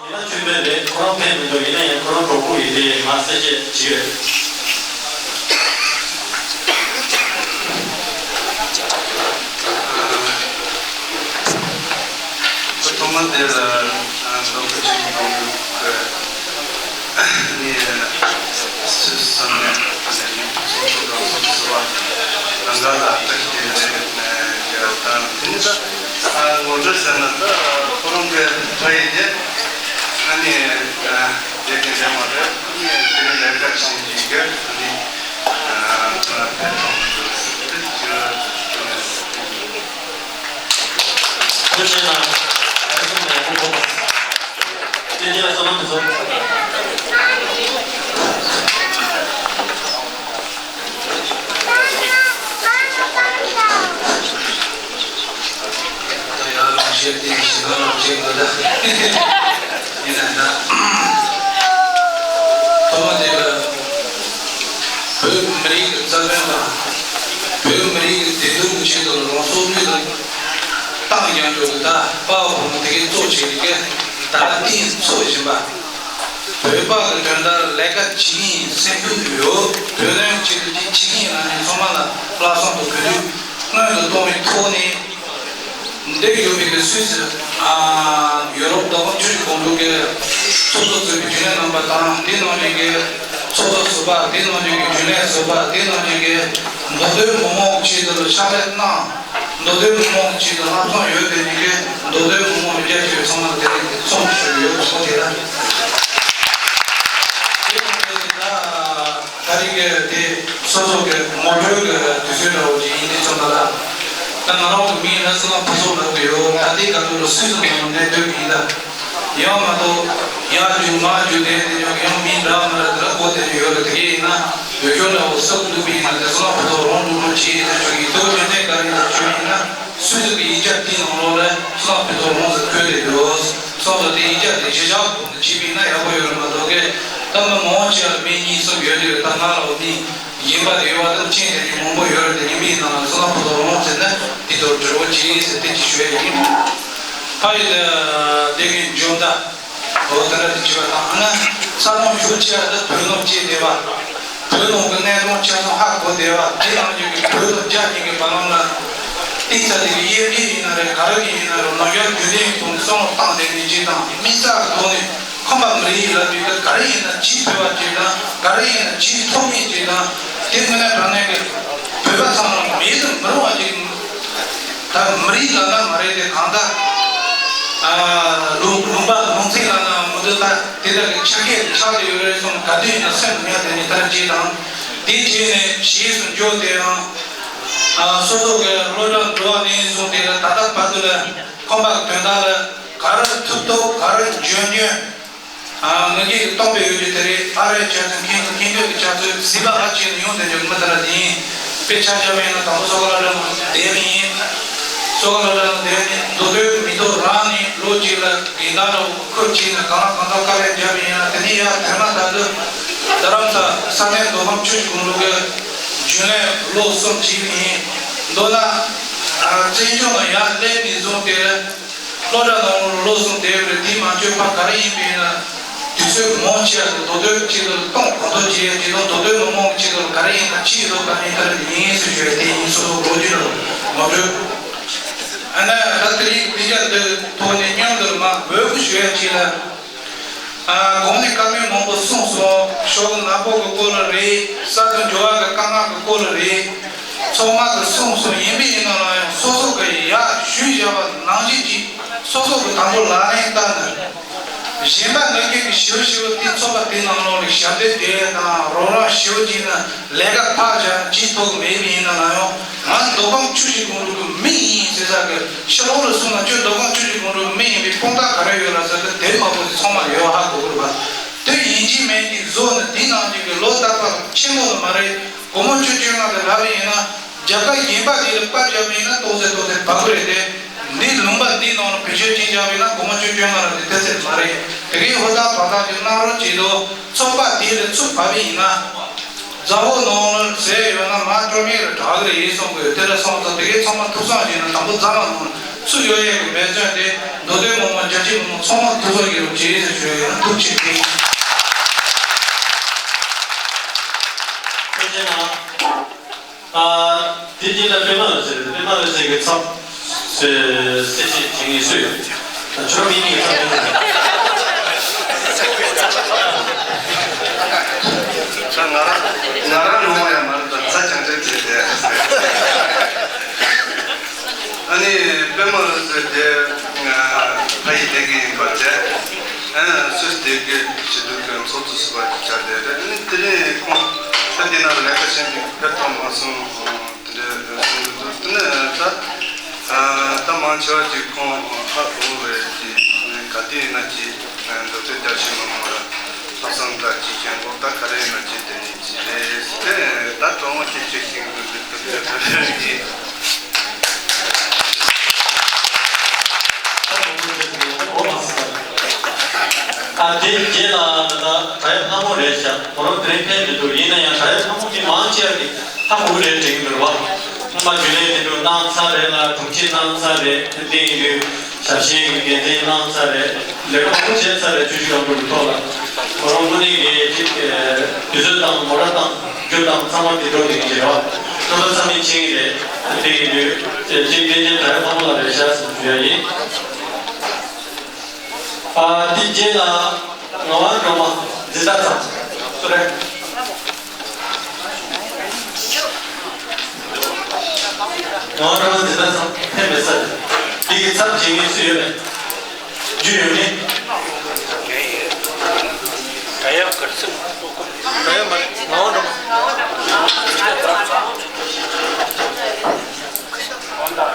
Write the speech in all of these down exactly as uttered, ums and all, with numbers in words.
ད་ཆོས་འཕེལ་རེད། ཁོ་རང་ཕེབས་མི་འདུག་ཡིན་ན་ཡང་ཁོ་རང་གྲོགས་པོ་ཡིན་ཏེ་ང་གསལ་བཤད་བྱེད་ཀྱི་ཡོད། ཐོག་མ་དེ་ལ་ལོ་ཁ་ཅིག་གི་ནི་སུ་བསམ་ནས་སོང་ཚོ་དང་སོང་ཚོ་བ་རང་ག་ལ་ལྟ་ཞིག་དེ་ནས་ཡར་དང་དེ་ནི་ད་ངོ་སྤྲོད་ཟེར་ན་ད་ཁོ་རང་གི་ཕ་ཡི་དེ་ཨ་ནི་དེ་དེ་འདྲ་མ་རེད། ཨ་ནི་དེ་ནི་ལས་ཀ་བྱེད་ཀྱི་ཡོད། ཨ་ནི་ཨ་ཕན་ཐོགས་མི་འདུག་ཟེར་དེ་ཅི་ར་ཅི་ར། ཐུགས་རྗེ་གནང་། ཨ་ཁུ་ནས་ཁོང་ཁོང་། དེ་ནས་བསོད་ནམས་ཀྱི་ཚོགས། ད་ཡང་ལོངས་སྤྱོད་དེ་ཞིག་ལ་ལོངས་སྤྱོད་དགོས་ད། ཡིན་ན་ད། ཐོག་མ་དེ་ལ། བོད་མི་རིགས་ཀྱི་རྩ་དོན་དང་། བོད་མི་རིགས་ཀྱི་བདེ་སྡུག་གི་ཆེད་དུ་རང་སྲོག་བློས་བཏང་། ཏང་ཡོངས་ཀྱི་ད་དཔའ་བོ་དེ་གའི་གཙོ་བྱས་ཀྱི་ད་ལྟ་གཏིང་འཚོ་བཞིན་པ། བོད་པ་གི་དོན་དག་ལས་ཀ་བྱེད་ཀྱི་ཡིན་སེམས་ཤུགས་ཡོད། བོད་དོན་ཆེད་དུ་ཅིག་བྱེད་ཀྱི་ཡིན་ལབ་ནས་ཚང་མ་ལ་ལྷག་བསམ་དང་གུས་འདུད་སྔོན་དུ་གཏོང་བའི་ཐོག་ནས། འདིར་ཡོད་པའི་གི་སུད་སི། ཨ། ཡོ་རོབ་བདག་དབང་ཆོས་ཀྱི་དགོངས་དྲུག་གི་ཚོགས་གཙོ་གཙོས་པའི་རྒྱུན་ལས་རྣམ་པ་དང་། འདི་ནང་བཞིན་གྱི་ཚོགས་གཙོ་ཟུར་པ། འདི་ནང་བཞིན་གྱི་རྒྱུན་ལས་ཟུར་པ། འདི་ནང་བཞིན་གྱི་མདོ་སྟོད་མི་མང་གི་ཆེད་དུ་ཕྱག་ལས་གནང་། མདོ་སྟོད་མི་མང་གི་ཆེད་དུ་ལྷག་བསམ་ཡོད་དེ་ནི་གི་མདོ་སྟོད་མི་མང་གི་རྒྱ་ཆེ་བའི་ཚང་མ་ལ་དེ་རིང་འཚམས་ཞུ་གི་ཡོད། ཚོགས་དེ་ལ། དེ་ནང་བཞིན་གྱི་ད། ད་རེས་ཀྱི་དེ་སོ་སོ་གི་ངོ་སྤྲོད་ཀྱི་དུས་ཚོད་འདྲ་བོ་ཅིག་ཡིན་དུས་ཙམ་པ་ལ། ད་ང་རང་གི་མིང་ལ་བསོད་ནམས་ཕུན་ཚོགས་ལབ་ཀྱི་ཡོད། ད་ལྟའི་སྐབས་སུ་ལ་སུད་སི་ནང་གནས་སྡོད་ཀྱི་ཡིན་ད། ཡང་མ་གཏོགས་ཡར་རྒྱུག་མར་རྒྱུག་དེ་དེ་ཡང་ཡང་མིང་འདྲ་མི་འདྲ་དེ་ལ་གོ་དེ་ཡོད་རེད། དེ་གས་ཡིན་ན་འོས་ཤོག་འདྲ་བོ་སུབ་འདུག་པ་ཡིན་ན་དེ་བསོད་ནམས་ཕུན་ཚོགས་རང་འགྲོ་འགྲོ་བྱེད་དེ་ཆོག་གི་འདུག་རྒྱུ་མཚན་ག་རེ་ཡིན་ན་ཆོས་ཡིན་ན་སུད་སི་གི་ཡིག་ཆ་དེའི་ནང་ལོགས་ལ་བསོད་ནམས་ཕུན་ཚོགས་རང་ཟེར་འཁོད་དེ་འདུག་སོང་ཙང་དེ་ཡིག་ཆ་དེ་གཞི་བཞག་བྱས་པ་ཡིན་ན་ཡག་པོ་ཡོད་རེད་མ་གཏོགས་ཀི། ད་མི་མང་ཆེ་བ་མིང་གཉིས་གསུམ་ཡོད་དུས་ད་ང་ལ་འོ་མིང་གཞན་པ་དེ་ཡོད་པ་དང་མཆན་དེ་མང་པོ་ཡོད་རེད། དེ་ཡིན་པའི་ནང་ལ་བསོད་ནམས་ཕུན་ཚོགས་རང་ཟེར་ན་དེ་ཚོར་འབྲེལ་བ་བྱེད་ཟེར་དེ་ཅིག་ཞུ་ཡ་ཡིན། ཕ་ཡི་ལ་དེ་གི་འཇོན་ད་འོ་དེ་འདྲ་དེ་བྱེད་པ་དང་ཨ་ན་ས་ཁོངས་ཤུགས་ཆེ་བ་དེ་བོད་ནང་སྐྱེས་བསྡད་པ། བོད་ནང་གི་གནས་སྟངས་ཆ་ཚང་ཧ་གོ་བསྡད་པ། དེ་ནང་བཞིན་གྱི་བོད་དང་རྒྱ་གཉིས་ཀྱི་བར་ལམ་ལ་གཏིང་ཟབ་དེ་གི་དབྱེ་འབྱེད་ཡིན་ན་རེད། ག་རེ་གི་ཡིན་ན་རེད། ནང་ཡར་རྒྱུན་ལྡན་གྱི་ཐོག་ནས་བསམ་བློ་བཏང་བསྡད་ནས་ཅིག་དང་དམིགས་བསལ་གྱི་ཐོག་ནས་ཁམས་པ་མི་རིགས་ལ་དུས་ཀ་ག་རེ་ཡིན་ན་ཅིག་ཕུལ་བ་ཅིག་དང་ག་རེ་ཡིན་ན་ཅིག་ཐོབ་ངེས་ཅིག་དང་དེ་མིན་ན་དྲང་གནས་ཀྱི་བོད་པ་ཚང་མ་མེད་དུ་མི་རུང་བ་ཅིག་ད་མི་རིགས་ལབ་ན་མ་རེད་དེ་གང་ལྟར། ཨ། ལུང་ལུང་པ་ལུང་ཚན་ལབ་ན་མི་འདུག་ད་དེ་དག་གི་ཆ་ཤས་ཆགས་ཏེ་ཡོད་རེད་སོང་ག་དུས་ཡིན་ན་སེམས་ཉར་དེ་ནི་ད་ཅི་དང་། དེ་བྱས་ནས་ཞེས་སུ་འཇོག་དེའང་། ཨ། སོ་སོ་གི་སློབ་གྲྭ་འགྲོ་བ་ནས་བཟུང་སྟེ་ད་ལྟ་བར་དུ་ལ་ཁོམ་པ་དོན་དག་ལ་ག་རེ་ཐུབ་ཐུབ་ག་རེ་འཇོན་འཇོན། ཨ། ང་གིས་རྟོགས་པའི་ཡོད་རྒྱུ་དེ་རེད། ཨ་རེ་ཆ་ཚང་ཁྱེད་ཚོ་ཁྱེད་ཚོ་གི་ཆ་ཚོད་གཟིགས་པ་ཨ་ཅེ་ནི་ཡོང་དེ་འཇོག་མི་ད་ར་དེ་ཡིན། དཔེ་ཆ་བཞག་པ་ཡིན་ན་དང་པོ་སོ་ག་ལ་ར་ནང་བསྡད་པ་ཡིན། སོ་ག་ལ་ར་ནང་བསྡད་ནས་མདོ་སྟོད་མི་ཐོག་རང་ནས་ལོ་གཅིག་ལ་དགེ་ཟླ་ར་བོ་ཁུར་གཅིག་ནས་གང་ལ་གང་འདྲ་དཀའ་ལས་བརྒྱབ་པ་ཡིན་ན་དེ་ནས་ཡར་དེ་མ་ད་དུ་རྡ་རམ་ས་ས་གནས་མདོ་ཁམས་ཆུ་བཞི་སྒང་དྲུག་གི་རྒྱུན་ལས་ལོ་གསུམ་བྱས་པ་ཡིན། མདོར་ན་བཙན་བྱོལ་ནང་ཡར་སླེབས་ནས་བཟུང་སྟེ། སློབ་གྲྭ་ནང་ལོ་གསུམ་བསྡད་པ་རེད། དེའི་མ་འཇོན་པ་ག་རེ་ཡིན་པ་ཡིན་ན། དུས་ཚོད་མང་ཆེ་བ་དེ་མདོ་སྟོད་ཆེད་དུ་གཏོང་གང་ཐུབ་བྱེད་ཡ་ཆེད་དུ་མདོ་སྟོད་མི་མང་གི་ཆེད་དུ་ག་རེ་ཡིན་ན་ཅི་ཡིན་རོགས་ག་རེ་ཡིན་ད་རེད་ཡིན་ཟེར་ཞུ་ཡ་དེ་ཡིན་སོ་སོ་ལོ་རྒྱུས་ལ་ངོ་སྤྲོད། ཨ་ན་ད་དེ་རིང་དེ་རྒྱ་དེ་ཐོག་ནས་མཉམ་དུ་མ་འོས་པོ་ཞུ་ཡ་ཅིག་ལ། ཨ། གོང་ནས་བཀའ་མོལ་མང་པོ་གསུངས་སོང་། ཤོག་བུ་ནག་པོ་གི་སྐོར་ལ་རེད། གསར་དུ་འབྱོར་བ་གི་དཀའ་ངལ་གི་སྐོར་ལ་རེད། ཚང་མ་གི་གསུངས་སོང་། ཡིན་པ་ཡིན་ན་ལ་ཡང་སོ་སོ་གི་ཡར་ཞུས་བཞག་པ་ནང་བཞིན་གྱིས་སོ་སོ་གི་དང་པོ་ལག་ལེན་བསྟར་ནས། གཞན་པ་ང་གིས་གི་ཞུ་ཞུ་དེ་ཚོགས་པ་དེ་ནང་ལོགས་ལ་ཞབས་འདེགས་དེ་དང་རོགས་རམ་ཞུ་གྱིས་ན་ལས་ཀ་ཕར་བཞག་ན་ཅི་ཐོག་མེད་པ་ཡིན་ན་ལ་ཡང་། ང་མདོ་ཁམས་ཆུ་བཞི་སྒང་དྲུག་གི་མི་ཡིན་ཟེར་ས་གི་ཕྱི་ལོགས་ལ་སོང་ན་ཁྱོད་མདོ་ཁམས་ཆུ་བཞི་སྒང་དྲུག་གི་མི་ཡིན་པའི་དཔང་རྟགས་ག་རེ་ཡོད་ལ་ཟེར་ཏེ་དེབ་མང་པོ་དེ་ཚང་མ་ལ་ཡོད་ཧ་གོ་གི་རེད་པ། དེ་ཡིན་གཅིག་མིན་གཅིག་བཟོ་ནས་དེའི་ནང་བཞིན་གྱི་ལོ་ལྟར་པ་ཆེན་མོ་ལ་མ་རེད། སྒོར་མོ་བཅུ་བཅོ་ལྔ་དེ་ལབ་པ་ཡིན་ན་རྒྱལ་ཁབ་གཞན་པ་དེ་ལ་པར་བརྒྱབ་པ་ཡིན་ན་ཏོག་ཙེ་ཏོག་ཙེ་བབས་ཀྱི་རེད་དེ། འདི་ལུང་པ་འདིའི་ནང་ལ་བེད་སྤྱོད་ཅིག་བརྒྱབ་པ་ཡིན་ན་སྒོར་མོ་བཅུ་བཅོ་ལྔ་ལ་དེ་ཏོག་ཙེ་མ་རེད། དེ་གའི་ཧུར་ཐག་བར་ཐག་ཅིག་གནང་རོགས་བྱེད་དོ། ཚོགས་པ་དེ་ལ་ཚུར་བབས་པ་ཡིན་ན། རྫ་བོ་ནང་ལ་ཟས་ཡོད་ན་མ་སྤྲོ་མེད་ལ་དྲག་གི་རེད་གསུང་གི་ཡོད། དེ་ལ་སོང་ཙང་དེ་གའི་ཚང་མ་ཐུགས་བསམ་བཞེས་ན་དང་པོ་རྫ་མ་ནང་ སུ་ཡོད་ཡས་ཀྱི་འབད་བརྩོན་དེ་མདོ་སྟོད་མི་མང་བརྒྱ་ཆ་མང་པོ་ཚང་མ་ཐུགས་ཁུར་གྱིས་རུ་བྱེད་ཟེར་ཞུ་ཡ་ཡིན། ཐུགས་རྗེ་ཆེ། ཐུགས་རྗེ་གནང་། ཨ། དེ་རྗེས་ལ་པད་མ་ལགས་ཟེར། པད་མ་ལགས་ཟེར་གྱི་ཚབ་གསལ་བཤད་བྱེད་མཁན་སུ་ཡོད། ཁྱོད་མི་གཉིས་ཚབ་མི་འདུག་ང་རང་ང་རང་ནོར་བ་ཡང་མ་རེད་ད། ཚ་ཅང་ཅང་བྱས་ཏེ། ཨ་ནི་པད་མ་ལགས་ཟེར་དེ་ཕ་ཡི་སྡེ་དགེ་ཡིན་པ་བྱས། ཨ་སུད་སི་སྡེ་དགེ་ཞི་ལུ་གི་ཚོགས་གཙོ་ཟུར་པ་ཆགས་བསྡད་རེད། ཨ་ནི་དེ་རིང་ཁོང་ད་དེ་ན་ལས་ཀ་བྱེད་མཁན་ཕེབས་ཐུབ་མ་སོང་། དེ་འདྲ་གསུང་གི་འདུག་དེ་ནས་ད་ད་མང་ཆེ་བ་ཅིག་ཁོང་ཧ་གོ་རེད། ཅིག་ག་དུས་ཡིན་ན་ཅིག་མདོ་སྟོད་རྒྱ་ཆེ་མི་མང་ལ་ལྷག་བསམ་དང་ཅིག་ཞེན་ཁོག་ད་ག་རེ་ཡིན་ན་ཅིག་དེ་ནས་ཅིག་རེད་ཟེར་ཏེ། ད་གྲོགས་མོ་ཅིག་ཅིག་ཤིང་གི་འདུག་དེ་འདྲ་ཡིན། ཨ་དེ་རྗེས་ལ་ད་ལྟ་གྲྭ་ཡབ་ལྷ་མོ་རེད་ཤག་ཁོ་རང་དེ་རིང་ཕེབས་མི་འདུག་ཡིན་ན་ཡང་གྲྭ་ཡབ་ལྷ་མོ་གི་མང་ཆེ་བ་གི་ཧ་གོ་གི་རེད་དྲན་གི་འདུག་རེད་པ། སྔོན་མ་རྒྱུན་ལས་དེ་འདྲ་གནང་ཚར་རེད་ལ། དྲུང་ཆེ་གནང་ཚར་རེད། དེ་ཡིན་དུས་ཞབས་ཞུའི་འགན་འཛིན་གནང་ཚར་རེད། ལས་ཀ་མང་པོ་བྱས་ཚར་རེད། བཅུ་བཞི་སྒང་དྲུག་གི་ཐོག་ལ་ཁོ་རང་དངོས་གནས་ཀྱི་ཅིག་དུས་ཚོད་དང་མོ་ཊ་དང་རྒྱུ་དང་ཚང་མ་དེ་འགྲོ་བསྡད་མཁན་ཅིག་རེད་པ། སྤྲོ་པོ་ཚང་མས་མཁྱེན་གི་རེད། དེ་ཡིན་དུས་ཅིག་བསྟན་འཛིན་གྲྭ་ཡབ་ལྷ་མོ་ལགས་རེད་ཤག་ཟེར་ཞུ་ཡ་ཡིན། ཨ་དེ་རྗེས་ལ་ངག་དབང་སྒྲོལ་མ་འཛིན་གྲྭ་ཚང་སུ་རེད། ངག་དབང་སྒྲོལ་མ་འཛིན་གྲྭ་ཚང་ཕེབས་མེད་ས་རེད། དེ་གི་ཚབ་བྱེད་མཁན་སུ་ཡོད་པས། རྒྱུས་ཡོད་མེད། གྲྭ་ཡབ་གར་སོང་། གྲྭ་ཡབ་མ་རེད། ངག་དབང་སྒྲོལ་མ།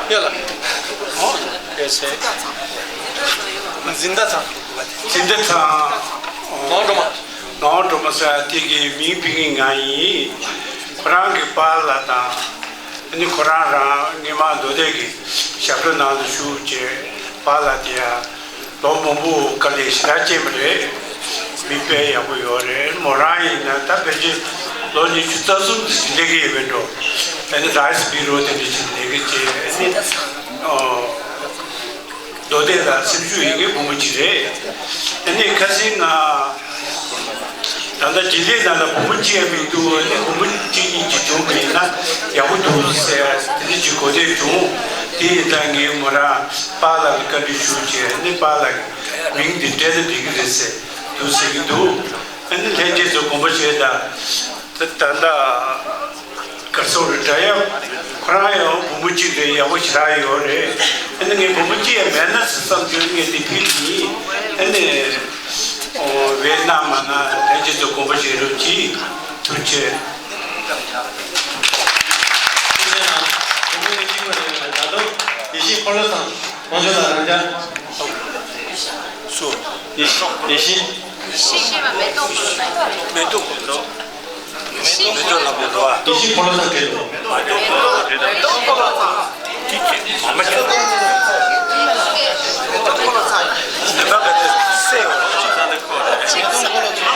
ཡ་ལ། ཨོ། ཡ་སེ། འཛིན་གྲྭ་ཚང་། འཛིན་གྲྭ་ཚང་། ངག་དབང་སྒྲོལ་མ། ངག་དབང་སྒྲོལ་མ་ཟེར་དེ་གི་མིང་ཕུད་མཁན་ང་ཡིན། ཁོ་རང་གི་པཱ་ལགས་དང་། ཨ་ནི་ཁོ་རང་རང་སྔོན་མ་མདོ་སྟོད་ཀྱི་ཞབས་བྲོ་ནང་ལ་ཞུགས་བྱས། པཱ་ལགས་དེ་ཡང་ལོ་མང་པོ་དཀའ་ལས་ཞེ་དྲག་བསྐྱལ་བ་རེད། མིག་དཔེ་ཡག་པོ་ཡོད་རེད། མོ་རང་ཡིན་ན་ད་ཕལ་ཆེར་ལོ་ཉི་ཤུ་རྩ་གསུམ་དེ་ཞིག་སླེབས་ཀྱི་ཡོད་པའི་འགྲོ། ཨ་ནི་རའི་སི་བྷི་རོ་དེ་འདྲ་ཞིག་སླེབས་ཀྱི་བྱས། ཨ་ནི་ཨོ། མདོ་སྟོད་ལ་སེམས་ཤུགས་ཡོད་མཁན་བུ་མོ་ཅིག་རེད། ཨ་ནི་ཁ་སང་ང་ད་ལྟ་རྗེས་ལས་ནང་ལ་བུ་མོ་གཅིག་ཡང་མི་འདུག་ཨ་ནི་བུ་མོ་གཅིག་གཉིས་ཅིག་བྱུང་བ་ཡིན་ན་ཡག་པོ་འདུག་ཟེར་དེ་འདྲ་ཅིག་གོ་ཐོས་བྱུང་། དེ་ཡིན་ཙང་ངས་མོ་རང་པཱ་ལགས་ལ་བཀའ་འདྲི་ཞུ་བྱས། ཨ་ནི་པཱ་ལགས་ཀྱིས་མིང་འདི་སྤྲད་ན་འགྲིག་གི་རེད་ཟེར་འདུག་ཟེར་གྱི་འདུག་ཨ་ནི་ལྷན་རྒྱས་ཚོ་དགོངས་པ་བཞེས་དང་། ད་ད་ལྟ་གར་སོང་རེད། གྲྭ་ཡབ་ཁོ་རང་ཡང་བུ་མོ་གཅིག་རེད། ཡག་པོ་ཞེ་དྲག་ཡོད་རེད། ཨ་ནི་ངས་བུ་མོ་གཅིག་ཡང་མེད་ན་ཟེར་བསམ་དུས་ངས་འདི་ཕུལ་གྱི་ཡིན། ཨ་ནི་ཨོ་བས་གནང་མ་གནང་ལྷན་རྒྱས་ཚོ་དགོངས་པ་བཞེས་རོགས་གྱིས། ཐུགས་རྗེ་ཆེ། ཐུགས་རྗེ་གནང་། བུ་མོ་གཅིག་མ་རེད། ད་དུང་ཡེ་ཤེས་འཁོར་ལོ་ཚང་དབང་ཕྱུག་ལགས་རང་རྐྱང་། སུ། ཡེ་ཤེས། ཡེ་ཤེས། ཡེ་ཤེས་མེ་ཏོག་འཁོར་ལོ་ཚང་། མེ་ཏོག་འཁོར་ལོ་ཚང་། མེ་ཏོག་ལ་མེ་ཏོག་ཨ། ཡེ་ཤེས་འཁོར་ལོ་ཚང་གལ་ལོ། མེ་ཏོག་འཁོར་ལོ་ཚང་། ཅི་ཅི་མ་མ་ཅི། མེ་ཏོག་འཁོར་ལོ་ཚང་། མེ་ཏོག་ག་དེ་སེ་ཡོད། ཨ་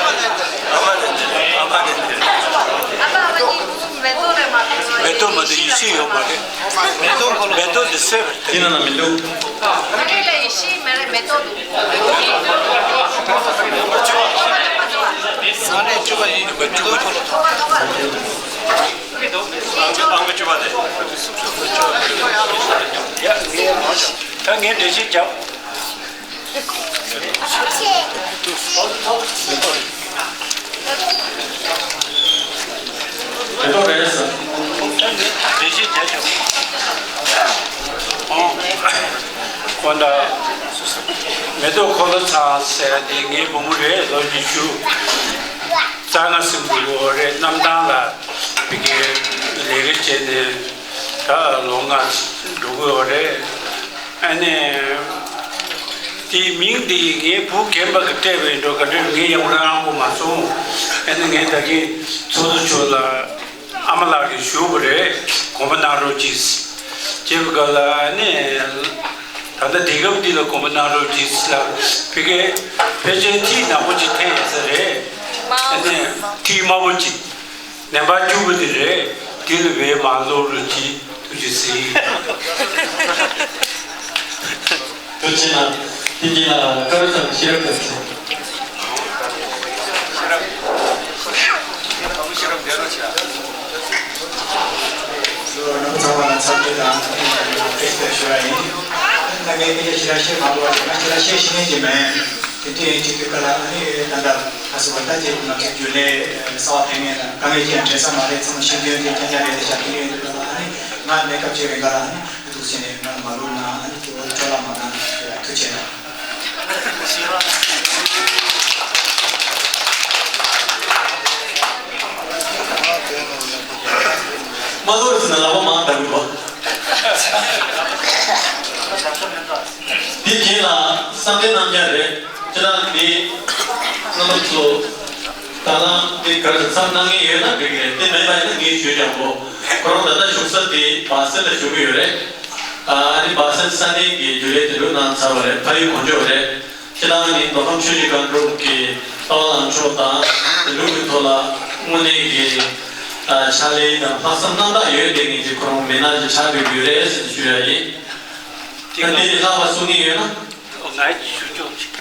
མ་ནི་ཨ་མ་ནི་མེ་ཏོག་མ་དེ་ཡེ་ཤེས་ཡོད་མ་རེད། མེ་ཏོག་འཁོར་ལོ་མེ་ཏོག་འདི་སེ་བ་རེད། དེ་ན་ན་མི་འདུག་ཨ་རེ་ལ་ཡེ་ཤེས་མེ་རེད། མེ་ཏོག་འདུག་ས་རེ་བཅུ་པ་ཡིན། མེ་ཏོག་འཁོར་ལོ་ཐོག་པ་ཐོག་པ། ཨང་ཀི་ཨང་ཀི་བཅུ་པ་དེ། ད་ངས་འགྲེལ་བཤད་རྒྱབ། མེ་ཏོག་རེད་ཟེར། འགྲེལ་བཤད་རྒྱབ་ཆོག་ཨོ། དཀོན་མཆོག་མེ་ཏོག་འཁོར་ལོ་ཚང་ཟེར་དེ་ངའི་བུ་མོ་རེད། ལོ་ཉི་ཤུ་རྩ་ལྔ་ཟིན་འགྲོ་གི་ཡོད་རེད། གནམ་ཐང་ལ་ཕ་གིར་ལས་ཀ་བྱས་ནས་ད་ལོ་ལྔ་འགྲོ་གི་ཡོད་རེད། ཨ་ནི། དེའི་མིང་དེ་ངའི་བུ་རྒན་པ་གིས་སྤྲད་པའི་འགྲོ་ག་འདྲ་ངས་ཡང་རང་གོ་མ་སོང་། ཨ་ནི་ངས་ད་གིན་ཚོགས་གཙོ་མཆོག་ལ་ཨ་མ་ལགས་ཀྱིས་ཞུ་དགོས་རེད། དགོངས་པ་གནང་རོགས་གྱིས། ཅེས་པའི་སྐབས་ལ་ཨ་ནི། ད་ལྟ་དེང་སྐབས་འདི་ལ་དགོངས་པ་གནང་རོགས་གྱིས་ལ་ཕ་གིར་ཕལ་ཆེར་ཐིག་ནག་པོ་ཅིག་འཐེན་ཡོད་ས་རེད། ཨ་ནི་ཐིག་དམར་པོ་ཅིག་ནམ་བར་སྐྱུར་པོ་དེ་རེད། དེ་ལ་བས་མ་ལོག་རོགས་གྱིས། ཐུགས་རྗེ་གཟིགས། ཐུགས་རྗེ་ཆེ་གནང་། དེ་རྗེས་ལ་བཀའ་བློན་ཚང་གི་ཤེས་རབ་དང་འཚམས། ཚང་མ་ལ་འཚམས་འདྲི་དང་བཀྲ་ཤིས་བདེ་ལེགས་ཞུ་བ་ཡིན། ད་ངས་སྐད་ཆ་ཞེ་དྲག་བཤད་མ་དགོས་པ་ཞིག་ང་ཞེ་དྲག་བཤད་ཤེས་མཁན་ཅིག་མེད། དེ་དུས་ཡིན་གཅིག་དུས་ཀ་ལ་ཨ་ནི་ད་ལྟ་ཨ་སུ་བ་ད་ཅིག་ང་ཚོ་རྒྱུན་ལས་གསར་པ་ཕེབས་མཁན་དང་དཀའ་ངལ་ཅི་ཡང་འཕྲད་ས་མ་རེད། ཚང་མ་ཤེས་ཀྱི་ཡོད་དེ་རྐྱང་རྐྱང་རེད་དེ་ཤག་དེ་ཡོད་དུས་ཀ་ལ་ཨ་ནི་ང་གནས་སྐབས་ཅིག་རིང་ག་ལ་ཨ་ནི། ཐུགས་རྗེ་ཆེ་ནས་ང་ལ་མ་ལུས་ན་ཨ་ནི་སྤྲོ་བ་སྤྲོ་བརླག་མ་གནང་ཞུ་ཡ། ཐུགས་རྗེ་ཆེ་གནང་། མ་ལོ་རེ་ཟིན་ན་ལག་པ་མང་དྲགས་འདུག་པ། འདི་རྗེས་ལ་བསམ་གཏན་རྣམ་རྒྱལ་རེད། ཁྱེད་རང་འདི་རྣམ་པ་ཚོ་ད་ལམ་འདི་ག་རེ་བསམ་གནང་མཁན་ཡོད་ན་འགྲིག་གི་རེད། དེ་མེད་པ་ཡིན་ན་ངས་ཞུས་ཀྱང་གོ་ཁོ་རང་ད་ལྟ་བཞུགས་ས་དེ་སྦ་སེལ་ལ་བཞུགས་ཀྱི་ཡོད་རེད། ཨ་ནི་སྦ་སེལ་ས་གནས་ཀྱི་རྒྱུན་ལས་དེ་འདྲ་གནང་ཚར་བ་རེད། ཕ་ཡུལ་གོ་འཇོ་རེད། ཁྱེད་རང་ནི་མདོ་ཁམས་ཆུ་བཞི་སྒང་དྲུག་གི་ལྟ་བ་ལངས་ཕྱོགས་དང་དེ་ལུགས་ཀྱི་ཐོག་ལ་དངོས་གནས་ཀྱི་ཕྱག་ལས་དང་ལྷག་བསམ་རྣམ་དག་ཡོད་བསྡད་མཁན་གྱི་ཁོ་རང་མི་སྣ་ཞིག་ཆགས་བསྡད་ཡོད་རེད་ཟེར་ཞུ་ཡ་ཡིན། ད་དེ་ལས་ལྷག་པ་གསུང་གི་ཡོད་ན། ང་ཞུ་ཆོག་ཅིག་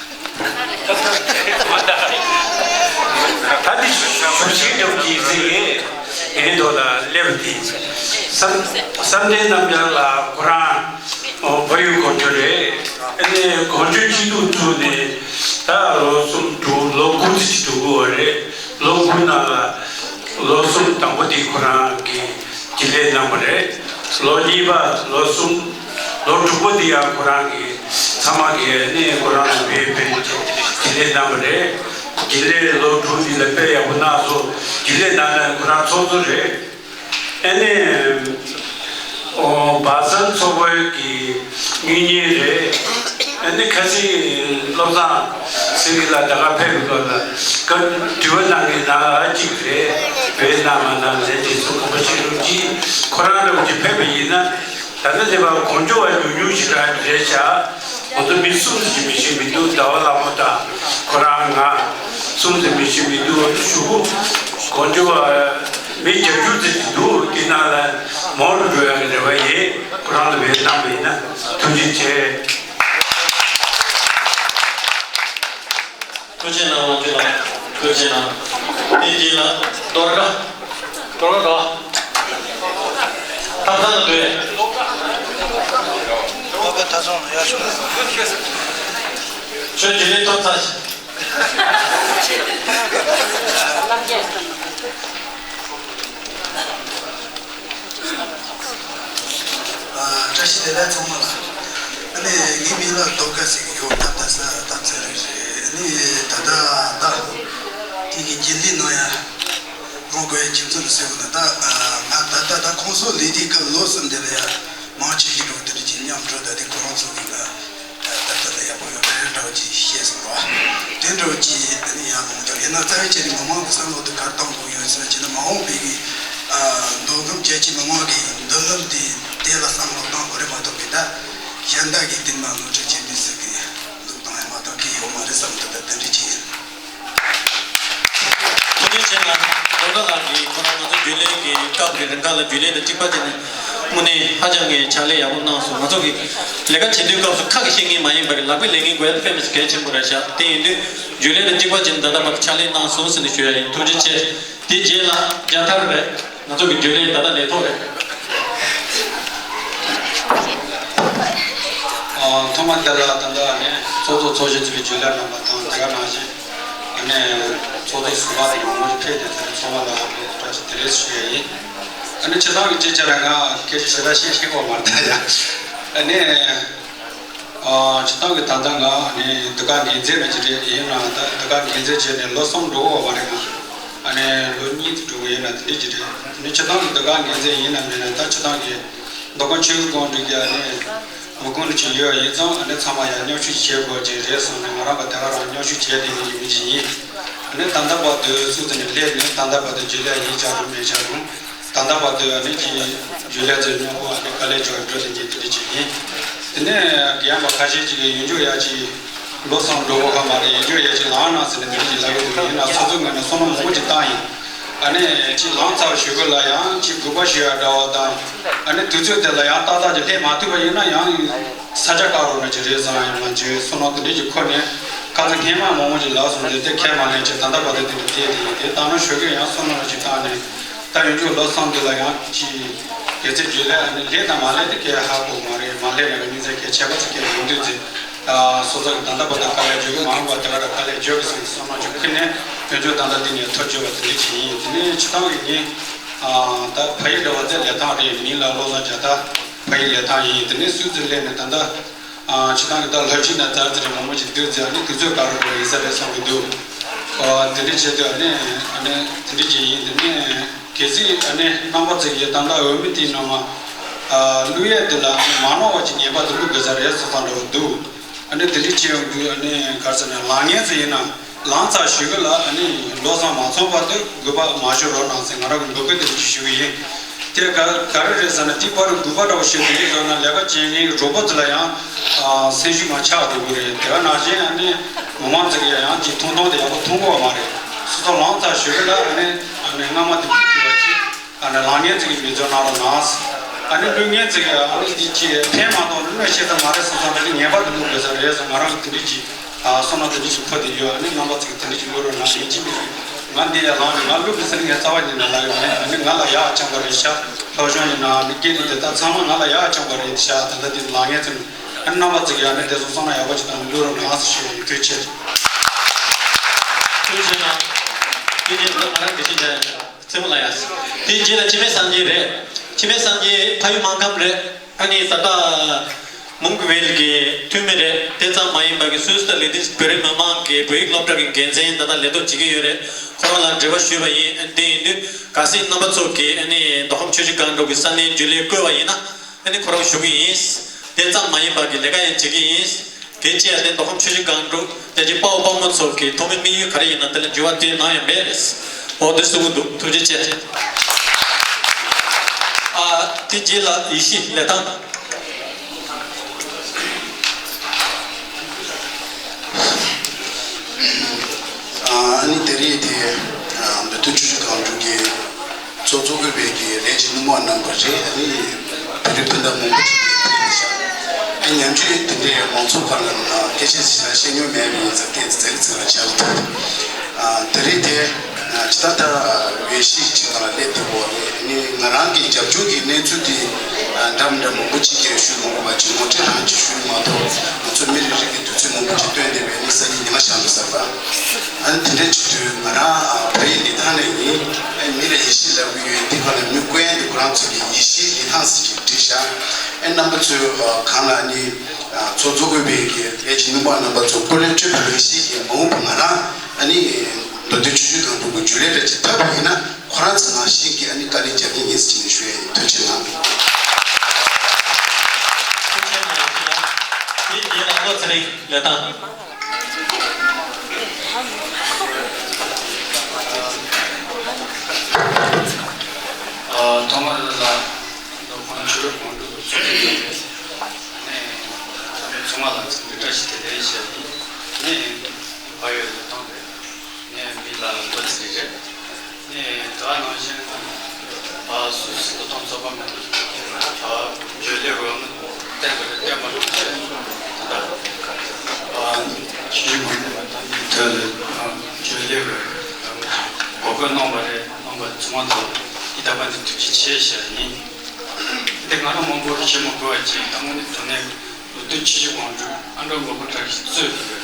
ད་འདི་ཞུ་ཞིག་འགྲུབ་ཀྱི་ཟེར་ངས་དེ་རིང་ཐོག་ལ་སླེབས་ཏེ། བསམ་བསམ་གཏན་རྣམ་རྒྱལ་ལགས་ཁོ་རང་ཨོ་ཕ་ཡུལ་གོ་འཇོ་རེད། ཨ་ནི་གོ་འཇོ་སྐྱིད་སྡུག་ཚུགས་ནས་ད་ལོ་གསུམ་དྲུག་ལོ་དགུ་ཙམ་ཞིག་འགྲོ་གི་ཡོད་རེད། ལོ་དགུ་ནང་ལ་ལོ་གསུམ་དང་པོ་དེ་ཁོ་རང་གི་རྒྱུན་ལས་གནང་བ་རེད། ལོ་གཉིས་པ་ལོ་གསུམ་ལོ་དྲུག་པ་དེ་ཡང་ཁོ་རང་གི་ཚང་མ་གིས་ནི་ཁོ་རང་ལ་བོད་པའི་རྒྱུན་ལས་གནང་བ་རེད། རྒྱུན་ལས་ལོ་དྲུག་དེ་ལ་དཔེ་ཡག་པོ་གནང་སོང་། རྒྱུན་ལས་གནང་ན་ཁོ་རང་ཚོགས་གཙོ་རེད། ཨ་ནི་ཨོ་སྦ་སེལ་ཚོགས་པའི་གི་དངུལ་གཉེར་རེད། ཨ་ནི་ཁ་སང་བློ་བཟང་སེང་གེ་ལགས་ད་ག་ཕེབས་པའི་སྐབས་ལ་བཀའ་དྲི་བ་གནང་མཁན་ནང་ལ་གཅིག་རེད། བོད་གནང་མ་གནང་ལས་དེ་ཚོ་དགོངས་པ་བཞེས་རོགས་གྱིས། ཁོ་རང་འདྲ་བོ་ཅིག་ཕེབས་པ་ཡིན་ན་ད་ལྟ་དེ་བར་གོ་འཇོ་བ་ཉུང་ཉུང་ཞིག་རང་རེད་ཤག་ང་ཚོ་མི་གསུམ་ཙམ་ཅིག་མི་ཤེས་མི་འདུག་ཟླ་བ་ལྷ་མོ་དང་ཁོ་རང་ང་གསུམ་ཙམ་མི་ཤེས་མི་འདུག་གཞུག་གུ་གོ་འཇོ་བ་མི་བརྒྱད་ཅུ་ཙམ་ཅིག་འདུག་དེ་ནང་ལ་མང་རུ་འགྲོ་ཡག་གི་རེ་བ་ཡོད། ཁོ་རང་ལ་བས་གནང་བ་ཡིན་ན་ཐུགས་རྗེ་ཆེ། ཐུགས་རྗེ་གནང་། ལོངས་སྤྱོད་ལགས་ཐུགས་རྗེ་གནང་། དེ་རྗེས་ལ་རྡོར་དགའ། རྡོར་དགའ། ཐབ་ཚང་ལ་འདུག་ཨེ། ཁྱོད་རྒྱུན་ལས་ཐོབ་ཚར་ཤག་བཀྲ་ཤིས་བདེ་ལེགས་ཚང་མ་ལ། ཨ་ནི་ངའི་མིང་ལ་རྡོར་དགའ་ཟེར་གྱི་ཡོད། ད་ལྟ་ས་ད་ཚེ་རིང་རེད། ཨ་ནི་ད་ལྟ་ད་དེ་གི་རྒྱུན་ལས་གནང་ཡ་རོགས་དགོས་ཡ་རྒྱུ་མཚན་ཟེར་བ་ན་ད་ང་ད་ལྟ་ད་ཁོང་ཚོ་ལས་དེ་སྐབས་ལོ་གསུམ་དེ་ལ་ཡ་མང་ཆེ་ཞིག་འགྲོ་དེ་འདྲ་ཅིག་མཉམ་འགྲོ། ད་དེ་ཁོ་རང་ཚོ་གི་ད་ད་ལྟ་ད་ཡག་པོ་ཡོད་རེད་འདྲ་བོ་ཅིག་བཤད་སོང་ར། དེ་འདྲ་བོ་ཅིག་ཨ་ནི་ཡང་ལོངས་སྤྱོད་ཡིན་ན་རྩ་བའི་ཆ་ནས་མི་མང་གི་བསམ་བློ་དེ་ག་རེ་གཏོང་དགོས་ཡོད་ཟེར་ན་བྱས་ན་མ་འོངས་པའི་གི་མདོ་ཁམས་རྒྱལ་སྤྱིའི་མི་མང་གི་མདུན་ལམ་དེ་དེ་ལ་བསམ་བློ་གཏོང་དགོས་རེད་མ་གཏོགས་པའི་ད་གཞན་དག་གི་དེ་མ་ནོར་འཁྲུལ་བྱེད་མི་སྲིད་གི་འདུག་དང་ཡང་མ་གཏོང་གི་ཡོད་མ་རེད་བསམ་འདུག་ད་དེ་འདྲ་ཅིག་ཡིན། ཐུགས་རྗེ་ཆེ་གནང་། རྡོར་དགའ་ལགས་ཀྱིས་ཁོ་རང་ང་ཚོ་རྒྱུན་ལས་ཀྱི་སྐབས་ཀྱི་རིང་ག་ལ་རྒྱུན་ལས་དང་གཅིག་པ་བྱས་ནས་དངོས་གནས་ཧ་ཅང་གི་ཕྱག་ལས་ཡག་པོ་གནང་སོང་། ང་ཚོ་གི་ལས་ཀ་བྱེད་དུས་སྐབས་སུ་ཁ་གིས་བཤད་མཁན་མ་ཡིན་པར་ལག་པས་ལས་མཁན་དགོས་ཡ་དེ་དཔེ་མི་སྲིད་གལ་ཆེན་པོ་རེད་ཤག་དེ་ཡིན་དུས་རྒྱུན་ལས་དང་གཅིག་པ་བྱས་ནས་ད་ལྟ་བར་དུ་ཕྱག་ལས་གནང་སོང་ཟེར་ནས་ཞུ་ཡ་ཡིན། ཐུགས་རྗེ་ཆེ། དེ་རྗེས་ལ་རྒྱལ་ཐར་རེད། ང་ཚོ་གི་རྒྱུན་ལས་ད་ལྟ་ལས་ཐོག་རེད། ཨ། ཐོག་མར་དེ་ལ་ད་ལྟ་ནི་ཚོགས་གཙོ་ཚོགས་གཞོན་ཚོའི་རྒྱུན་ལས་རྣམ་པ་དང་དེ་ག་ནང་བཞིན་ཨ་ནི་ཚོགས་གཙོ་ཟུར་པ་དང་མང་པོ་ཕེབས་ཏེ་དེ་ཚང་མ་ལ་བཀྲ་ཤིས་བདེ་ལེགས་ཞུ་ཡ་ཡིན། ཨ་ནི་སྤྱིར་བཏང་གི་སྤྱི་ཆ་ར་ང་སྐད་ཆ་ཞེ་དྲག་བཤད་ཤེས་ཀྱི་ཡོད་མ་རེད་ད་ཡ། ཨ་ནི། ཨ། སྤྱིར་བཏང་གི་ད་ལྟ་ང་ནི་འདི་ག་འགན་འཛིན་ནང་གི་རེད། ཡིན་ནའང་ད་འདི་ག་འགན་འཛིན་བྱས་ནས་ལོ་གསུམ་འགྲོ་གི་ཡོད་མ་རེད་ང་། ཨ་ནི་ལོ་གཉིས་ཙམ་འགྲོ་གི་ཡོད་ན་དེ་འདྲ་ཅིག་རེད། ཨ་ནི་སྤྱིར་བཏང་གི་འདི་ག་འགན་འཛིན་ཡིན་ནམ་མིན་ན་ད་སྤྱིར་བཏང་གི་མདོ་ཁམས་ཆུ་བཞི་སྒང་དྲུག་གི་ཨ་ནི་མི་ཁུངས་ཅིག་ཡོད་ཡིན་ཙང་ཨ་ནི་ཚང་མ་ཡང་མཉམ་ཞུགས་བྱེད་དགོས་ཀྱི་རེད་བསམ་ནས་ང་རང་གི་དེ་ག་རང་མཉམ་ཞུགས་བྱས་བསྡད་མཁན་གྱི་མི་ཅིག་ཡིན། ཨ་ནི་ད་ལྟ་བར་དུ་སུ་ཙམ་ནས་སླེབས་ནས་ད་ལྟ་བར་དུ་རྒྱུན་ལས་ཡིན་ཆགས་རུང་མེད་ཆགས་རུང་། ད་ལྟ་བར་དུ་ཨ་ནི་ཅིག་རྒྱུན་ལས་ཚོའི་སྙོམས་པོ་ཨ་ནི་དཀའ་ལས་ཅིག་འགྲོ་བསྡད་ཀྱི་དེ་འདྲ་ཅིག་ཡིན། དེ་ནས་རྒན་པ་ཁ་ཤས་ཅིག་གིས་ཡུན་འཇོག་ཡ་ཅིག་ལོ་གསུམ་འགྲོ་དགོས་ཁ་མ་རེད། ཡུན་འཇོག་ཡ་ཅིག་ལངས་ན་ཟེར་ནས་དེ་འདྲ་ཅིག་ལབ་ཀྱི་འདུག་ཡིན་ན་ཚོགས་གཙོའི་ངོས་ནས་བསམ་བློ་མང་པོ་ཅིག་བཏང་ཡིན། ཨ་ནི་ཅིག་ལངས་ཚར་ཞུ་གི་ལ་ཡང་ཅིག་དགོས་པ་ཞུ་ཡ་འདྲ་བ་དང་། ཨ་ནི་དུས་ཚོད་དེ་ལ་ཡང་ཏག་ཏག་ཅིག་སླེབས་མ་ཐུབ་པ་ཡིན་ན་ཡང་ས་ཆ་བཀག་རོགས་གནང་ཅིག་རེད་བསམ་ཡང་མ་བྱུང་བསམ་ནོ་དེ་འདྲས་ཀྱི་ཁོ་ནས་ཁ་ཚ་ངན་མ་མང་པོ་ཅིག་ལབ་སོང་དེ་དེ་ཁས་མ་ལེན་ཅིག་ད་ལྟ་བར་དུ་དེ་འདྲ་བསྡད་དེ་ཡིན། དེ་ལྟ་ན་ཞུ་གི་ཡང་བསམ་ནོ་ཅིག་བཏང་ནས་ད་ཡོང་རྒྱུ་ལོ་གསུམ་དེ་ལ་ཡང་ཅིག་གལ་ཚད་རྒྱུན་ལས་ཨ་ནི་ལས་དང་མ་ལས་དེ་སྐད་ཧ་གོ་མ་རེད། མ་ལས་ན་གི་མི་ཚེ་སྐད་ཆད་པ་ཚེ་སྐད་ཡོང་དུས་ཚེ། ཨ་སོ་སོ་གི་ད་ལྟ་བར་དུ་དཀའ་ལས་བརྒྱབ་གི་མ་འོངས་པ་དེ་ག་ད་དཀའ་ལས་བརྒྱབ་གི་སོང་བསམ་ན་ཅིག་ཁྱེད་ནས་དོན་གཅོད་ད་ལྟ་འདི་ནས་ཐག་གཅོད་པ་དེ་འདྲ་ཅིག་ཡིན། དེ་ནས་སྤྱི་བཏང་གི་ངས་ཨ་ད་ཕ་ཡུལ་འདྲ་བ་དེ་ལས་ཐང་རེད། མིང་ལ་བློ་བཟང་རྒྱ་སྟག་ཕ་ཡུལ་ལས་ཐང་ཡིན། དེ་ནས་སུད་སི་སླེབས་ནས་ད་ལྟ་ཨ་སྤྱི་བཏང་གི་ད་ལྷ་ཆུ་ན་ཙར་ཙི་རེ་མང་པོ་ཅིག་འདུག་ཙི་ཨ་ནི་དུས་ཚོད་བཀག་རོགས་ཡིན་ས་རེད་བསམ་གི་འདུག་ཨ་དེ་འདྲ་བྱས་དུས་ཨ་ནི་ཨ་ནི་དེ་འདྲ་ཅིག་ཡིན། དེ་ནས་གལ་སྲིད་ཨ་ནི་རྣམ་པ་ཚོ་གིས་ད་ལྟ་འོས་མི་དེའི་ནང་ང་ཨ་བླུག་ཡས་དེ་ལ་ཨ་ནི་མ་ནོར་བ་ཅིག་ངེས་པར་དུ་བླུག་དགོས་ས་རེད་བསམ་བསམ་འདྲ་བོ་འདུག་ཨ་ནི་དེ་འདྲ་བྱས་ཡོང་དུས་ཨ་ནི་ག་རེ་ཟེར་ན་ལངས་མཁན་ཚོ་ཡིན་ན་ལངས་ཚར་ཞུ་གི་ལ་ཨ་ནི་ལོ་གསུམ་མ་ཚང་བར་དུ་དགོས་པ་མ་ཞུ་རོགས་གནང་ཟེར་ང་རང་གི་འབོད་སྐུལ་དེ་འདྲ་ཞུ་གི་ཡིན། དེ་ག་ག་རེ་རེད་ཟེར་ན་དེ་བར་དུ་དགོས་པ་འདྲ་བོ་ཞུ་དེ་རེད་ཟེར་ན་ལས་ཀ་བྱེད་མཁན་གྱི་གྲོགས་པོ་ཚོ་ལ་ཡང་ཨ་སེམས་ཤུགས་མར་ཆག་འགྲོ་གི་རེད། དེ་ག་ནང་བཞིན་ཨ་ནི་མི་མང་ཚོ་གིས་ཡང་ཅིག་མཐོང་སྟངས་དེ་ཡག་པོ་མཐོང་གི་ཡོད་མ་རེད། སོ་སོ་ལངས་ཚར་ཞུ་གི་ལ་ཨ་ནི་ཨ་ནི་སྔ་མ་དེ་འདྲ་ཞུ་བ་ཅིག་ཨ་ནི་ལངས་མཁན་ཚོ་གིས་འབད་བརྩོན་གནང་རོགས་གནང་། ཨ་ནི་བླུག་མཁན་ཚོ་གིས་ཨ་ནི་འདི་ཅིག་ཕན་མ་ཐོགས་ན་གནོད་ཤེས་ས་མ་རེད་བསམ་བསམ་རེད། ངེས་པར་དུ་བླུག་དགོས་ས་རེད་བསམ་ང་རང་གིས་དེ་འདྲ་ཅིག་ཨ་བསམ་བློ་དེ་འདྲ་ཞིག་འཁོར་བསྡད་ཡོད། ཨ་ནི་རྣམ་པ་ཚོ་གིས་དེ་འདྲ་ཞིག་བླུག་རོགས་གནང་། ཡིན་གཅིག་མིན་གཅིག་ང་འདི་ཡར་ལངས་ནས་ང་བླུག་གི་ཟེར་ངས་རྩ་བ་ཉིད་ནས་ལབ་ཡོད་མེད། ཨ་ནི་ང་ལ་ཡག་བཅངས་པ་རེད་ཤག་སློབ་སྦྱོང་ཡིན་ན་ཨ་ནི་སྐད་རིགས་དེ་དག་ཚང་མ་ང་ལ་ཡག་བཅངས་པ་རེད་ཤག་ད་ལྟ་འདི་ལངས་མཁན་ཚོ་ཨ་ནི་རྣམ་པ་ཚོ་གིས་ཨ་ནི་དེ་ཚོ་བསམ་བློ་ཡག་པོ་ཅིག་བཏང་ནས་བླུག་རོགས་གནང་ཟེར་ཞུ་ཡ་ཡིན། ཐུགས་རྗེ་ཆེ། ཐུགས་རྗེ་གནང་། དེ་རྗེས་ལ་ང་རང་འགྲེལ་བཤད་རྒྱག་ཡ་ཡིན། རྩེ་མོ་ལ་ཡ། དེ་རྗེས་ལ་འཆི་མེད་སངས་རྒྱས་རེད། འཆི་མེད་སངས་རྒྱས་ཕ་ཡུལ་སྨར་ཁམས་རེད། ཨ་ནི་ད་ལྟ་མོང་གི་ཝེལ་གྱི་འཐུས་མི་རེད། དེ་ཙམ་མ་ཡིན་པ་གི་སུད་སི་དང་ལི་ཏིན་བོད་རིགས་མི་མང་གི་བོད་ཡིག་སློབ་གྲྭ་གི་འགན་འཛིན་ད་ལྟ་ལས་གཏོད་བྱེད་ཀྱི་ཡོད་རེད། ཁོ་རང་ལ་འབྲེལ་བ་ཞུས་པ་ཡིན། ཨ་ནི་དེ་ཡིན་དུས་གལ་སྲིད་རྣམ་པ་ཚོ་གིས་ཨ་ནི་མདོ་ཁམས་ཆུ་བཞི་སྒང་དྲུག་གི་ས་གནས་རྒྱུན་ལས་བསྐོས་པ་ཡིན་ན། ཨ་ནི་ཁོ་རང་ཞུ་གི་ཡིན། དེ་ཙམ་མ་ཡིན་པ་གི་ལས་ཀ་ཡང་བྱེད་ཀྱི་ཡིན། དེ་བཅས་ཏེ་མདོ་ཁམས་ཆུ་བཞི་སྒང་དྲུག་རྒྱལ་གཅེས་དཔའ་བོ་དཔའ་མོ་ཚོ་གི་ཐོག་མའི་དམིགས་ཡུལ་ག་རེ་ཡིན་ན་དེ་ལ་འགྱུར་བ་དེ་ནམ་ཡང་མེད། འོ་དེ་གསུང་གི་འདུག་ཐུགས་རྗེ་ཆེ། ཨ་དེ་རྗེས་ལ་ཡེ་ཤེས་ལས་ཐང་། ཨ་ནི་དེ་རིང་དེ་མདོ་སྟོད་ཆུ་བཞི་སྒང་དྲུག་གི་ཚོགས་གཙོ་དགོས་པའི་གི་ལས་ཀྱི་སྣུམ་འཁོར་གནང་བ་རེད། ཨ་ནི་བོད་རིགས་སྤུན་ཟླ་མང་པོ་ཅིག་གིས་ཕེབས་ནས་བཞག་ཨ་ཉམས་ཞིབ་དེ་འདྲའི་མང་ཚོགས་བར་ལ་སྐད་ཆ་ཞིག་ལ་བཤད་མྱོང་མེད་པའི་ཡིན་ཙང་ཏོག་ཙམ་ཙིག་ལ་ཆགས་ཐུབ། དེ་རིང་དེ་ཇི་ལྟར་ད་འོས་གཞི་ཅིག་ནང་ལ་སླེབས་བསྡད་པ་རེད། ཨ་ནི་ང་རང་གི་རྒྱབ་ལྗོངས་ཀྱི་གནས་ཚུལ་དེ་འདྲ་མི་འདྲ་མང་པོ་ཅིག་གིས་ཞུ་མ་དགོས་པ་ཅིག་ངོ་སྤྲོད་རང་གིས་ཞུས་མ་གཏོགས་ང་ཚོ་མི་རེ་རེ་གི་དུས་ཚོད་མང་པོ་ཅིག་བཏོན་བསྡད་པའི་ཨ་ནི་སང་ཉིན་ཉི་མ་ཤར་འགྲོ་ས་རེད་པ། ཨ་ནི་དེ་འདྲ་བྱེད་དུས་ང་རང་ཕ་ཡུལ་ལི་ཐང་ནས་ཡིན། ཨ་ནི་མི་ལ་ཡེ་ཤེས་ལབ་ཀྱི་ཡོད། འདི་ག་ལ་མི་བསྐོ་ཡ་འདི་ཁོ་རང་ཚོ་གིས་ཡེ་ཤེས་ལི་ཐང་ཟེར་གྱི་བྲིས་ཤག་ཨ་ནི་རྣམ་པ་ཚོས་གང་ལ་ཨ་ནི་ཚོགས་གཙོ་དགོས་པའི་གི་ལས་ཀྱི་སྣུམ་འཁོར་རྣམ་པ་ཚོ་སྐུ་ལས་སྤྲོད་པའི་ཡེ་ཤེས་ཀྱི་མ་འོངས་པ་ང་རང་ཨ་ནི་མདོ་སྟོད་ཆུ་བཞི་སྒང་དྲུག་གི་རྒྱུན་ལས་འདྲ་ཅིག་ཐོབ་པ་ཡིན་ན་ཁོ་རང་ཚོ་ནང་བཞིན་གྱི་ཨ་ནི་དཀའ་ལས་རྒྱག་གི་ཡིན་ཟེར་ནས་ཞུ་ཡ་ཡིན། ཐུགས་རྗེ་གནང་། ཐུགས་རྗེ་གནང་། དེ་རྗེས་ལ་བློ་ཚེ་རིང་ལས་དང་། ཐོག་མར་ལ་ལ་ཁོང་ཆོས་ལུགས་གང་དྲུག་གི་ཚོགས་གཙོ་ཡིན། ཚང་མ་ལ་འཚམས་འདྲི་བཀྲ་ཤིས་བདེ་ལེགས་ཞུ་ཡིན། ངའི་ཕ་ཡུལ་ལི་ཐང་རེད། ངའི་མིང་ལ་བློ་ཚེ་རིང་རེད། ངས་དེ་ག་ནང་བཞིན་ཨ་སུད་སི་ལི་ཐང་ཚོགས་པ་མིན་པ་ཨ་བརྗོད་ལས་འོས་མི་བསྟན་པ་རེད། བསྟན་པ་ནང་བཞིན་ད་ལྟ་ཨ་ཆུ་བཞི་སྒང་དྲུག་གི་ཐོག་ལ་ཨ་བརྗོད་ལས་འོས་འོས་མི་ཅིག་འགོད་སྐུལ་གནང་བ་རེད། གནང་བ་ཚང་མ་ལ་ཡི་དམ་པ་འདི་ཐུགས་རྗེ་ཆེ་ཞུ་ཡ་ཡིན། འདི་ང་རང་མང་པོ་བཤད་མི་དགོས་པ་ཅིག་ད་དངོས་གནས་དྲང་གནས་ལོ་དུས་ཆུ་བཞི་སྒང་དྲུག་ཨ་འགྲོ་མགོན་པོ་གྲགས་ཀྱིས་གཙོས་པའི་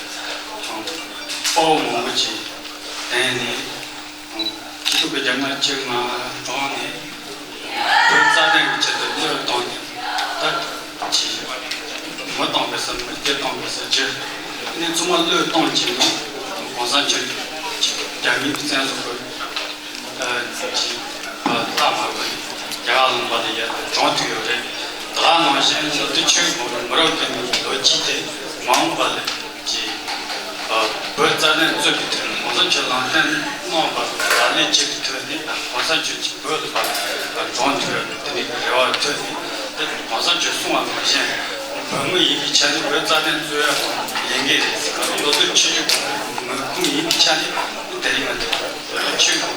དཔའ་བོ་མང་པོ་ཅིག་དེ་ནས་སྤྱི་ཐུབ་པའི་རྒྱ་མ་ཆེ་ང་གྲོངས་ནས་བོད་རྩ་དོན་གྱི་ཆེད་དུ་བློས་བཏང་ནས་ད་ཅི་མི་བཏང་བའི་ས་མི་སྐྱེ་བཏང་བའི་ས་ཅི་ནས་ཚང་མ་བློས་བཏང་བྱས་ནས་གོང་ས་མཆོག་གི་རྒྱ་མིའི་བཙན་བཟུང་གི་ལྷག་མ་དགོས་ནས་རྒྱ་གར་ལུང་པ་ལ་ཡར་གྲོངས་ཐུབ་ཡོད་རེད། ད་ག་ནང་བཞིན་ལོ་དུས་ཆུ་བཞི་སྒང་དྲུག་མི་རབས་རྒན་པའི་ལོ་རྒྱུས་དེ་མ་འོངས་པ་ལ་ཅིག་བོད་རྩ་དོན་གཙོས་པའི་ཐོག་ནས་གོང་ས་མཆོག་ལམ་སྟོན་གནང་བ་ལག་ལེན་བྱེད་པའི་ཐོག་ནས་གོང་ས་མཆོག་ཅིག་བོད་ལ་ཕར་གྲོངས་ཐུབ་ཡོད་རེད། དེ་འདྲའི་རེ་བ་ཐོག་ནས་དེ་གོང་ས་མཆོག་གསུངས་པ་ནང་བཞིན་བོད་མི་ཡིན་པའི་ཆ་ནས་བོད་རྩ་དོན་གཙོས་ཡ་ཡིན་གྱི་རེད་ཟེར། ང་ཚོ་ལོ་དུས་ཆུ་བཞི་སྒང་དྲུག་མི་ཁུངས་ཡིན་པའི་ཆ་ནས་དེ་རིང་ང་ཚོ་ལོ་དུས་ཆུ་བཞི་སྒང་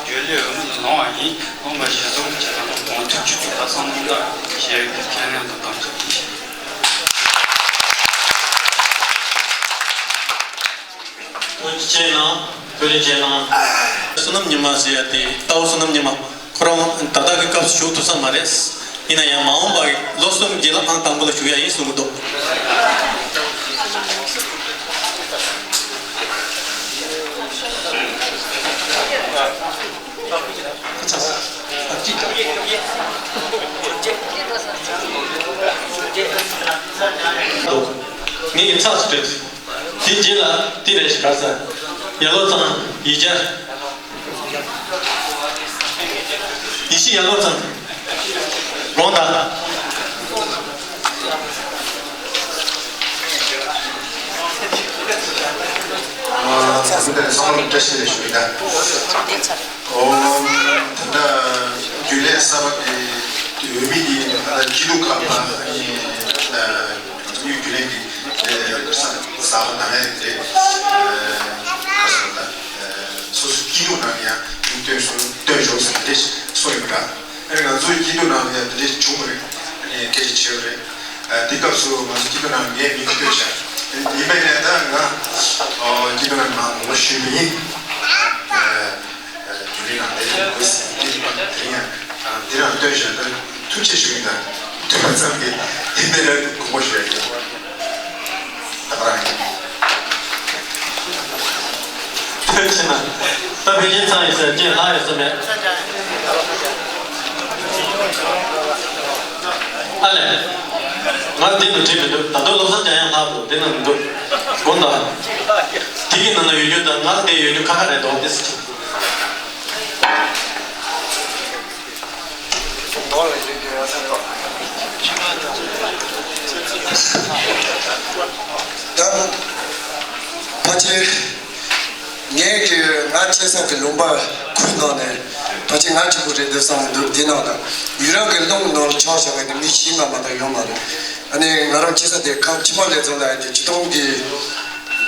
དྲུག་ཡོད་ལས་འོས་མི་ལ་ལངས་པ་ཡིན། ལངས་པ་ཞིག་བཟུང་བྱས་ད་དུང་གོང་ཐུག་བཅུ་གཅིག་པ་སང་གནང་དག་ཞེས་ཀྱི་ཁས་ལེན་དང་དམ་བཅའ་ཡིན། ཐུགས་རྗེ་ཆེ་གནང་། ཐུགས་རྗེ་ཆེ་གནང་། བསོད་ནམས་ཉི་མ་ཟེར་ཡ་དེ་རྟ་བོ་བསོད་ནམས་ཉི་མ། ཁོ་རང་ད་ལྟ་གི་སྐབས་སུ་བཞུགས་ཐུབ་ས་མ་རེད། ཡིན་ན་ཡང་མ་འོངས་པ་ལོ་གསུམ་རྗེས་ལ་ཨང་དང་པོ་ལ་བཞུགས་ཡ་ཡིན་གསུང་གི་འདུག་ངས་ཚགས་སུ་བྲིས། དེ་རྗེས་ལ་དེ་རེ་ཞིག་གར་ས། ཡར་ལོ་ཙང་ཡིག་ཆ། ཡིག་ཤི་ཡར་ལོ་ཙང་། དགོངས་དག་ཚགས་སུ་བྲིས་བསམ་བློ་བཀྲ་ཤིས་བདེ་ལེགས་ཞུ་གི་ད། ཨོ། ད་ལྟ་རྒྱུན་ལས་གསར་པ་དེ་འོས་མི་དེ་ད་ལྟ་སྐྱིད་སྡུག་ཁག་པ་ཨ་ནི་ང་ཚོ་གཡུ་རྒྱུན་ལས་དེ་ས་ས་བ་ནང་ལས་དེ་ག་སོང་ད་སོ་སོ་སྐྱིད་སྡུག་ནང་ཡང་མིང་སྟོན་སོང་སྟོན་ཞོག་ཟེར་ཏེ་གསུངས་ཡོད་པ་འདྲ། ཨ་ནི་ང་ཚོའི་སྐྱིད་སྡུག་ནང་ཡང་དེ་འདྲས་བྱུང་བ་རེད། ཨ་ནི་སྐད་ཆ་བྱས་པ་རེད། ཨ་དེ་སྐབས་སུ་ང་ཚོ་སྐྱིད་སྡུག་ནང་ངས་མིང་བཏོན་བྱ། ཡིན་པའི་ནས་ད་ང་ཨོ་སྐྱིད་སྡུག་ནང་མང་མང་ཞུས་པ་ཡིན། ཨ་རྒྱུན་ལས་ནང་ལས་དགོས་ཟིན་དེ་ཡིན་པ་དེ་ཡང་དེ་རང་བཏོན་བྱ་ད་ཐུགས་རྗེ་ཆེ་ཞུ་ཡིན། ད་འདོད་པ་ཙམ་གྱིས་ཡིན་པའི་རེད་དགོངས་པ་ཞུ་ཡ་ཡིན། ད་ག་རང་ཡིན། ཐོས་ཕྱིན་ན། ད་བོད་ཆེན་ཚང་ཡིན་ཟེར་ཅེས་ལྷག་ཡོད་ས་མེད། ཨ་ལས། ང་འདི་ནང་བྲིས་མི་འདུག་ད་དུང་བློ་བཟང་འཇམ་དབྱངས་ལྷག་འདུག་འདི་ནང་མི་འདུག་དགོངས་དག་དེ་གི་ནང་ན་ཡོད་རྒྱུ་དང་ང་འདི་ཡོད་རྒྱུ་ཁ་ཁ་རེད་འདུག་འདི་སྲིད་ཅིག་ད་ཕལ་ཆེར་ངས་ཀྱི་ང་ཆེ་ས་གི་ལུང་པ་ཁུལ་ནང་ནས་ཕལ་ཆེར་ང་གཅིག་པུ་རེད་འདུག་བསམ་འདུག་འདི་ནང་ལ་ཡུལ་རང་གི་ཀླུང་ནང་ལ་ཆགས་བཞག་པའི་མི་བཞི་ལྔ་མ་གཏོགས་ཡོད་མ་རེད། ཨ་ནི་ང་རང་ཆེ་ས་དེ་ཁམས་ཕྱི་མ་ལས་ཚོ་ལ་ཡང་སྤྱི་སྟོང་གི་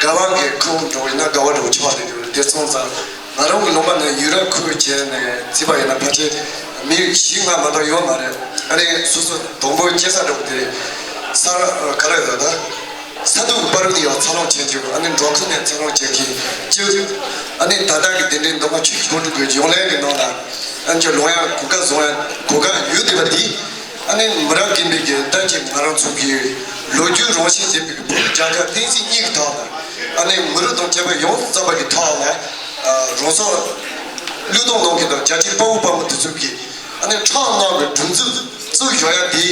དགའ་བ་གི་ཁུལ་འགྲོ་བས་ན་དགའ་བ་འགྲོ་ཆགས་བསྡད་ཡོད་དེ་སོང་ཙང་། ང་རང་གི་ལུང་པ་ནི་ཡུལ་ར་ཁུལ་བྱས་ནས་བརྩིས་པ་ཡིན་ན་ཕལ་ཆེར་མི་བཞི་ལྔ་མ་གཏོགས་ཡོད་མ་རེད། ཨ་ནི་སོ་སོ་སྡོང་པོ་སྐྱེ་ས་འགྲོ་དེ་ས་ག་རེ་ད་ད་ས་དུག་གི་པར་རིས་ཡང་འཚར་ལོངས་བྱེད་རྒྱུ་ཨ་ནི་འབྲོག་ཁུལ་ནས་འཚར་ལོངས་བྱེད་མཁན་གཅིག་ཨ་ནི་ད་ལྟ་གི་དེ་འདྲའི་མདོ་སྔགས་ཆོས་ཀྱི་སྒོ་འགྲོ་དགོས་ཡོང་ལས་ཀྱི་ནང་ལ་ཨ་ནི་ལོང་ཡ་གོ་སྐབས་བཟུང་ཡ་གོ་སྐབས་ཡོད་བསྡད་པ་འདི། ཨ་ནི་མི་རབས་རྒན་པའི་གི་ལྟ་ཅི་ང་རང་ཚོ་གི་ལོ་རྒྱུས་རང་བཞིན་ལྡན་པའི་བོད་རྒྱལ་ཁབ་བསྟན་སྲིད་གཉིས་ཀྱི་ཐོག་ལ་ཨ་ནི་མི་རབས་དང་བཅས་པ་ཡོངས་རྫོགས་པ་གི་ཐོག་ལ་རང་སྲོག་བློས་གཏོང་གནང་མཁན་དང་རྒྱལ་གཅེས་དཔའ་བོ་དཔའ་མོ་དེ་ཚོ་གི་ཨ་ནི་ཁྲག་ནང་གི་སྒྲིག་འཛུགས་བཙུགས་ཡོད་ཡ་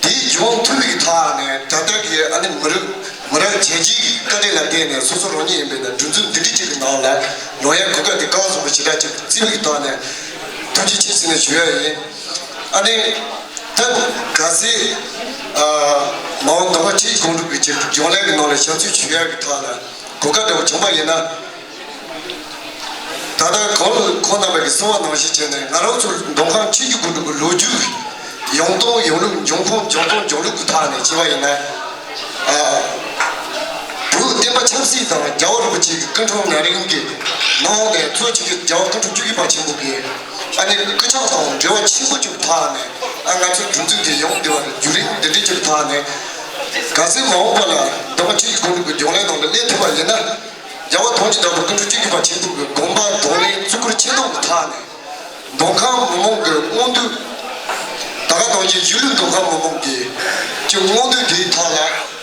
དེ་དེ་ཡོང་ཐུབ་པའི་ཐོག་ནས་ད་ལྟ་གི་ཨ་ནི་མི་རབས་མི་རབས་བྱས་རྗེས་ཀྱི་བཀའ་དྲིན་ལ་བརྟེན་ནས་སོ་སོ་རང་ཉིད་ཡིན་པའི་ནང་སྒྲིག་འཛུགས་འདི་འདྲ་ཅིག་གི་ནང་ལ་ལོང་ཡ་གོ་སྐབས་དེ་གང་བཟང་པོ་ཞེ་དྲག་ཅིག་བརྩིས་པའི་ཐོག་ནས་ཐུགས་རྗེ་ཆེ་ཟེར་ནས་ཞུ་ཡ་ཡིན། ཨ་ནི། ད་གལ་སྲིད། ཨ། མ་འོངས་མདོ་སྔགས་ཆོས་ཀྱི་སྒོ་འགྲོ་གི་ཆེད་དུ་སྦྱོང་ལས་ཀྱི་ནང་ལ་ཞབས་ཞུ་ཞུ་ཡག་གི་ཐོག་ལ་གོ་སྐབས་འདྲ་བོ་བྱུང་བ་ཡིན་ན། ད་ལྟ་གོང་ཁོང་རྣམ་པ་གིས་གསུངས་པ་ནང་བཞིན་བྱས་ནས་ང་རང་ཚོ་མདོ་ཁམས་ཆོས་ཀྱི་སྒོ་འགྲོ་གི་ལོ་རྒྱུས་ཡོང་སྟངས་ཡོང་ལུགས་འབྱུང་ཁུངས་འབྱུང་སྟངས་འབྱུང་ལུགས་ཀྱི་ཐོག་ནས་བྱས་པ་ཡིན་ན། ཨ། བོད་བསྟན་པ་ཆབ་སྲིད་དང་རྒྱལ་བ་རིན་པོ་ཆེ་གི་སྐུ་འཁྲུངས་ན་རིང་གི་ནང་ནས་གཙོ་ཆེ་གི་རྒྱལ་བ་སྐུ་འཁྲུངས་བཅུ་བཞི་པ་ཆེན་པོ་གི་ཨ་ནི་སྐུ་ཕྱག་དང་འབྲེལ་བ་ཆེན་པོ་བཅུག་ཐག་ནས་ཨ་ང་ཚོའི་སྒྲིག་འཛུགས་དེ་ཡོང་བདེ་བ་རྒྱུན་རིང་བདེ་འདྲེན་བཅུག་ཐག་ནས་ག་ཚོད་མ་འོངས་པ་ལ་མདོ་སྔགས་ཆོས་ཀྱི་སྒོ་འགྲོ་གི་སྦྱོང་ལས་ནང་ལ་སླེབས་ཐུབ་པ་ཡིན་ན་རྒྱལ་བ་དོན་གྱི་བདག་པོ་སྐུ་འཁྲུངས་བཅུ་བཞི་པ་ཆེན་པོ་གི་དགོངས་པ་དོན་ལས་བརྩི་བཀུར་ཆེ་མཐོང་གི་ཐག་ནས། མདོ་ཁམས་མི་མང་གི་མངོན་འདོད། ད་ག་ནང་བཞིན་གཞིས་ལུས་མདོ་ཁམས་མི་མང་གི་ཀྱི་མངོན་འདོད་དེའི་ཐོག་ལ་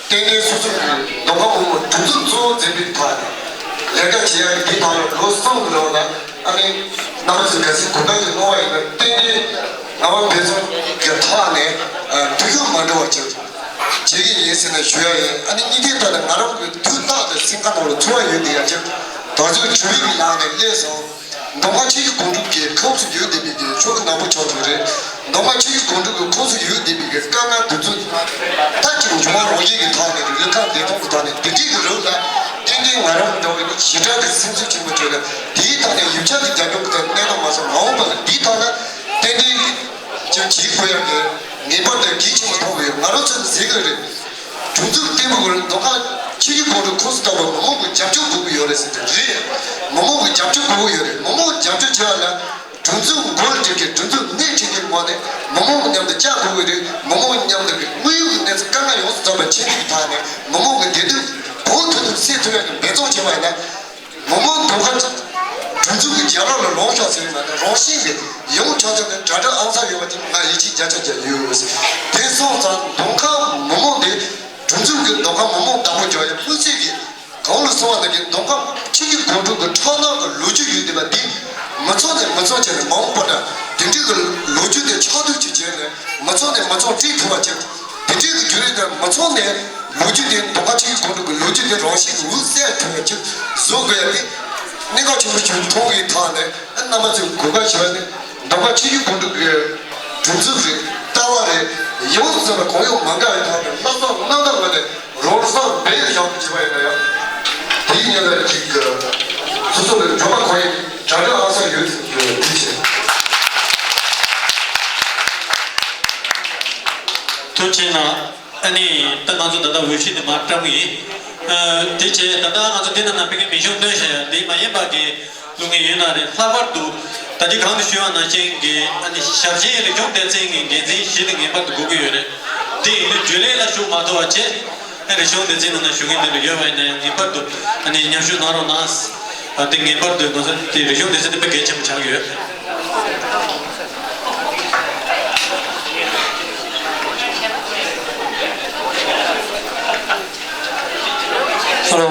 ཏན་ཏན་སོ་སོ་གི་མདོ་ཁམས་མི་མང་སྒྲིག་འཛུགས་གཙོ་བོ་འཛིན་པའི་ཐོག་ནས་ལས་ཀ་བྱེད་ཡག་གི་དེའི་ཐོག་ལ་ལོ་གསུམ་གི་རིང་ལ་ཨ་ནི་རྣམ་པ་ཚོས་གལ་སྲིད་གོ་སྐབས་ཅིག་གནང་བ་ཡིན་ན་ཏན་ཏན་རྔ་བ་བོད་ཚོ་གི་ཐོག་ནས་ཐུགས་ཡུལ་མ་འགྲོ་བ་ཅིག་བྱེད་ཀྱི་ཡིན་ཟེར་ནས་ཞུ་ཡ་ཡིན། ཨ་ནི་གཉིས་ཐད་ཐོག་ནས་ང་རང་གི་དུས་རྟག་ཏུ་སེམས་ཁ་ནང་ལ་ཚོར་བ་ཡོད་དེ་ཡ་ཅིག་ད་ཚོད་བྱུས་པའི་ནང་ནས་སླེབས་སོང་། མདོ་སྔགས་ཆོས་ཀྱི་སྒོ་འགྲོ་གི་ཁོངས་སུ་ཡོད་བསྡད་པའི་གི་ཆོ་ག་ནག་པོ་ཆགས་འགྲོ་རེད། མདོ་སྔགས་ཆོས་ཀྱི་སྒོ་འགྲོ་གི་ཁོངས་སུ་ཡོད་བསྡད་པའི་གི་དཀའ་ངལ་དེ་ཚོ་མཐའ་གཅིག་འབྱུང་བ་རང་བཞིན་གྱི་ཐོག་ནས་རེད། ལུས་ཁམས་བདེ་ཐང་གི་ཐོག་ནས་བདེ་སྐྱིད་ཀྱི་རོལ་ལ་ཏན་ཏན་ང་རང་འདྲ་བའི་ཞེ་དྲག་གི་སེམས་ཚོར་ཆེན་པོ་བྱོས་ན་དེའི་ཐོག་ནས་ཡིག་ཆ་གི་རྒྱབ་ལྗོངས་ཀྱི་ཐོག་གནས་སྟངས་མ་སོང་མ་འོངས་པ་ལ་འདིའི་ཐོག་ན་ཏན་ཏན་ཅིག་བྱེད་དགོས་ཡག་གི་ངེས་པར་དུ་གལ་ཆེན་པོ་མཐོང་གི་ཡོད། ང་རང་ཚོས་ཟེར་གི་རེད། སྒྲིག་འཛུགས་བརྟན་པོ་དགོས་རེད། མདོ་ཁམས་ ཆིག་སྒྲིལ་སྒོ་འགྲོ་ཁུངས་སུ་གཏོགས་པའི་མི་མང་གི་རྒྱབ་སྐྱོར་དགོས་ཀྱི་ཡོད་རེད་ཟེར་དེ་རེད། མི་མང་གི་རྒྱབ་སྐྱོར་དགོས་ཀྱི་ཡོད་རེད། མི་མང་རྒྱབ་སྐྱོར་བྱེད་པ་ལ་སྒྲིག་འཛུགས་མགོ་ལ་ཁྲིད་མཁན། སྒྲིག་འཛུགས་སྣེ་ཁྲིད་མཁན་ངོས་ནས་མི་མང་མཉམ་དུ་བཅར་དགོས་ཀྱི་རེད། མི་མང་མཉམ་དུ་གི་དངོས་ཡོད་ཀྱི་གནས་ཚུལ་དཀའ་ངལ་ཡོངས་སུ་རྫོགས་པ་ཆེད་དུ་ཐག་ནས་མི་མང་གི་བདེ་སྡུག་གང་ཐུབ་ཐུབ་སེལ་ཐུབ་ཡག་གི་འབད་བརྩོན་བྱེད་པ་ཡིན་ན། མི་མང་མདོ་ཁམས་སྒྲིག་འཛུགས་ཀྱི་རྒྱབ་ལོགས་ལ་ལངས་ཤོག་ཟེར་བ་ན་རང་བཞིན་གྱིས་ཡོངས་ཆགས་ཆགས་ནས་དྲ་གྲགས་ཨང་གསར་ཡོད་པ་དེ་ང་ཡིད་ཆེས་བརྒྱ་ཆ་བརྒྱ་ཡོད། དེ་སོང་ཙང་མདོ་ཁམས་མི་མང་དེ་སྒྲིག་འཛུགས་ཀྱི་མདོ་ཁམས་མི་མང་བདག་པོ་རྒྱག་ཡག་སྤུས་ཚད་ཀྱི་གང་ལ་སོང་བ་ན་གི་མདོ་ཁམས་ཆིག་སྒྲིལ་སྒོ་འགྲོ་གི་ཁྲག་ནང་གི་ལོ་རྒྱུས་ཡོད་བསྡད་པ་འདི་མི་ཚང་ནས་མི་ཚང་བྱས་ནས་མ་འོངས་པ་ན་དེ་འདྲའི་གི་ལོ་རྒྱུས་དེ་ཕྱག་བསྡུར་ཅིག་བྱས་ནས་མི་ཚང་ནས་མི་ཚང་བྲིས་ཐུབ་པ་ཅིག་དེ་འདྲའི་གི་རྒྱུན་རིང་དང་མི་ཚང་ནས་ལོ་རྒྱུས་དེ་མདོ་ཁམས་ཆིག་སྒྲིལ་སྒོ་འགྲོ་གི་ལོ་རྒྱུས་དེ་རང་བཞིན་གྱིས་འོད་གསལ་ཐུབ་ཡག་ཅིག་བཟོ་དགོས་ཡག་དེ་གནད་འགག་ཆེན་པོ་ཞིག་མཐོང་བའི་ཐོག་ནས་རྣམ་པ་ཚོས་གོ་སྐབས་ཞུ་བ་ནི་མདོ་ཁམས་ཆིག་སྒྲིལ་སྒོ་འགྲོ་གི་སྒྲིག་འཛུགས་རེད། ལྟ་བ་རེད། ཡོངས་སུ་རྫོགས་པ་གང་ཡོང་མ་འགལ་བའི་ཐོག་ནས་བསླབ་བྱ་རྣམ་དག་ངོས་ནས་རང་སྲོག་སྦས་བཞག་པ་བྱས་པ་ཡིན་ན་ཡང་། དེའི་ཉེ་ལ་ཅིག་སོ་སོ་ལ་འགྲོ་བ་གང་ཡིན་དྲ་གྲགས་ཨང་གསར་ཡོད་ཟེར་གྱི་ཡོད། ཐུགས་རྗེ་ཆེ། ཐུགས་རྗེ་གནང་། ཨ་ནི་ད་ང་ཚོ་ད་ལྟ་འོས་གཞི་དེ་མར་བཀྲམ་གི་ཡིན། ཨ། དེ་བྱས་ད་ལྟ་ང་ཚོ་འདི་ནང་ན་ཕ་གིའི་མིང་གཞུང་བཏོན་བཞག་ཡ་འདི་མ་ཡིན་པ་གི་ལུགས་ངེས་ཡོད་ན་རེད། ལྷག་པར་དུ་ད་ལྟ་གོང་དུ་ཞུས་པ་ནང་བཞིན་གྱི་ཨ་ནི་ཞབས་ཆེན་རིག་གཞུང་སྡེ་ཚན་གྱི་འགན་འཛིན་བཞི་དེ་ངེས་པར་དུ་དགོས་ཀྱི་ཡོད་རེད། དེ་ཡིན་དུས་རྒྱུན་ལས་ལ་ཞུགས་མ་ཐུབ་པ་བྱས། ཨ། རིག་གཞུང་སྡེ་ཚན་ནང་ན་ཞུགས་མཁན་དེ་འདྲ་ཡོད་པ་ཡིན་ན་ཡང་ངེས་པར་དུ་ཨ་ནི་མཉམ་ཞུགས་གནང་རོགས་གནང་། ཨ། དེ་ངེས་པར་དུ་ང་ཚོ་དེ་རིག་གཞུང་སྡེ་ཚན་དེ་དཔེ་གལ་ཆེན་པོ་ཆགས་ཀྱི་ཡོད། ཧེ་ལོ།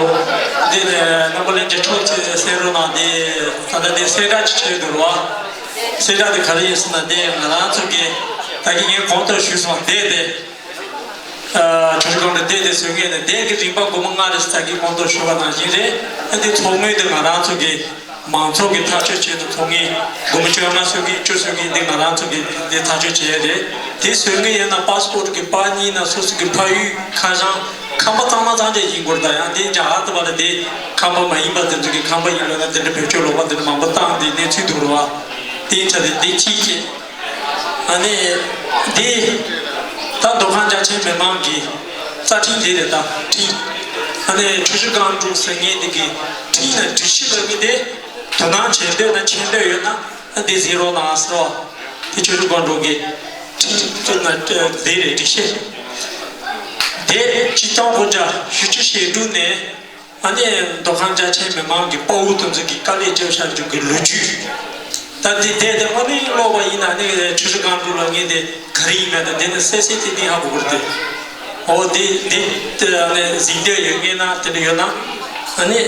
འདི་ནས་རྣམ་པ་ལྷན་རྒྱས་ཐུགས་རྗེ་གཟིགས་རོགས་གནང་། འདི་ད་ལྟ་འདི་གསལ་བསྒྲགས་ཅིག་བྱས་འདུག་རོ། གསལ་བསྒྲགས་འདི་ག་རེ་ཡིན་ཟེར་ན་འདི་ང་རང་ཚོ་གི་ད་གིན་ངས་གོང་དུ་ཞུས་སོང་། འདི་དེ་ཨ་ཆུ་ཤུར་སྒང་དྲུག་འདི་དེ་བཟོ་མཁན་ནི་འདི་གི་རིམ་པ་སྒོར་མོ་ལྔ་རེད་ཟེར་གི་གོང་དུ་ཞུས་པ་ནང་བཞིན་རེད། འདི་ཚོགས་དངུལ་འདི་ང་རང་ཚོ་གི་མང་ཚོགས་ཀྱི་ཐག་གཅོད་བྱས་ནས་ཚོགས་དངུལ་སྒོར་མོ་བཅོ་ལྔ་བཟོ་གི་བཅུ་བཟོ་གི་འདི་ང་རང་ཚོ་གི་འདི་ཐག་གཅོད་བྱས་རེད། དེ་བཟོ་གི་ཡིན་ན་པ་སི་པོར་གི་པར་གཉིས་ན་སོ་སོ་གི་ཕ་ཡུལ་ཁ་བྱང་ཁང་པ་གཙང་མ་གཙང་རྐྱང་ཡིན་དགོས། ད་ཡང་དེ་རྒྱ་གར་དུ་བ་ལ་དེ་ཁང་པ་མ་ཡིན་པ་དེ་ཚོ་གི་ཁང་པ་ཡིན་ལ་ན་དེ་འདྲ་བེད་སྤྱོད་ལོག་པ་དེ་འདྲ་མང་པོ་བཏང་དེ་གནས་ཚུལ་འདུག་རོ། དེ་ཡིན་ཙང་དེ་དེ་གཅིག་བྱས། ཨ་ནི་དེ་ད་མདོ་ཁམས་རྒྱ་ཆེའི་མི་མང་གི་རྩ་ཁྲིམས་དེ་རེད། ད་ཁྲིམས། ཨ་ནི་ཆུ་ཤུར་སྒང་དྲུག་ཟེར་མཁན་དེ་གི་ཁྲིམས་ན་སྒྲིག་གཞི་ལ་གི་དེ་དོ་སྣང་བྱེད་འདོད་ན་མཁྱེན་འདོད་ཡོད་ན་ཨ་དེ་གཟིགས་རོགས་གནང་ཟེར་བ། དེ་ཆུ་ཤུར་སྒང་དྲུག་གི་ཁྲིམས་ན་དེ་རེད་སྒྲིག་གཞི། དེ་ཆིག་སྟོང་དགུ་བརྒྱ་བཞི་བཅུ་ཞེ་དྲུག་ནས། ཨ་ནི་མདོ་ཁམས་རྒྱ་ཆེའི་མི་མང་གི་དཔའ་བོ་དེ་ཚོ་གི་དཀའ་ལས་བརྒྱབ་བཞག་རྒྱུ་གི་ལོ་རྒྱུས། ད་འདི་དེ་དེ་དངོས་གནས་ཀློག་པ་ཡིན་ན་ནི་ཆུ་ཤུར་སྒང་དྲུག་ལ་ངས་དེ་ག་རེ་ཡིན་མེད་དང་དེ་ནི་གསལ་གསལ་ཐིང་ཐིང་ཧ་གོ་གི་རེད་དེ། འོ་དེ་དེ་དེ་ཨ་ནི་གཟིགས་འདོད་ཡོད་མཁན་ན་དེ་འདྲ་ཡོད་ན་ཨ་ནི་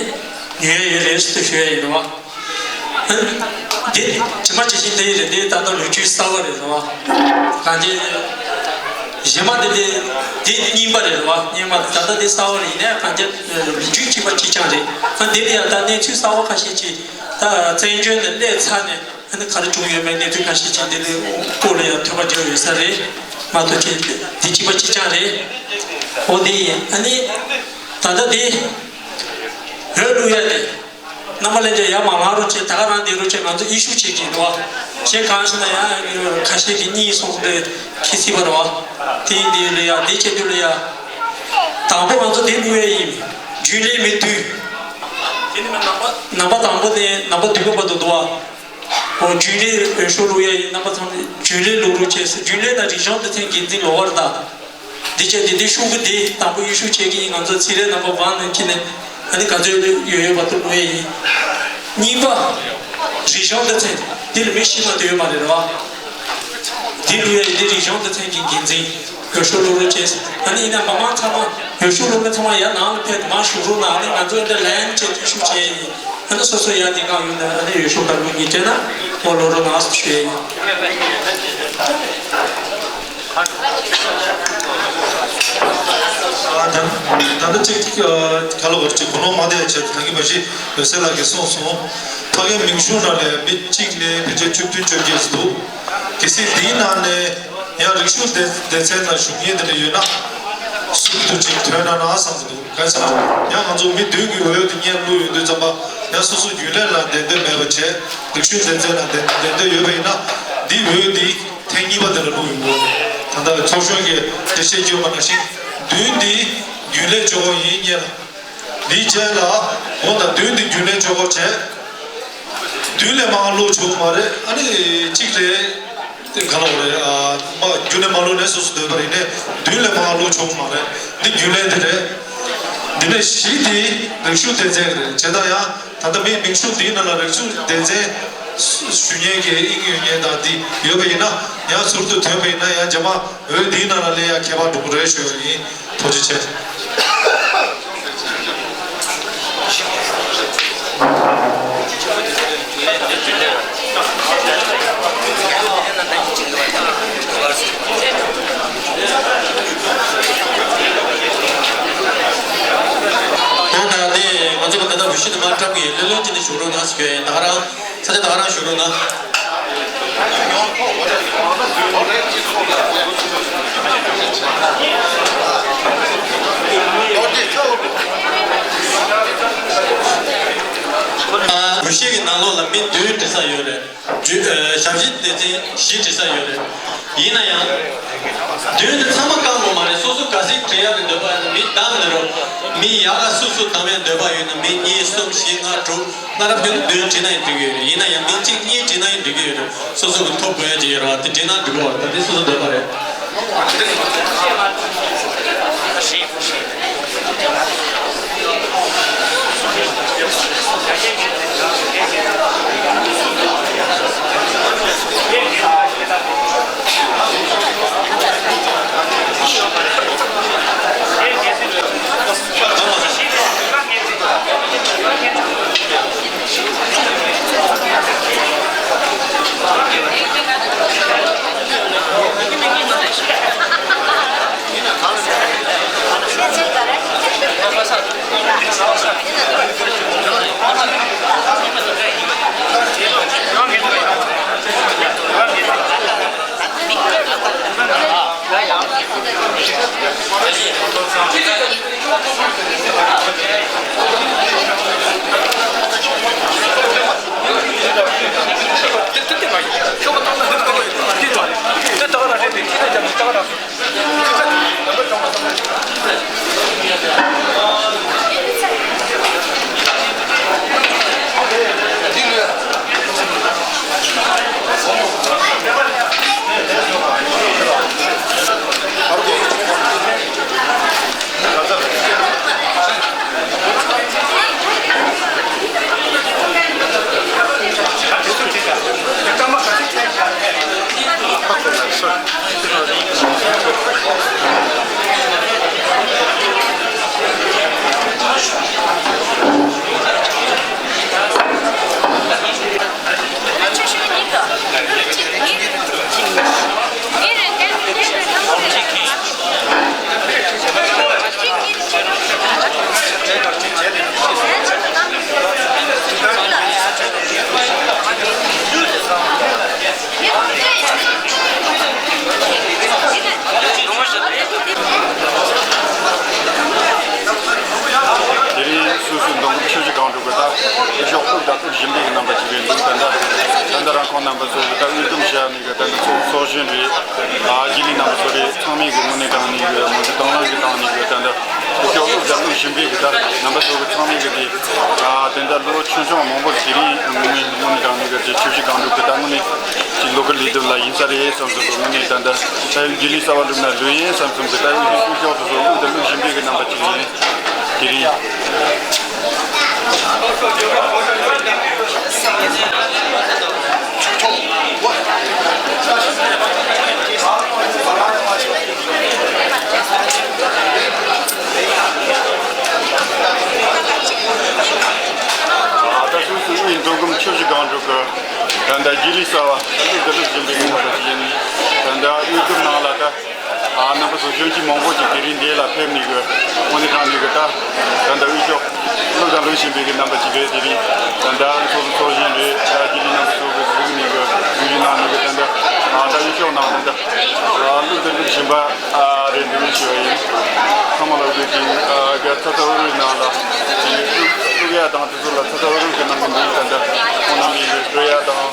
ཉོ་ཡ་ཡོད་རེད་ཟེར་ཞུ་ཡ་ཡིན་རེད་བ། འདི་ཇི་མ་ཇི་བཞིན་དེ་རེད། དེ་ད་ལྟ་ལོ་རྒྱུས་གསར་བ་རེད་རེད་བ། གང་ཅི་གཞན་མ་དེ་དེ་དེ་རྙིང་པ་རེད་རེད་བ། རྙིང་པ་ད་ལྟ་དེ་གསར་བ་རེད། ཡིན་ནའི་གང་ཅི་ལོ་རྒྱུས་གཅིག་པ་གཅིག་རྐྱང་རེད། ཨ་འདི་ལ་ཡང་ད་གནས་ཚུལ་གསར་བ་ཁ་ཤས་ཅིག་ད་བཙན་བྱོལ་ནས་སླེབས་ཚར་ནས་ཨ་ནི་ག་རེ་བྱུང་ཡོད་མེད་གནས་ཚུལ་ཁ་ཤས་ཅིག་འདི་ལ་སྐོར་ལ་ཡང་ཐོས་པ་བརྒྱབ་ཡོད་ས་རེད་མ་གཏོགས་ཅིག་དེ་གཅིག་པ་གཅིག་རྐྱང་རེད། འོ་དེ་ཡིན། ཨ་ནི་ད་ལྟ་དེ་འོས་བླུག་ཡ་དེ། རྣམ་པ་ལྷན་རྒྱས་ཡར་མར་ལངས་རོགས་བྱེད། ད་ག་རང་བསྡད་རོགས་བྱེད། ང་ཚོ་ཨི་ཤུ་བྱེད་ཀྱི་འདུག་བ། གཞན་གང་ཞིག་ན་ཡང་ཁ་ཤས་ཀྱིས་གཉིད་སོང་སྟེ་ཁྱི་སྲིད་པ་རེད་བ། དེ་ཡིན་དུས་ལ་ཡ་དེ་བྱེད་དུས་ལ་ཡ། དང་པོ་ང་ཚོ་དེ་བླུག་ཡས་ཡིན། རྒྱུན་ལས་མི་བསྡུ། དེ་ནི་མི་ནམ་པ་ནམ་པ་དང་པོ་ནས་ནམ་པ་བདུན་པ་བར་དུ་འདུག་བ། འོ་རྒྱུན་ལས་འོས་ཤོག་བླུག་ཡས་ཡིན། རྣམ་པ་ཚང་མས་རྒྱུན་ལས་བླུག་རོགས་བྱེད་ཟེར། རྒྱུན་ལས་ན་རིག་གཞུང་སྡེ་ཚན་འགན་འཛིན་ལོ་བར་ད། འདི་བྱས་ཏེ་འདི་ཤོག་གུ་འདི་དང་པོ་ཨི་ཤུ་བྱེད་ཀྱི་ཡིན། ང་ཚོ་ཚིག་རེ་ནམ་པ་ཝན་ནས་ཁྱེར་ནས་ཨ་ནི་ག་ཚོད་ཡོད་ཡོད་པ་དུ་བླུག་ཡས་ཡིན། གཉིས་པ། རིག་གཞུང་སྡེ་ཚན་འདི་ལ་མི་ཤི་མ་དུ་ཡོད་མ་རེད་རེད་བ། འདི་བླུག་ཡས་ཡིན། འདི་རིག་གཞུང་སྡེ་ཚན་གྱི་འགན་འཛིན་འོས་ཤོག་བླུག་རོགས་བྱས། ཨ་ནི་ཡིན་ན་མི་མང་ཚང་མ་འོས་ཤོག་བླུག་མཁན་ཚང་མ་ཡར་ནང་ལ་ཕེབས་མར་བཞུགས་རོགས་གནང་། ཨ་ནི་ང་ཚོ་འདི་ལན་བྱས་ཏེ་ཨི་ཤུ་བྱས་ཡིན། ཨ་ནི་སོ་སོ་ཡར་འདི་གང་ཡོད་ན་ཨ་ནི་འོས་ཤོག་བཀའ་བློན་གྱིས་སྤྲད་ན་འོ་ལོ་རོགས་གནང་ཞུ་ཡས་ཡིན། ད་ད་ལྟ་ཅིག་ག་ལ་བར་ཅིག་གོ་ནོར་མ་བསྡད་ཆེད་དུ་ད་གིན་མ་གཞི་འོད་གསལ་ལགས་ཀྱིས་གསུངས་སོང་། ཕ་གིའི་མིང་གཞུང་ནང་ནས་མི་གཅིག་ནས་ཕལ་ཆེར་བཅུ་བདུན་བཅོ་བརྒྱད་ཙམ་འདུག་གལ་སྲིད་འདིའི་ནང་ནས་ཡང་རིག་གཞུང་སྡེ་སྡེ་ཚན་ནང་ཞུགས་མཁན་དེ་འདྲ་ཡོད་ན་སུ་འདུག་ཅིག་ཐོན་ན་ན་བསམ་གྱི་འདུག་གང་ཟེར་ན་ཡང་ང་ཚོ་མི་བདུན་གྱི་འོས་དེ་སྔོན་བླུགས་ཡོང་དུས་ཙམ་པ་ཡང་སོ་སོ་རྒྱུན་ལས་ལ་བདེན་དོན་མེད་པ་བྱས། རིག་གཞུང་སྡེ་ཚན་ལ་བདེན་བདེན་དོན་ཡོད་པ་ཡིན་ན་འདི་འོས་འདི་ཐེངས་གཉིས་པ་དེ་ལ་བླུགས་ཡོང་གི་ཡོད། ད་ལྟ་ཚོགས་གཞོན་གྱིས་འགྲེལ་བཤད་བསྐྱོན་པ་ནང་བཞིན་བདུན་འདི་རྒྱུན་ལས་གཅིག་པོ་ཡིན་སྔོན་ལ། འདིའི་རྗེས་ལ་འོ་ད་མདུན་འདི་རྒྱུན་ལས་ཆོག་གོ་བྱས། མདུན་ལས་མར་ཀློག་ཆོག་མ་རེད། ཨ་ནི་གཅིག་རེད། དེ་ག་ལ་འོ་རེད། ཨ་མ་རྒྱུན་ལས་མར་ཀློག་ནས་སོ་སོ་འདོད་པ་རེད་ནས་མདུན་ལས་མར་ཀློག་ཆོག་མ་རེད། འདི་རྒྱུན་ལས་འདི་རེད། འདི་ནས་བཞི་འདི་རིག་གཞུང་སྡེ་ཚན་རེད། བྱས་ད་ཡང་ད་ལྟ་མིའི་མིང་གཞུང་འདིའི་ནང་ལ་རིག་གཞུང་སྡེ་ཚན་ཞུ་མཁན་གྱི་དབྱིངས་ཡོད་མཁན་དང་འདི་ཡོད་པ་ཡིན་ན་ཡང་ཟུར་དུ་ཐོན་པ་ཡིན་ན་ཡང་རྗེས་མ་འོས་འདིའི་ནང་ལ་སླེབས་ཡ་ཁྱད་པར་འགྲོ་གི་རེད་ཞུ་ཡ་ཡིན། ཐུགས་རྗེ་ཆེ། ད་ལྟ་དེ་ང་ཚོ་ད་ལྟ་འོས་གཞི་དུ་མ་བཀྲམ་གི་ཡོད། ལྷོད་ལྷོད་ཅིག་ནས་བཞུགས་རོགས་གནང་ཟེར་གྱི་ཡོད། ད་ག་རང་ས་ཆ་ད་ག་རང་བཞུགས་རོགས་གནང་། འོས་གཞི་གི་ནང་ལོགས་ལ་མི་བདུན་འབྲི་ས་ཡོད་རེད། ཞབས་ཕྱི་སྡེ་ཚན་བཞི་འབྲི་ས་ཡོད་རེད། ཡིན་ན་ཡང་། མདུན་དུ་ཚང་མ་བཀང་དགོས་མ་རེད། སོ་སོ་ག་ཚོད་བྲིས་ཡག་གི་འདོད་པ་ཡོད་ན་མི་བདམས་ནས་རོགས། མི་ཡག་ག་སོ་སོ་བདམས་ཡག་འདོད་པ་ཡོད་ན་མི་གཉིས་གསུམ་བཞི་ལྔ་དྲུག་སྔ་རབས་བདུན་བདུན་བྲིས་ན་ཡང་འགྲིག་གི་ཡོད་རེད། ཡིན་ན་ཡང་མི་གཅིག་གཉིས་བྲིས་ན་ཡང་འགྲིག་གི་ཡོད་རེད། སོ་སོ་གི་ཐོབ་དགོས་ཡག་ཅིག་ཡོད་རེད་བ། དེ་བྲིས་ན་འགྲིག་གི་རེད། ད་དེ་སོ་སོ་འདོད་པ་རེད། དེ་རིང་སོ་སོའི་མདུན་གྱི་ཆུ་བཞི་སྒང་དྲུག་གི་ད་ཤོག་ཕུག་ད་ཕུག་བཞིན་པའི་རྣམ་པ་ཅིག་རེད་འདུག་ད་ལྟ་ད་ལྟ་རང་ཁོང་རྣམ་པ་ཚོ་གི་ད་དབུས་སྒྲོམ་བྱས་ནས་གི་ད་ལྟ་ཚོགས་ཚོགས་གཞོན་རེད། ཨ་རྗེས་ལུས་རྣམ་པ་ཚོ་རེད། ཚང་མས་གི་དངོས་གནས་དྲང་གནས་གི་མོས་གུས་དང་བླངས་གི་སྟེང་ནས་གི་ད་ལྟ་ཤོག་ཕུག་ད་ཕུག་བཞིན་པའི་གི་ད་རྣམ་པ་ཚོ་གི་ཚང་མས་གི་དེ་ཨ་དེ་འདྲ་ལོ་ཆུང་ཆུང་མང་པོ་ཞིག་དེ་རིང་དངོས་གནས་དངོས་གནས་དྲང་གནས་གི་ཆུ་བཞི་སྒང་དྲུག་གི་ད་དངོས་གནས་ཅིག་ལོ་གི་ལས་དོན་ལ་ཡིན་ས་རེད་བསམ་སོང་། དངོས་གནས་ད་ལྟ་ད་རྒྱུན་ལས་གསར་པ་བླུགས་ན་ལོས་ཡིན་བསམ་བསམ་གི་ད་ཡོད་དེ་ཤོག་ཕུག་ཚོ་དབུས་ད་ཕུག་བཞིན་པའི་གི་རྣམ་པ་ཅིག་ཡིན། དེ་རིང་ད་སོ་སོའི་དབུས་མདོ་ཁམས་ཆུ་བཞི་སྒང་དྲུག་གི་ད་ལྟ་རྒྱུན་ལས་གསར་པ་ད་ལྟ་བླུགས་བཞིན་པའི་གི་རྣམ་པ་ཅིག་ཡིན། ད་ལྟ་དབུས་ཁམས་ནང་ལ་ད། ཨ་རྣམ་པ་ཚོ་གཞོན་སྐྱེས་མང་པོ་ཅིག་དེ་རིང་འདི་ལ་ཕེབས་ནས་གི་དངོས་གནས་དྲང་གནས་གི་ད་ད་ལྟ་དབུས་ཕྱོགས་བླུགས་དང་བླུགས་བཞིན་པའི་གི་རྣམ་པ་ཅིག་རེད། དེ་རིང་ད་ལྟ་ཚོགས་གཙོ་ཚོགས་གཞོན་རེད། ད་རྒྱུན་ལས་རྣམ་པ་ཚོ་གི་གཟིགས་ནས་གི་གཟིགས་གཞི་གནང་ནས་གི་ད་ལྟ་ཨ་ད་དབུས་ཕྱོགས་ནང་ད་ལྟ་ཨ་བླུགས་དང་བླུགས་བཞིན་པ་ཨ་རེད་འདུག་ཞུ་བ་ཡིན། ཚང་མ་ལ་འོས་འདུག་ཅིང་ཨ་གི་ཚ་ཚ་འུར་འུར་ནང་ལ་བླུགས་ཡ་དང་དེ་ཚོ་ལ་ཚ་ཚ་འུར་འུར་གི་གནང་གི་འདུག་ད་ལྟ་ཁོང་རྣམ་པས་གི་སྤྲོ་ཡ་དང་།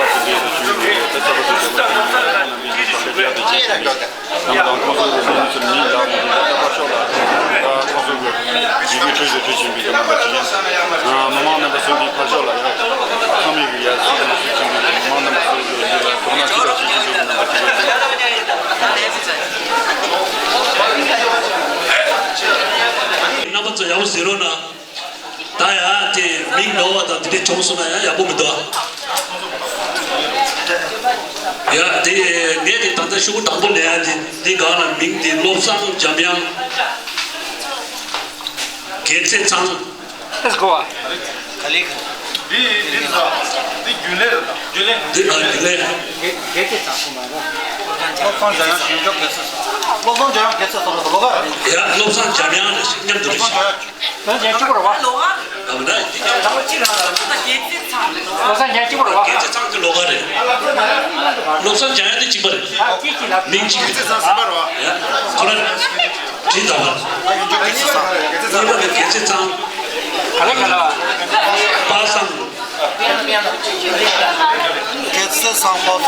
པ་དེ་འདྲའི་ཞུ་ཡི་ཡོད། ད་ཚོགས་པ་དེ་ཚོ་ལ་ཡང་རྣམ་པའི་ཞུ་ཞུ་ཡག་དེ་བྱེད་ཀྱི་ཡོད། རྣམ་པ་དང་ཁོང་ཚོ་གི་ལས་མི་ཚོར་མིང་ལ་ད་ད་པ་ཤོག་ལ་ད་ཁོང་ཚོ་གི་ཡི་གེ་འཕྲོད་བཞག་འཕྲོད་བཞིན་པའི་རྣམ་པ་ཅིག་ཡིན། མི་མང་རྣམ་པ་ཚོ་གི་ཕར་ཕྱོགས་ལ་ཡང་ཚང་མས་གི་ཡ་སུ་ཡང་སུ་ཅིག་གི་མི་མང་རྣམ་པ་ཚོ་གི་འདི་ལ་དོ་སྣང་ཅི་ལ་བྱེད་བཞིན་པའི་རྣམ་པ་ཅིག་ཡིན། རྣམ་པ་ཚོ་ཡག་པོ་གཟིགས་རོགས་གནང་། ད་ཡ་དེ་མིང་འདྲ་བ་དང་དེ་འདྲ་བྱུང་སོང་ན་ཡང་ཡག་པོ་མི་འདུག་ཨ། ཡ་དེ་ངས་དེ་ད་ལྟ་ཤོག་བུ་དང་པོ་ལེན་ཡ་དེ་འདི་སྒང་ལ་མིང་དེ་བློ་བཟང་འཇམ་དབྱངས། སྒེར་རྩེ་ཚང་། ཨེ་གོ་བ། ག་ལེ་ག་ལེ། འདི་འདི་ཟ། འདི་རྒྱུན་ལས་རེད་ད། རྒྱུན་ལས། འདི་ཨ་རྒྱུན་ལས། སྒེར་རྩེ་ཚང་ཁོ་མ་རེད། བློ་བཟང་འཇམ་དབྱངས་རྒྱུན་སྐྱོང་སྒེར་རྩེ་ཚང་། བློ་བཟང་འཇམ་དབྱངས་སྒེར་རྩེ་ཚང་ལ་ལོགས་ཀ་རེད། ཡ་བློ་བཟང་འཇམ་དབྱངས་རེད་མཉམ་དུ་རེད། བློ་བཟང་འཇམ་དབྱངས་གཅིག་པ་རེད་བ། ཨ་མ་ད་འདི་ཀྱང་ཚང་མ་གཅིག་རང་རེད། བློ་བཟང་འཇམ་དབྱངས་གཅིག་པ་རེད་བ། སྒེར་རྩེ་ཚང་གི་ལོགས་ཀ་རེད། བློ་བཟང་འཇམ་དབྱངས་དེ་གཅིག་པ་རེད། མིང་གཅིག་རེད། ཡ་ཁོ་རང་། བྲིས་དང་བ། གཉིས་པ་གི་སྒེར་རྩེ་ཚང་། ག་ལེ་ག་ལེ། པ་སངས། སྒེར་རྩེ་ཚང་པ་སངས།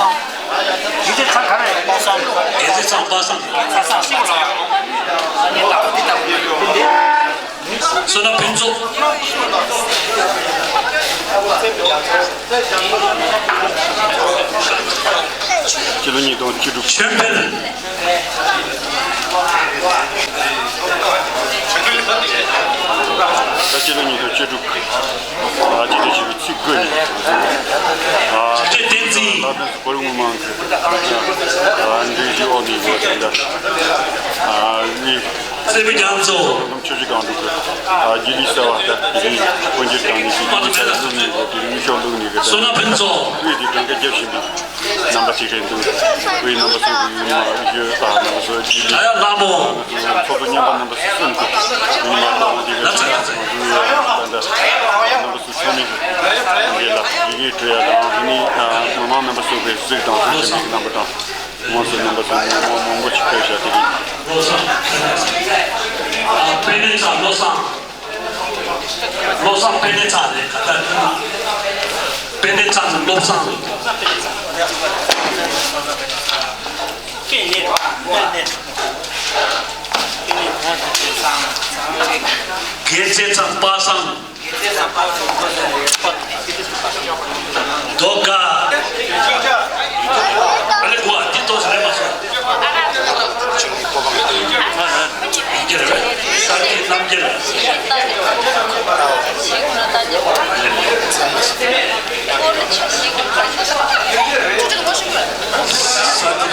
སྒེར་རྩེ་ཚང་ག་རེ། པ་སངས། སྒེར་རྩེ་ཚང་པ་སངས། སྒེར་རྩེ་ཚང་ཤི་བ་ལ། བསོད་ནམས་ཕུན་ཚོགས། སྤྱི་ལོ་ཉིས་སྟོང་བཅུ་དྲུག་ཆོས་འཕེལ། ད་སྤྱི་ལོ་ཉིས་སྟོང་བཅུ་དྲུག་ཨ་སྤྱི་ལོ་བཅུ་དྲུག་ཚེས་དགུ་ནས། ཨ་ཆོས་བསྟན་འཛིན། ལྷ་ལྡན་གོ་རིམ་དངོས་མང་གི་ཨ་འདུས་བཞི་ཨོ་ནི་ཡོད་དེ་འདྲ། ཨ་ནི། སྲས་པོ་རྒྱ་མཚོ། ཆོས་བཞི་སྒང་དྲུག་གི་ཨ་རྒྱུད་ལས་གསར་བ་དང་དེ་རིང་དཔོན་གྱུར་དྲང་ནས་ཀྱི་རྒྱུད་ལས་གསར་བཟོ་ནས་དེ་རིང་ཤོག་ལུགས་ནས་གི་བསོད་ནམས་ཕུན་ཚོགས། དབུས་དེ་གྲངས་ཀ་རྒྱབ་བཞིན་པའི་རྣམ་པ་ཞིག་རེད་འདུག་དབུས་རྣམ་པ་ཚོ་གི་ཡུལ་མ་ཡོད་ཨ་རྣམ་པ་ཚོ་རྒྱུད་ལས། ད་ཡ་ལྷ་མོ། ཚོགས་གཙོ་རྙིང་པ་རྣམ་པ་གསུམ་གྱི་ཡུལ་མ་དང་དེ་གི་ལྷ་ས་ཚོ་གི་ད་ལྟ་རྣམ་པ་ཚོ་ཚང་མས་གི་འདི་ལ་ཡི་གེ་འབྲི་ཡ་དང་དེ་ནས་མི་མང་རྣམ་པ་ཚོ་གི་གཟིགས་དང་གཟིགས་བཞིན་པའི་རྣམ་པ་དང་། དམངས་སྲོལ་རྣམ་པ་ཚོ་མང་མང་མང་པོ་ཞིག་ཕེབས་ཤག་དེ་རིང་། བློ་བཟང་། ཨ་དཔལ་ལྡན་ཚང་བློ་བཟང་། བློ་བཟང་དཔལ་ལྡན་ཚང་རེད་ག་ད་དེ་ན། དཔལ་ལྡན་ཚང་ནི་བློ་བཟང་རེད། དཔལ་ལྡན་རེད་བ། དཔལ་ལྡན། དཔལ་ལྡན་ཚང་། སྒེར་རྩེ་ཚང་པ་སངས། རྡོ་དཀར། ཨ་ལེ་གོ་ཨ་འདི་ཏོག་ཙམ་རེད་མ་སོང་། ཡིན་གྱི་རེད་པས། ས་སྐྱིད་རྣམ་རྒྱལ། ས་སྐྱིད་རྣམ་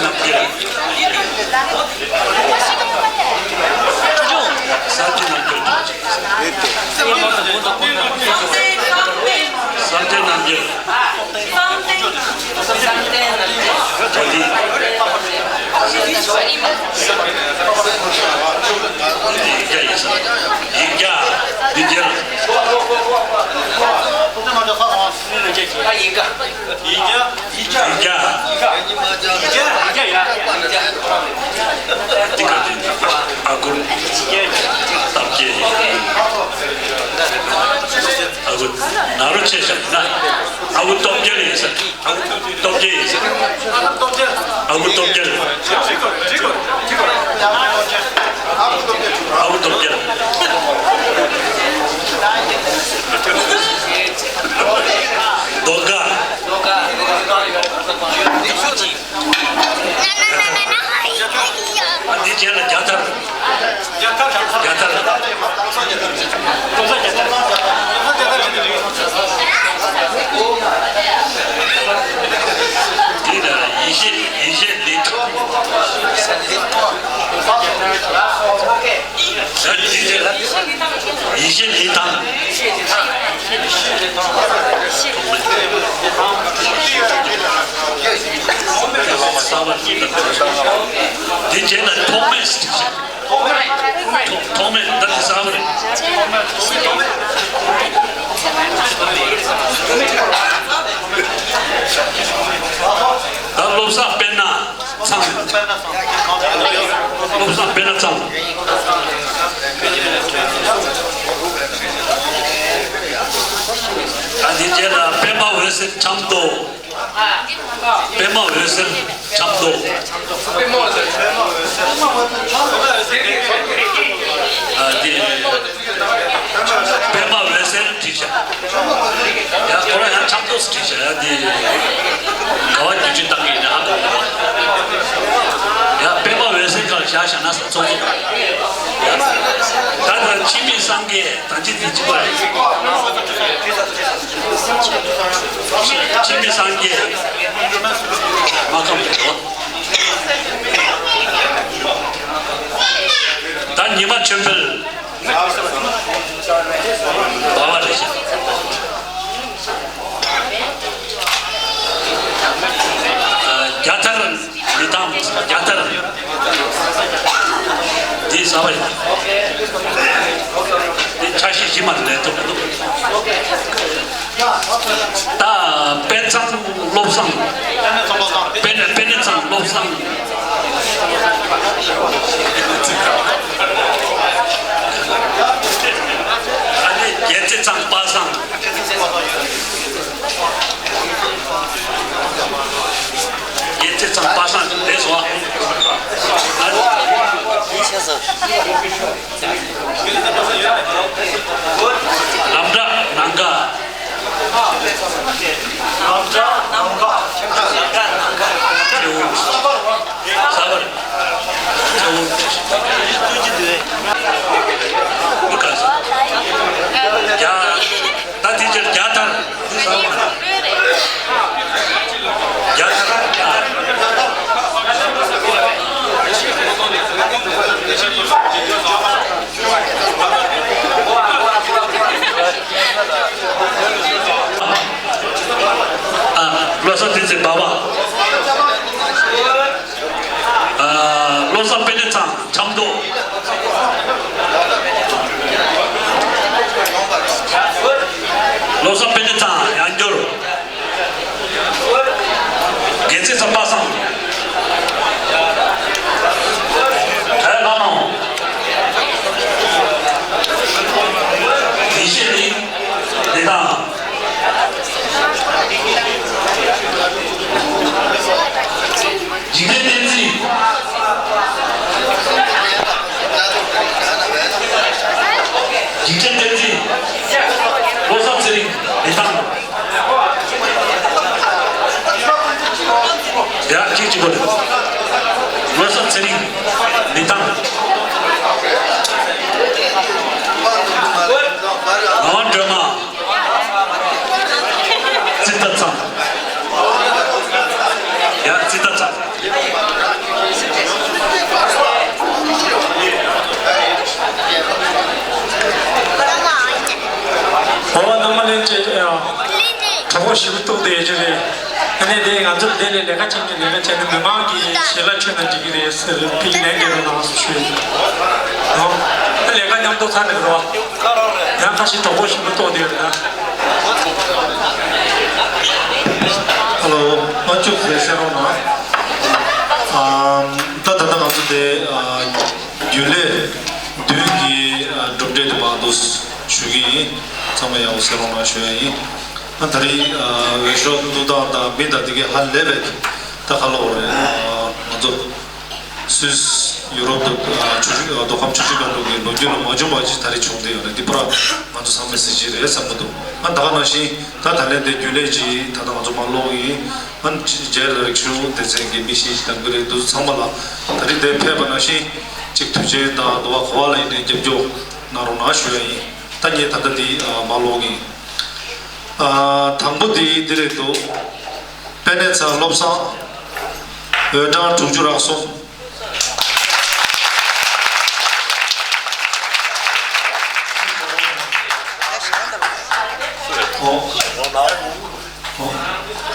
རྒྱལ། ས་སྐྱིད་རྣམ་རྒྱལ། བསམ་གཏན་རྣམ་རྒྱལ། ཡིག་བརྒྱ་ཡིན་ས། ཡིག་བརྒྱ། འདི་བརྒྱ། ཡིག་བརྒྱ། ཡིག་བརྒྱ། འདི་ག་འདི་ཨ་གུར། སྟབས་བདེ། ཨ་གུར་ན་རོ་ཆེ་ཤ་ན། ཨ་གུར་སྟོབས་རྒྱལ་ཡིན་ས། ཨ་གུར་སྟོབས་རྒྱལ་ཡིན་ས། ཨ་གུར་སྟོབས་རྒྱལ། ཨ་གུར་སྟོབས་རྒྱལ། རྡོ་དཀར། འདི་རྗེས་ལ་རྒྱ་ཐར། རྒྱ་ཐར། འདི་ལ་ཡེ་ཤེས། ཡེ་ཤེས་ལི་ཐང་། ཡེ་ཤེས་ལི་ཐང་། འདི་རྗེས་ལ་ཐོགས་མེད། ཐོགས་མེད། ཐོགས་མེད་ད་དེ་ས་བ་རེད། ད་བློ་བཟང་དཔལ་ལྡན་ཚང་། བློ་བཟང་དཔལ་ལྡན་ཚང་། ད་དེ་རྗེས་ལ་པདྨ་འོད་ཟེར་ཆབ་མདོ། པདྨ་འོད་ཟེར་ཆབ་མདོ། ཨ་དེ། པདྨ་འོད་ཟེར་བྲིས་བཞག་ཡ་ཁོ་རང་ཡང་ཆབ་མདོ་བྲིས་བཞག་ཡ་དེ། ག་བ་བརྒྱུད་སྤྱོད་བཏང་གི་ཡིན་ན་ཧ་གོ་གི་རེད། ཡ་པདྨ་འོད་ཟེར་ག་བཞག་བཞག་ན་ས་ཚོགས་གཙོ། ད་ལྟ་འཆི་མེད་སངས་རྒྱས་ད་ཅི་དེ་གཅིག་པ་རེད། འཆི་མེད་སངས་རྒྱས། མ་ཁམས་རེད་དོ། ད་ཉི་མ་ཆོས་འཕེལ། འབའ་བ་རེད་ཤག་རྒྱ་ཐར་ལི་ཐང་། རྒྱ་ཐར། འདི་ས་བ་རེད། འདི་ཆ་ཤས་གཞི་མ་ལས་ཐུབ་མི་འདུག་ད་དཔལ་ཚང་བློ་བཟང་། དཔལ་དཔལ་ལྡན་ཚང་བློ་བཟང་། ཨ་ནི་རྒྱལ་རྩེ་ཚང་པ་སངས། རྒྱལ་རྩེ་ཚང་པ་སངས་རེད་སོང་ཨ། ལམ་བྲག་ནང་དགའ། ལམ་བྲག་ནང་དགའ། ལམ་བྲག་ནང་དགའ། ས་བར། ས་བར། ས་བར། མི་དགའ་ས། རྒྱ། ད་དེ་ཕྱིར་རྒྱ་དར། རྒྱ་དར། ཨ། བློ་བཟང་བསྟན་འཛིན་འབའ་བ། ཨ། བློ་བཟང་དཔལ་ལྡན་ཚང་ཆབ་མདོ། བློ་བཟང་དཔལ་ལྡན་ཚང་ཡང་འགྱུར། རྒྱལ་རྩེ་ཚང་པ་སངས། གྲྭ་བླ་མ། ཡེ་ཤེས་གླིང་། ལི་ཐང་། འཇིག་རྟེན་བསྟན་འཛིན། འཇིག་རྟེན་བསྟན་འཛིན། བློ་བཟང་ཚེ་རིང་། ལི་ཐང་། ཡ། གཅིག་གཅིག་པོ་རེད། བློ་བཟང་ཚེ་རིང་། ལི་ཐང་། ངག་དབང་སྒྲོལ་མ། ཙིཏྟ་ཚང་། ཡ། ཙིཏྟ་ཚང་། འོ། ནང་མ་ལེན་བྱེད་ཡ། གྲོགས་པོ་ཞིག་གཏུག་བསྡད་ཀྱི་རེད། ཨ་ནི་དེ་ང་ཚོ་དེ་ལས་ལས་ཀ་བྱེད་མཁན་ལས་ཀ་བྱས་ནས་མི་མང་གི་ཞལ་ལག་མཆོད་ན་འགྲིག་གི་རེད་ཟེར་ཕི་ལན་འདེབས་རོགས་གནང་ཞུ་ཡིན། ཨོ། ད་ལས་ཀ་མཉམ་དུ་ཚར་ནས་རོགས། ཡང་ཁ་ཤས་གྲོགས་པོ་ཞིག་མི་གཏོགས་དེ་རེད་ད། ཧ་ལོ། ང་བཅུག་ཟེར་གསན་རོགས་གནང་། ཨ། ད་ད་ལྟ་ང་ཚོ་དེ་ཨ། རྒྱུན་ལས་བདུན་གྱི་ཨ། གྲུབ་འབྲས་དེ་མར་འདུག་ཞུ་གི་ཡིན། ཚང་མ་ཡག་པོ་གསན་རོགས་གནང་ཞུ་ཡ་ཡིན། ཨ། ད་རེས་ཨ། འོས་ཤོག་བླུག་སྟངས་དང་མི་དང་དེ་གའི་ཧ་ལས་པའི་ད་ཁ་ལོ་རེད། ཨ། ང་ཚོ་སུད་སི་ཡུ་རོབ་དང་ཨ། ཆུ་བཞི་ཨ། མདོ་ཁམས་ཆུ་བཞི་སྒང་དྲུག་གི་ལོ་རྒྱུས་ལ་མ་བྱུང་བ་ཅིག་ད་རེས་བྱུང་བསྡད་ཡོད་རེད། འདི་པུ་ར་ང་ཚོ་ཚང་མས་གཟི་བརྗིད་རེད་བསམ་གྱི་འདུག་ཨ། ད་ག་ནང་བཞིན་ད་ད་ལན་དེ་རྒྱུན་ལས་ཀྱིས་ད་ལྟ་ང་ཚོ་མར་སློག་གི་ཡིན། ཨ། རྗེས་ལ་རིག་གཞུང་སྡེ་ཚན་གྱི་མི་ཤེས་ཀྱི་དང་གི་རེད་འདུག་ཚང་མ་ལ་ད་རེས་དེ་ཕེབས་པ་ནང་བཞིན་གཅིག་དུས་ཆེན་དང་དུ་བ་ག་བ་ལ་ཡིན་ནའི་རྒྱབ་སྐྱོར་གནང་རོགས་གནང་ཞུ་ཡ་ཡིན། ད་ངས་ད་ལྟ་འདི་ཨ། མར་སློག་གི་ཡིན། ཨ། དང་པོ་དེ་འདི་རེད་འདུག་པད་ནེ་ཚ་བློ་བཟང་། འོས་གྲངས་དྲུག་ཅུ་རེ་གསུམ། ཨོ། ཨོ།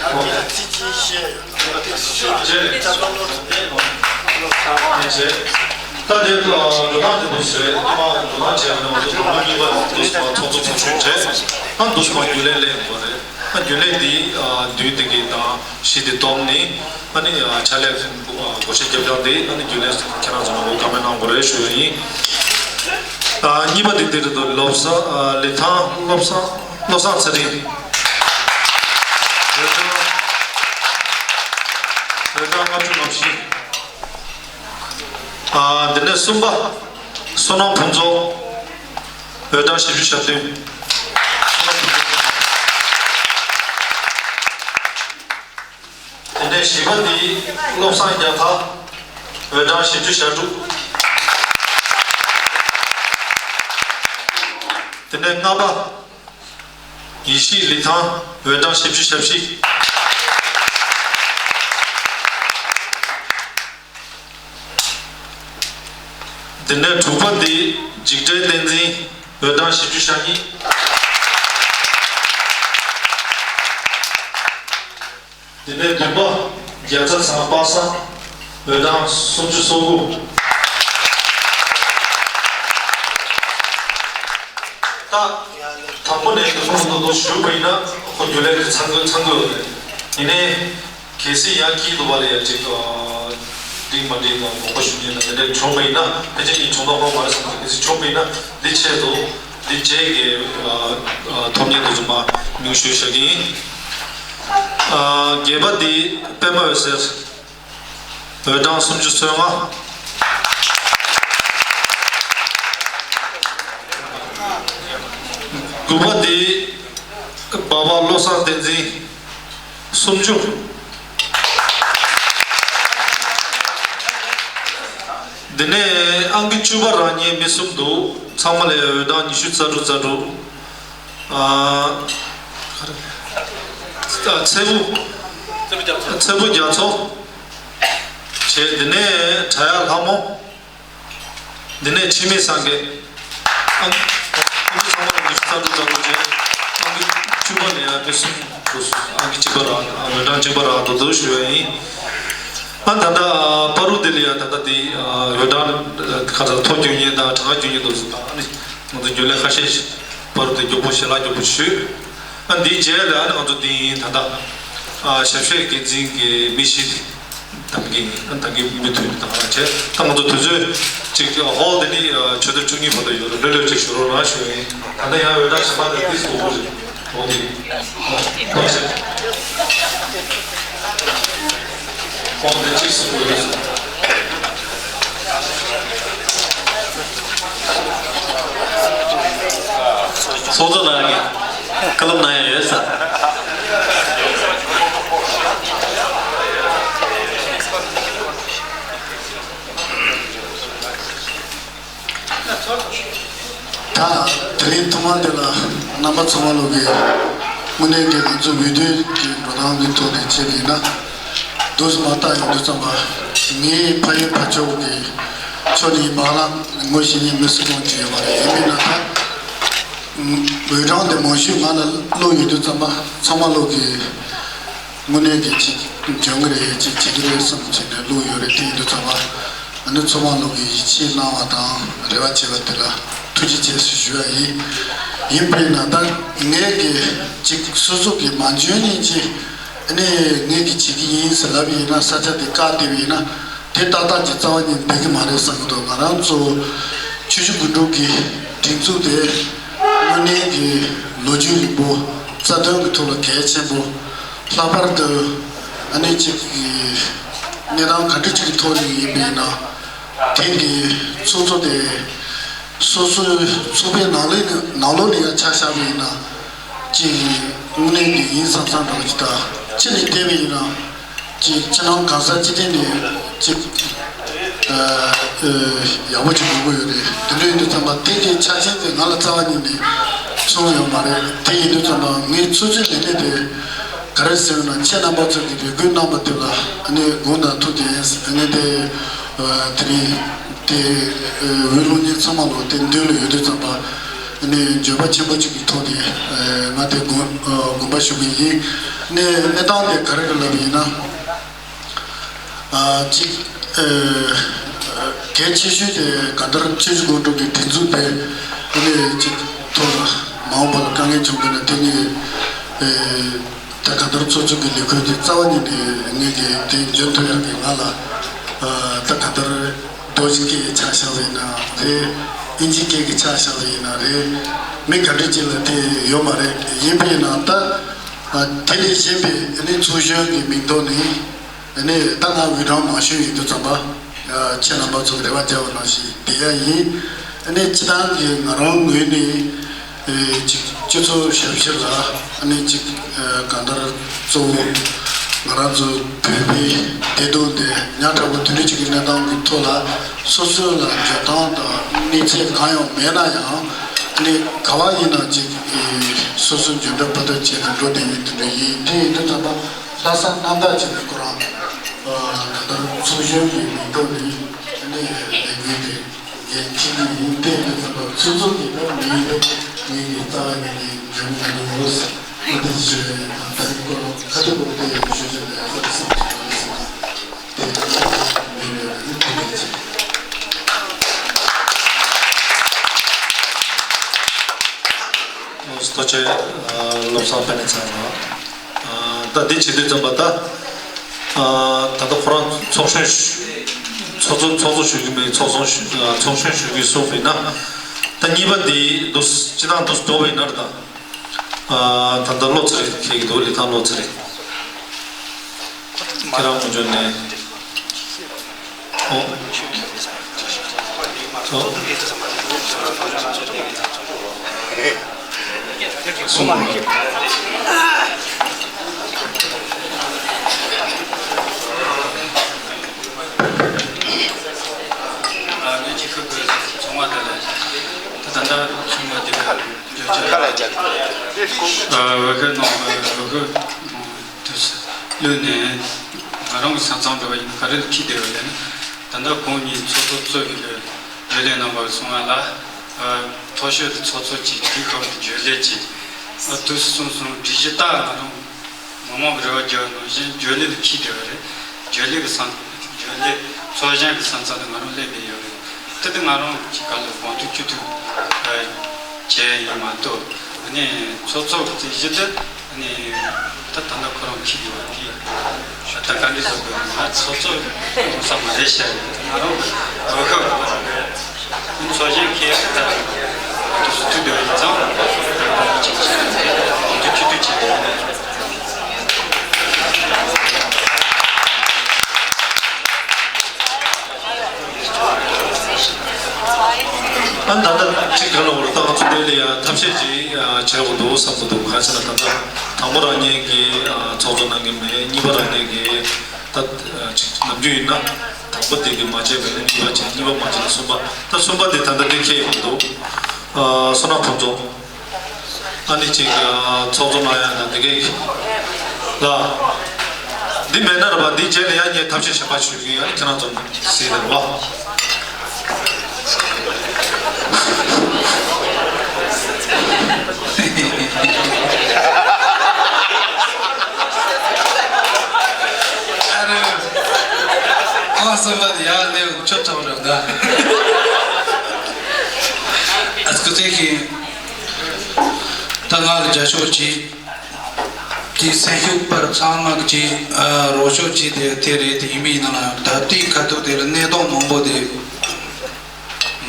ཨོ། ད་དེ་འགྲོ་སྟངས་དེ་འདུག་ཟེར། ཨ་མ་འགྲོ་སྟངས་བྱས་ནས་འོ་དེ་གྲངས་ཉིས་པ་འདུག་སེ་མར་ཚོགས་གཙོ་ཚོགས་གཞོན་བྱས། ཨ། འདུག་སེ་མར་རྒྱུན་ལས་སླེབས་དགོས་རེད། ཨ། རྒྱུན་ལས་འདི་ཨ། བདུན་དེ་གི་དང་བཞི་དེ་བསྡོམས་ནས་ཨ་ནི་ཨ། ཕྱག་ལས་ཨ། བགོ་བཤའ་རྒྱབ་སྟངས་དེ་ཨ་ནི་རྒྱུན་ལས་ཁྱེད་རང་ཚོ་ལ་བཀའ་མོལ་གནང་དགོས་རེད་ཞུ་ཡ་ཡིན། ཨ། གཉིས་པ་དེ་འདི་རེད་འདུག་བློ་བཟང་ཨ། ལི་ཐང་བློ་བཟང་བློ་བཟང་ཚེ་རིང་། འོས་གྲངས་འོས་གྲངས་ལྔ་བཅུ་ང་བཞི། ཨ། འདི་ནས་གསུམ་པ་བསོད་ནམས་ཕུན་ཚོགས། འོས་གྲངས་བཞི་བཅུ་ཞེ་བདུན། དེ་ནས་བཞི་པ་འདི་བློ་བཟང་རྒྱ་ཐར། འོས་གྲངས་བཞི་བཅུ་ཞེ་དྲུག། དེ་ནས་ལྔ་པ་ཡེ་ཤེས་ལི་ཐང་། འོས་གྲངས་བཞི་བཅུ་ཞེ་བཞི། དེ་ནས་དྲུག་པ་འདི་འཇིགས་བྲལ་བསྟན་འཛིན། འོས་གྲངས་བཞི་བཅུ་ཞེ་གཉིས། དེ་ནས་བདུན་པ་རྒྱ་ཚ་ཚང་པ་སངས། འོས་གྲངས་སུམ་ཅུ་སོ་དགུ། ད་དང་པོ་ནས་དུ་མོ་དུ་དུ་ཞུ་བ་ཡིན་ན་ཁོ་རྒྱུན་ལས་ཀྱི་ཚང་གི་ཚང་གི་ཡོད་རེད། ཡིན་ནའི་གལ་སྲིད་ཡང་སྐྱིད་སྡུག་པ་ལ་ཡང་ཅིག་འགྲིག་མ་འགྲིག་དང་དགོངས་པ་ཞུ་མཁན་དང་དེ་འདྲ་བྱུང་བ་ཡིན་ན་ཕལ་ཆེར་ཡིན་བྱུང་ན་ཧོ་མ་རེད་བསམ་གི། གལ་སྲིད་བྱུང་བ་ཡིན་ན་འདི་ཆེད་དུ་འདི་རྗེས་ཀྱི་ཐོབ་མཁན་དུ་ཚོ་མ་མིང་ཞུས་བཞག་གི་ཡིན། བརྒྱད་པ་འདི་པད་མ་འོད་ཟེར། འོས་གྲངས་སུམ་ཅུ་སོ་ལྔ། དགུ་པ་འདི་སྦག་སྦག་བློ་བཟང་བསྟན་འཛིན། སུམ་ཅུ། འདི་ནས་ཨང་ཀི་བཅུ་པ་རང་ཉིད་མི་གསུམ་འདུག་ཚང་མ་ལས་འོས་གྲངས་ཉི་ཤུ་རྩ་དྲུག་རྩ་དྲུག་ཨ། ཚེ་བུ། ཚེ་བུ་རྒྱ་མཚོ། བྱས་འདི་ནས་བྲག་གཡབ་ལྷ་མོ། འདི་ནས་འཆི་མེད་སངས་རྒྱས། ཨང་། ཨང་ཀི་ཚང་མ་ལ་ཉི་ཤུ་རྩ་དྲུག་རྩ་དྲུག་བྱས། ཨང་ཀི་བཅུ་པ་ལ་ཡང་མི་གསུམ་འདུག་ཨང་ཀི་གཅིག་པ་རག་འོས་གྲངས་གཅིག་པ་རག་འདུག་འདུག་ཞུ་བ་ཡིན། ཨ་ད་ལྟ་པ་རུ་དེ་ལ་ཡང་ད་ལྟ་དེ་འོས་གྲངས་ཁ་ཚ་ཐོ་རྒྱུག་མཁན་དང་གྲངས་ཀ་རྒྱུག་མཁན་འདུག་ཨ་ནི་ང་ཚོ་རྒྱུན་ལས་ཁ་ཤས་ཤིག་པ་རུ་དེ་མགྱོགས་པོ་ཞལ་ལག་མགྱོགས་པོ་ཞུས། ཨ་འདིའི་རྗེས་ལ་ཨ་ནི་ང་ཚོ་དེ་ཡིན་ད་ལྟ་ཨ་ཞབས་ཕྱི་འགན་འཛིན་གྱི་མི་བཞི་དེ་དམ་གྱི་ཨ་དམ་གྱི་མི་མཐུན་དང་བྱས་ད་ང་ཚོ་དུས་ཚོད་ཅིག་ཧོལ་དེ་ནི་ཆུ་ཚོད་བཅུ་གཉིས་བར་དུ་ཡོད་རེད། ལྷོད་ལྷོད་ཅིག་ཞུ་རོགས་གནང་ཞུ་ཡིན། ད་ལྟ་ཡང་འོས་གྲངས་ཞིབ་པ་དེ་ཏིས་གོ་གོ་རེད། ཧོལ་དེ་ཧོལ་དེ་ཧོལ་དེ་ཅིག་སུ་དགོས་རེད། ཚོགས་གཙོ་ལགས་ཀྱིས་བཀའ་སློབ་གནང་ཡ་ཡོད་ས། ད་དེ་རིང་ཐོག་མར་འདི་ལ་རྣམ་པ་ཚང་མ་ལོག་གི་དངོས་གནས་ཀྱི་ང་ཚོ་འོས་བསྡུ་གི་འགྲོ་སྟངས་ཀྱི་ཐོག་ནས་བྱས་པ་ཡིན་ན། འདུག་སེ་མར་བལྟ་ཡོང་དུས་ཙམ་པ་ངའི་ཕ་ཡུལ་ཕ་ཕྱོགས་ཀྱི་ཕྱོགས་ནས་ཡིན་པ་ལ་ངོ་ཤེས་མཁན་མི་སུ་གང་ཅིག་ཡོད་མ་རེད། ཡིན་མིན་ན་ད་འོས་གྲངས་དེ་མང་ཤོས་ང་ལ་བླུགས་ཡོང་དུས་ཙམ་པ་ཚང་མ་ལོག་གི་ དངོས་གནས་ཀྱི་ཅིག་འཇོན་གྱི་རེད། ཅིག་བྱེད་ཀྱི་རེད་བསམ་བྱས་ནས་བླུགས་ཡོད་རེད། དེ་ཡིན་དུས་ཙམ་པ་ཨ་ནི་ཚོགས་མང་ལོག་གིས་ཡིད་ཆེས་གནང་བ་དང་རེ་བ་བྱས་པ་དེ་ལ་ཐུགས་རྗེ་ཆེ་ཞུ་ཞུ་བ་ཡིན། ཡིན་པས་ན་ད་ངས་ཀྱི་ཅིག་སོ་སོ་གི་མ་འཇོན་ནས་ཅིག་ཨ་ནི་ངས་ཀྱི་བྱེད་ཀྱི་ཡིན་ཟེར་ལབ་ཡིན་ན། ས་ཆ་དེ་བཀག་བསྡད་པ་ཡིན་ན་དེ་ཏག་ཏག་ཅིག་རྩ་བ་ཉིད་འགྲིག་གི་མ་རེད་བསམ་གྱི་འདུག་ང་རང་ཚོ་ཆུ་བཞི་སྒང་དྲུག་གི་སྒྲིག་འཛུགས་དེ་དངོས་གནས་ཀྱི་ལོ་རྒྱུས་རིང་པོ་རྩ་དོན་གྱི་ཐོག་ལ་གལ་ཆེན་པོ། ལྷག་པར་དུ་ཨ་ནི་ཅིག་གི་གནས་སྟངས་ག་འདྲ་ཅིག་གི་ཐོག་ནས་ཡིན་པ་ཡིན་ན་དེང་གི་ཚོགས་གཙོ་དེ་སོ་སོའི་ཚོགས་པའི་ནང་ལོགས་ནས་ནང་ལོགས་ནས་ཡང་ཆ་བཞག་པ་ཡིན་ན་ཅིག་དངོས་གནས་ཀྱི་ཡིན་བསམ་བསམ་འདྲ་བ་ཅིག་དང་། ཕྱི་ནས་བལྟས་པ་ཡིན་ན་ཅིག་ཕྱི་ནང་གང་ཟག་སྤྱི་བདེ་ནས་ཅིག་ཨ་ཨ་ཡག་པོ་ཅིག་དགོས་ཀྱི་ཡོད་རེད། དེ་འདྲ་ཡིན་དུས་ཙམ་པ་དེ་གའི་ཆ་རྐྱེན་དེ་ང་ལ་རྩ་བ་ཉིད་ནས་མཚོན་ཡོད་མ་རེད། དེ་ཡིན་དུས་ཙམ་པ་ངའི་ཚོད་ཚོད་ལས་གནས་དེ་ག་རེ་ཟེར་ན། ཁྱེད་རྣམ་པ་ཚོ་གིས་རེ་སྐུལ་གནང་བ་དེ་ལ་ཨ་ནི་དགོངས་དག་ཐུགས་རྗེ་ཆེ། ཨ་ནི་དེ་ཨ་དེ་རིང་དེ་ཨ་འོས་བླུག་མཁན་ཚང་མ་ལོ་དེ་མདུན་ལ་ཡོད་དུས་ཙམ་པ་ཨ་ནི་འགྱོད་པ་ཆེན་པོ་ཅིག་གི་ཐོག་ནས་ཨ་ང་དེ་དགོངས་ཨ་དགོངས་པ་ཞུ་གི་ཡིན། ཨ་ནི་གནས་སྟངས་དེ་ག་རེ་རེད་ལབ་ཡིན་ན། ཨ་གཅིག་ཨ་གལ་ཆེ་ཤོས་དེ་གང་ལྟར་ཆུ་བཞི་སྒང་དྲུག་གི་སྒྲིག་འཛུགས་དེ་ཨ་ནི་གཅིག་ཐོག་ལ་མ་འོངས་པ་ལ་དཀའ་ངལ་བྱུང་གི་ན་དེ་ནི་ཨེ་ད་གང་ལྟར་ཚོགས་གཙོ་གི་ལས་ཁུར་དེ་རྩ་བ་ཉིད་ནས་ངས་ཀྱི་དེ་འཇོན་ཐུབ་ཡག་གི་ང་ལ་ཨ་ད་གང་ལྟར་རྡོ་རྗེ་སྐད་ཀྱི་ཆ་བཞག་པ་ཡིན་ན་རེད། ཨིན་ཇི་སྐད་ཀྱི་ཆ་བཞག་པ་ཡིན་ན་རེད། མི་ག་འདྲ་ཅིག་ལ་དེ་ཡོད་མ་རེད། ཡིན་པས་ན་ད་ཨ་དེ་ལས་གཞན་པའི་ཨ་ནི་ཚོགས་གཞོན་གྱི་མིང་ཐོག་ནས། ཨ་ནི་ད་ང་འོས་གྲངས་མང་ཤོས་ཡིན་དུས་ཙམ་པ། ཨ་ཁྱེད་རྣམ་པ་ཚོ་རེ་བ་བརྒྱབ་པ་ནང་བཞིན་བསྡད་ཡག་ཡིན། ཨ་ནི་སྤྱི་བཏང་གི་ང་རང་ངོས་ནས་ཨེ་ཅིག་སྤྱི་ཚོགས་ཞབས་ཕྱི་ལ་ཨ་ནི་ཅིག་ཨ་གང་ལྟར་གཙོ་བོ་ང་རང་ཚོ་བོད་པའི་བདེ་སྡུག་དེ་ཉག་ཕྲ་པོ་དེ་འདྲ་ཅིག་གི་གནས་སྟངས་ཀྱི་ཐོག་ལ་སོ་སོ་ལ་འཇོན་ཐང་དང་གནས་ཚད་གང་ཡང་མེད་ན་ཡང་། ཨ་ནི་ག་བ་ཡིན་ན་ཅིག་ཨེ་སོ་སོ་འཇོན་པའི་ཕ་ཐོག་བྱས་ནས་འགྲོ་བསྡད་ཡིན། དེ་འདྲ་ཡིན། དེ་ཡིན་དུས་ཙམ་པ། ལྷག་བསམ་རྣམ་དག་བྱས་ནས་ཁོ་རང་ཨ་ད་ལྟ་ཚོགས་གཞོན་གྱི་མིང་ཐོག་ནས་ཨ་ནི་ལས་འགུལ་དེ་འགན་འཁྱེར་གྱི་ཡིན། དེ་ཡིན་དུས་ཙམ་པ་ཚོགས་གཙོ་གི་ད་མི་ཡིན་པས་ངེད་ཀྱི་རྩ་བ་ཉིད་ནས་འཇོན་མི་འདུག་ཟེར་ཨ་འདི་ཞུ་ཡ་ཡིན། ད་ད་རིང་ཁོ་རང་ཁ་ཐུག་པོ་དེ་ཡང་ཞུ་རྒྱུ་ལས་ཡག་པོ་རེད་བསམ་གྱི་མ་རེད་ཟེར་ན། དེ་ཡང་མི་ཡོད་ལ་ཡིན། ཐུགས་རྗེ་ཆེ། ལྟོ་ཆས་བློ་བཟང་དཔལ་ལྡན་ཚང་ལ། ད་འདི་བྱེད་དུས་ཙམ་པ་ད། ད་ལྟ་ཁོ་རང་ཚོགས་གཞོན་ཚོགས་གཙོ་ཚོགས་གཙོ་ཞུ་གི་མེད། ཚོགས་གཞོན་ཚོགས་གཞོན་ཞུ་གི་གསུངས་པ་ཡིན་ན། ད་གཉིས་པ་འདི་འདུག་སྤྱི་བཏང་འདུག་འགྲོ་བ་ཡིན་ན་རེད་ད། ད་ལྟ་བློ་ཚེ་རིང་ཁེལ་གི་འདུག་ལི་ཐང་བློ་ཚེ་རིང་། ཁྱེད་རང་མུ་འཇོན་ནས། ཨོ། ཨོ། སོང་བ། ཨ་ངས་ཅིག་ཁུར་དགོས་སོང་བ་དེ་ལ། ད་ད་ལྟ་སོང་བ་དེ་ལ་ཁ་ལ་བརྒྱབ། ཨ་འོས་ཁ་ནང་འོས་ཁ། དུས་སུ་བློས་ནས་ང་རང་གི་ས་མཚམས་འགྲོ་བ་ཡིན་ན་ག་རེ་ལ་ཁྱི་བསྡད་ཡོད་ལབ་ན། ད་ལྟ་ཁོང་གཉིས་ཚོགས་གཙོ་གཙོས་ཀྱི་ལས་ལས་རྣམ་པར་སོང་བ་ལ། མཐོ་ཤོས་དུ་ཚོགས་གཙོ་གཅིག་དེའི་སྐབས་དུ་བརྗོད་ལས་གཅིག་ཨ་དུས་སུ་སོང་སོང་སྒྲིག་གཞི་ལྟར་ང་རང་མི་མང་གི་རེ་བ་རྒྱག་ནང་བཞིན་བརྗོད་ལས་ལ་ཁྱི་བསྡད་པ་རེད། བརྗོད་ལས་ཀྱི་ས་བརྗོད་ལས་ཚོགས་གཞོན་གྱི་ས་མཚམས་དུ་ང་རང་སླེབས་བསྡད་ཡོད་རེད། དེ་དུས་ང་རང་གི་ག་ལ་དགོངས་དོན་ཅི་ཐུབ་བྱས་ཡིན་མ་གཏོགས། ཨ་ནི་ཚོགས་གཙོ་གི་རྩིས་གཞི་དེ། ཨ་ནི་ད་ད་ལྟ་ཁོ་རང་འཁྱེར་ཡོད་དེ། ད་ག་འདྲ་བཟོ་དགོས་ན་ཚོགས་གཙོ་གི་ས་མ་རེད་བཤད་ཡོད། ང་རང་གི་གོ་སྐབས་ཚོགས་གཞོན་ཁྱེད་ད་དུ་སུ་ཐུག་བསྡད་ཡོད་ཙང་། དུ་ཅི་ཐུབ་བྱས་ཡོད། ཨ་ད་ལྟ་གཅིག་ག་ལ་བར་ད་ང་ཚོ་འདི་ལ་ཡང་ཐབས་ཤེས་ཅིག་བྱེད་དགོས་འདུག་བསམ་གྱི་འདུག་ག་ཅི་ན་ད་ལྟ་དང་པོ་རང་ཉིད་ཀྱིས་ཚོགས་གཙོ་གནང་གི་མེད། གཉིས་པ་རང་ཉིད་ཀྱིས་ད་ཅིག་ནམ་རྒྱུན་ཡིན་ན་དང་པོ་དེ་གི་མ་བྱས་པས་ན་གཉིས་པ་བྱས། གཉིས་པ་མ་བྱས་ན་གསུམ་པ། ད་གསུམ་པ་དེ་ད་ལྟ་འདི་འཁེལ་ཡོང་འདུག་བསོད་ནམས་ཕུན་ཚོགས། ཨ་ནི་ཅིག་ཚོགས་གཙོ་གནང་ཡ་ན་དེ་གས་ལ། འདི་མེད་ན་ར་བ་འདི་རྗེས་ལ་ཡང་ངས་ཐབས་ཤེས་གཞན་པ་ཞུ་གི་ཡོད། ཨ་ནི་ཁྱེད་རང་ཚོ་གཟིགས་ཟེར་བ། ཨ་སེམས་པ་ཡག་ལེ་ཆོ་ཆོ་རེད་ད། ཨ་སྐུ་ཚེ་ཤིང་། ད་ང་ལ་རྒྱ་ཤོག་ཅིག་དེའི་སེམས་ཤུགས་པར་ཚང་མ་གི་ཅིག་ཨ་རོགས་ཤོག་ཅིག་དེ་དེ་རེད། དེ་ཡིན་པའི་ནང་ལ་ད་ལྟའི་ཁ་ཐུག་དེ་ལ་གནས་སྟངས་མང་པོ་དེ་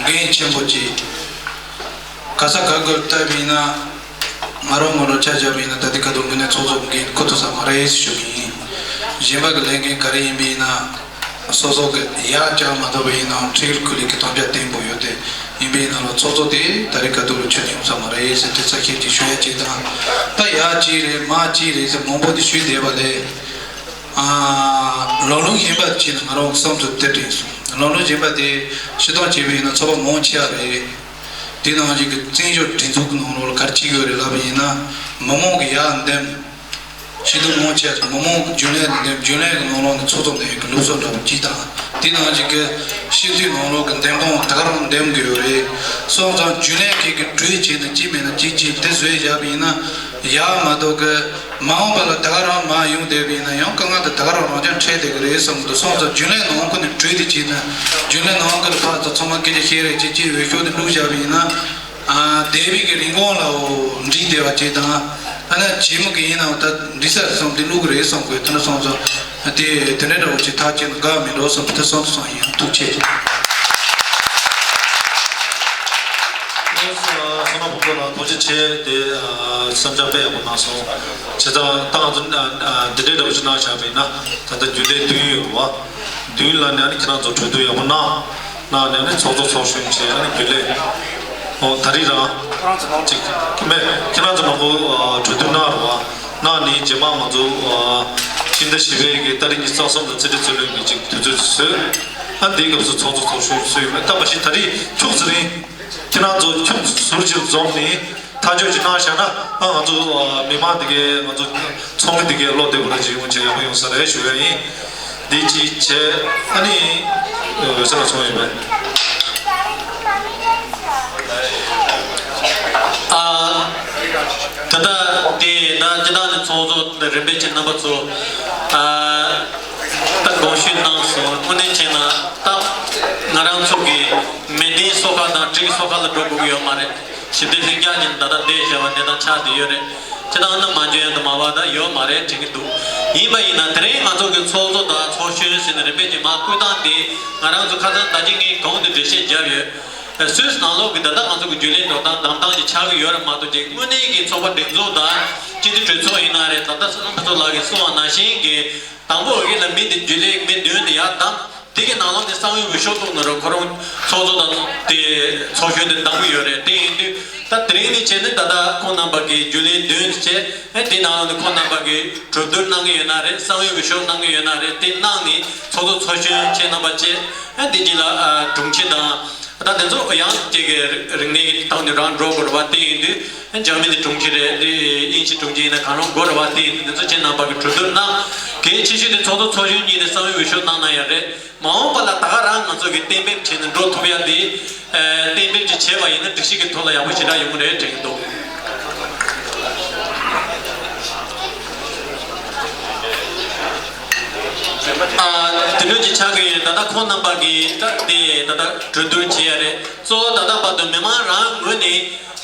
འགན་ཆེན་པོ་ཅིག་ག་ས་ག་གོ་ལྟ་བས་ན་ང་རང་ངོ་རང་ཆ་བཞག་པས་ན་ད་ལྟའི་ཁ་ཐུག་དངོས་གནས་ཚོགས་གཙོ་འགན་ཁུར་ཐུབ་ས་མ་རེད་ཞུ་གི་ཡིན། གཞན་པ་གི་ལས་འགན་ག་རེ་ཡིན་པའི་ན། སོ་སོ་གི་ཡག་ཅག་མ་གཏོགས་པ་ཡིན་ནའང་འཕྲལ་ཁུལ་གྱི་དམ་བཅའ་བརྟན་པོ་ཡོད་དེ་ཡིན་པའི་ནང་ལ་ཚོགས་གཙོ་དེ་ད་རེས་ཀ་ཏུ་ལ་ཆོས་ཉུང་ས་མ་རེད་ཟེར་དེ་ཚ་ཁྱེད་ཀྱིས་ཞུ་ཡ་ཅིག་དང་། ད་ཡག་ཅིག་རེད་མ་ཅིག་རེད་ཟེར་མང་པོ་དེ་ཞུས་བསྡད་པ་ལས། ཨ། ལམ་ལུགས་གཞན་པ་ཅིག་ནི་ང་རང་གི་བསམ་ཚུལ་དེ་དྲན་སོང་། ལམ་ལུགས་གཞན་པ་དེ་སྤྱིར་བཏང་བྱས་པ་ཡིན་ན་ཚོགས་པ་མང་ཆེ་བ་རེད། དེ་ནང་བཞིན་གྱི་བཙན་བྱོལ་སྒྲིག་འཛུགས་ཀྱི་ནང་ལོགས་ལ་ག་རེ་བྱེད་དགོས་རེད་ལབ་པ་ཡིན་ན། མི་མང་གི་ཡར་འདེམས། སྤྱི་འཐུས་མང་ཆེ་ཚོ་མི་མང་གི་རྒྱུན་ལས་དང་འདེམས། རྒྱུན་ལས་ཀྱི་ནང་ལོགས་ནས་ཚོགས་གཙོ་འདེམས་ཡག་གི་ལུགས་སྲོལ་འདྲ་བོ་གཅིག་དང་། དེ་ནང་བཞིན་གྱི་སྤྱི་འཐུས་ནང་ལོགས་ཀྱི་འདེམས་ཁོངས་ད་ག་རང་འདེམས་དགོས་ཡོད་རེད། སོང་ཙང་རྒྱུན་ལས་ཁག་གིས་གྲོས་བྱས་ནས་གཅིག་མིན་ན་གཅིག་གཅིག་དེ་བཟོས་བཞག་པ་ཡིན་ན་ཡག་མ་གཏོགས་གི་མ་འོངས་པ་ལ་ད་ག་རང་མར་ཡོང་བསྡད་པ་ཡིན་ན་ཡང་དཀའ་ངལ་དེ་ད་ག་རང་རང་འཇགས་འཕྲད་བསྡད་ཀྱི་རེད་བསམ་གི་འདུག་སོང་ཙང་རྒྱུན་ལས་ནང་ཁུལ་ནས་གྲོས་དེ་བྱས་ན་རྒྱུན་ལས་ནང་ཁུལ་ལ་ཕར་ཚུར་ཚང་མ་སྐད་ཆ་བཤད་རེས་བྱས་གཅིག་འོས་ཤོག་དེ་བླུགས་བཞག་པ་ཡིན་ན། ཨ། འདས་པའི་གི་རིན་གོང་ལ་འོ་འགྲིག་བསྡད་པ་ཅིག་དང་། ཨ་ནི་རྗེས་མ་གི་ཡིན་ནའང་ད་འགྲིག་ས་བསམ་དེ་བླུག་གི་རེད་བསམ་དགོས། དེ་འདྲ་སོང་ཙང་དེ་དེ་འདྲ་འདྲ་བོ་ཅིག་ཐག་བཅད་ན་དགའ་མི་འགྲོ་བསམ་དེ་བསམ་དུ་སོང་ཡིན། ཐུགས་རྗེ་ཆེ། བསོད་ནམས་ཕུན་ཚོགས་ལགས་ཐུགས་རྗེ་ཆེ། དེ་ཨ་བསམ་འཆར་དཔེ་ཡག་པོ་གནང་སོང་། བྱས་ཙང་ད་ང་ཚོ་ཨ་ཨ་འདི་འདྲའི་འདྲ་བོ་ཅིག་གནང་བཞག་པ་ཡིན་ན་ད་ལྟ་རྒྱུན་ལས་བདུན་ཡོད་རེད་བ། བདུན་ལ་ནས་ཨ་ནི་ཁྱེད་རང་ཚོ་གྲོས་བསྡུར་ཡག་པོ་གནང་། གནང་ནས་ཨ་ནི་ཚོགས་གཙོ་ཚོགས་གཞོན་བྱས་ཨ་ནི་རྒྱུན་ལས། ཨོ་ད་རེས་རང་ཅིག་མེད། ཁྱེད་རང་ཚོ་མང་པོ་ཨ་གྲོས་བསྡུར་གནང་རོགས། གནང་ནས་རྗེས་མ་ང་ཚོ་ཨ་ཕྱི་ཟླ་བཞི་པའི་གི་ཏ་རིག་ཉི་ཤུ་རྩ་གསུམ་ལ་རྩིས་ཁྲའི་རྩོད་ལེན་གྱི་ཅིག་དུས་ཚོད་ཅིག་བཟོས། ཨ་དེའི་སྐབས་སུ་ཚོགས་གཙོ་ཚོགས་གཞོན་བཟོས་ཡོད་མེད་ད་མ་ཤེས། ད་རེས་ཁྱུག་ཙམ་རིང་ཁྱེད་རང་ཚོ་ཁྱུག་ཟུར་ཅིག་འཛོམས་ནས། ཐག་གཅོད་ཅིག་གནང་བཞག་ན་ཨ་ང་ཚོ་ཨ་མི་མང་དེ་གས་ང་ཚོ་ཚོགས་མི་དེ་གས་བློ་བདེ་པོ་འདྲ་ཅིག་ཡོང་བྱས་ཡག་པོ་ཡོང་ས་རེད་ཞུ་ཡ་ཡིན། འདི་ཅིག་བྱས་ཨ་ནི་འོད་ཟེར་ལ་སོང་ཡོད་པས། ཨ་ད་ལྟ་དེ་ད་སྤྱི་བཏང་ནས་ཚོགས་གཙོ་རིམ་པས་ཀྱི་རྣམ་པ་ཚོ་ཨ་ད་དགོངས་ཞུ་གནང་སོང་། དངོས་གནས་བྱས་ན་ད་ང་རང་ཚོ་གི་མི་སྡེའི་སོ་ཁ་དང་སྒྲིག་སོ་ཁ་ལ་འགྲོ་དགོས་ཀྱི་ཡོད་མ་རེད། ཞི་བདེ་ལྷིང་འཇགས་ཀྱི་ད་ལྟ་བསྡད་བཞག་པ་གནས་སྟངས་ཆགས་བསྡད་ཡོད་རེད། ཁྱེད་རང་རྣམ་མ་འཇོན་ཡང་དུ་མ་བ་ད་ཡོད་མ་རེད་དྲན་གྱི་འདུག་ཡིན་པ་ཡིན་ན་དེ་རིང་ང་ཚོ་གི་ཚོགས་གཙོ་དང་ཚོགས་གཞོན་ཟེར་ནས་རིམ་པས་ཀྱི་མར་བསྐོས་སྟངས་དེ་ང་རང་ཚོ་ཁ་སང་ད་ཅི་ངས་གོང་དུ་འགྲེལ་བཤད་བརྒྱབ་ཡོད། སུད་སི་ནང་ལོགས་ཀྱི་ད་ལྟ་ང་ཚོ་གི་རྒྱུན་ལས་འགྲོ་སྟངས་བདམས་སྟངས་ཀྱི་ཆགས་ཀྱི་ཡོད་རེད་མ་གཏོགས་ཅིག་དངོས་གནས་ཀྱི་ཚོགས་པ་སྒྲིག་འཛུགས་དང་སྤྱི་འཐུས་གྲོས་ཚོགས་ཡིན་ན་རེད། ད་ལྟ་བསོད་ནམས་ཕུན་ཚོགས་ལགས་ཀྱིས་གསུངས་པ་ནང་བཞིན་གྱི། དང་པོ་འོས་འགན་ལ་མི་འདི་རྒྱུན་ལས་མི་བདུན་དེ་ཡར་བདམས། དེ་གི་ནང་ལོགས་ནས་གསང་བའི་འོས་ཤོག་བླུགས་ན་རུང་ཁོ་རང་ཚོགས་གཙོ་དང་དེ་ཚོགས་གཞོན་དེ་བདམས་གི་ཡོད་རེད། དེ་ཡིན་དུས་ད་དེ་རིང་ནས་བྱས་ནས་ད་ལྟ་ཁོང་རྣམ་པ་གི་རྒྱུན་ལས་བདུན་དེ་བྱས། ཨེ་དེ་ནང་ལོགས་ནས་ཁོང་རྣམ་པ་གི་གྲོས་བསྡུར་གནང་གི་ཡོད་ན་རེད། གསང་བའི་འོས་ཤོག་གནང་གི་ཡོད་ན་རེད། དེ་གནང་ནས་ཚོགས་གཙོ་ཚོགས་གཞོན་ཁྱེད་རྣམ་པ་བཅས་ཨེ་དེ་རྗེས་ལ་ཨ་དྲུང་ཆེ་དང་། ད་དེ་ཚོ་ཡང་དེ་གའི་རིག་གནས་ཀྱི་ཐོག་ནས་རང་འགྲོ་དགོས་རེད་བ། དེ་ཡིན་དུས་འཇར་མ་ནི་དྲུང་ཆེ་རེད། དེ་དབྱིན་ཇི་དྲུང་ཆེ་ཡིན་ན་གང་རུང་དགོས་རེད་བ། དེ་ཡིན་དུས་དེ་ཚོ་ཁྱེད་རྣམ་པ་གི་གྲོས་བསྡུར་གནང་། གལ་ཆེ་ཤོས་དེ་ཚོགས་གཙོ་ཚོགས་གཞོན་གཉིས་ནས་གསང་བའི་འོས་ཤོག་གནང་ན་ཡང་རེད། མ་འོངས་པ་ལ་ད་ག་རང་ང་ཚོ་གི་གཏན་འབེབས་བྱས་ནས་འགྲོ་ཐུབ་ཡ་དེ་གཏན་འབེབས་ཅིག་བྱས་པ་ཡིན་ན་སྒྲིག་གཞི་གི་ཐོག་ལ་ཡག་པོ་ཞེ་དྲག་ཡོང་གི་རེད་དྲན་གྱི་འདུག་ཨ་དེ་འདྲ་ཅིག་ཆགས་ཀྱི་ཡོད། ད་ལྟ་ཁོང་རྣམ་པ་གིས་ད་དེ་ད་ལྟ་གྲོས་བསྡུར་བྱེད་ཡ་རེད། གཙོ་བོ་ད་ལྟ་བར་དུ་མི་མང་རང་ངོས་ནས་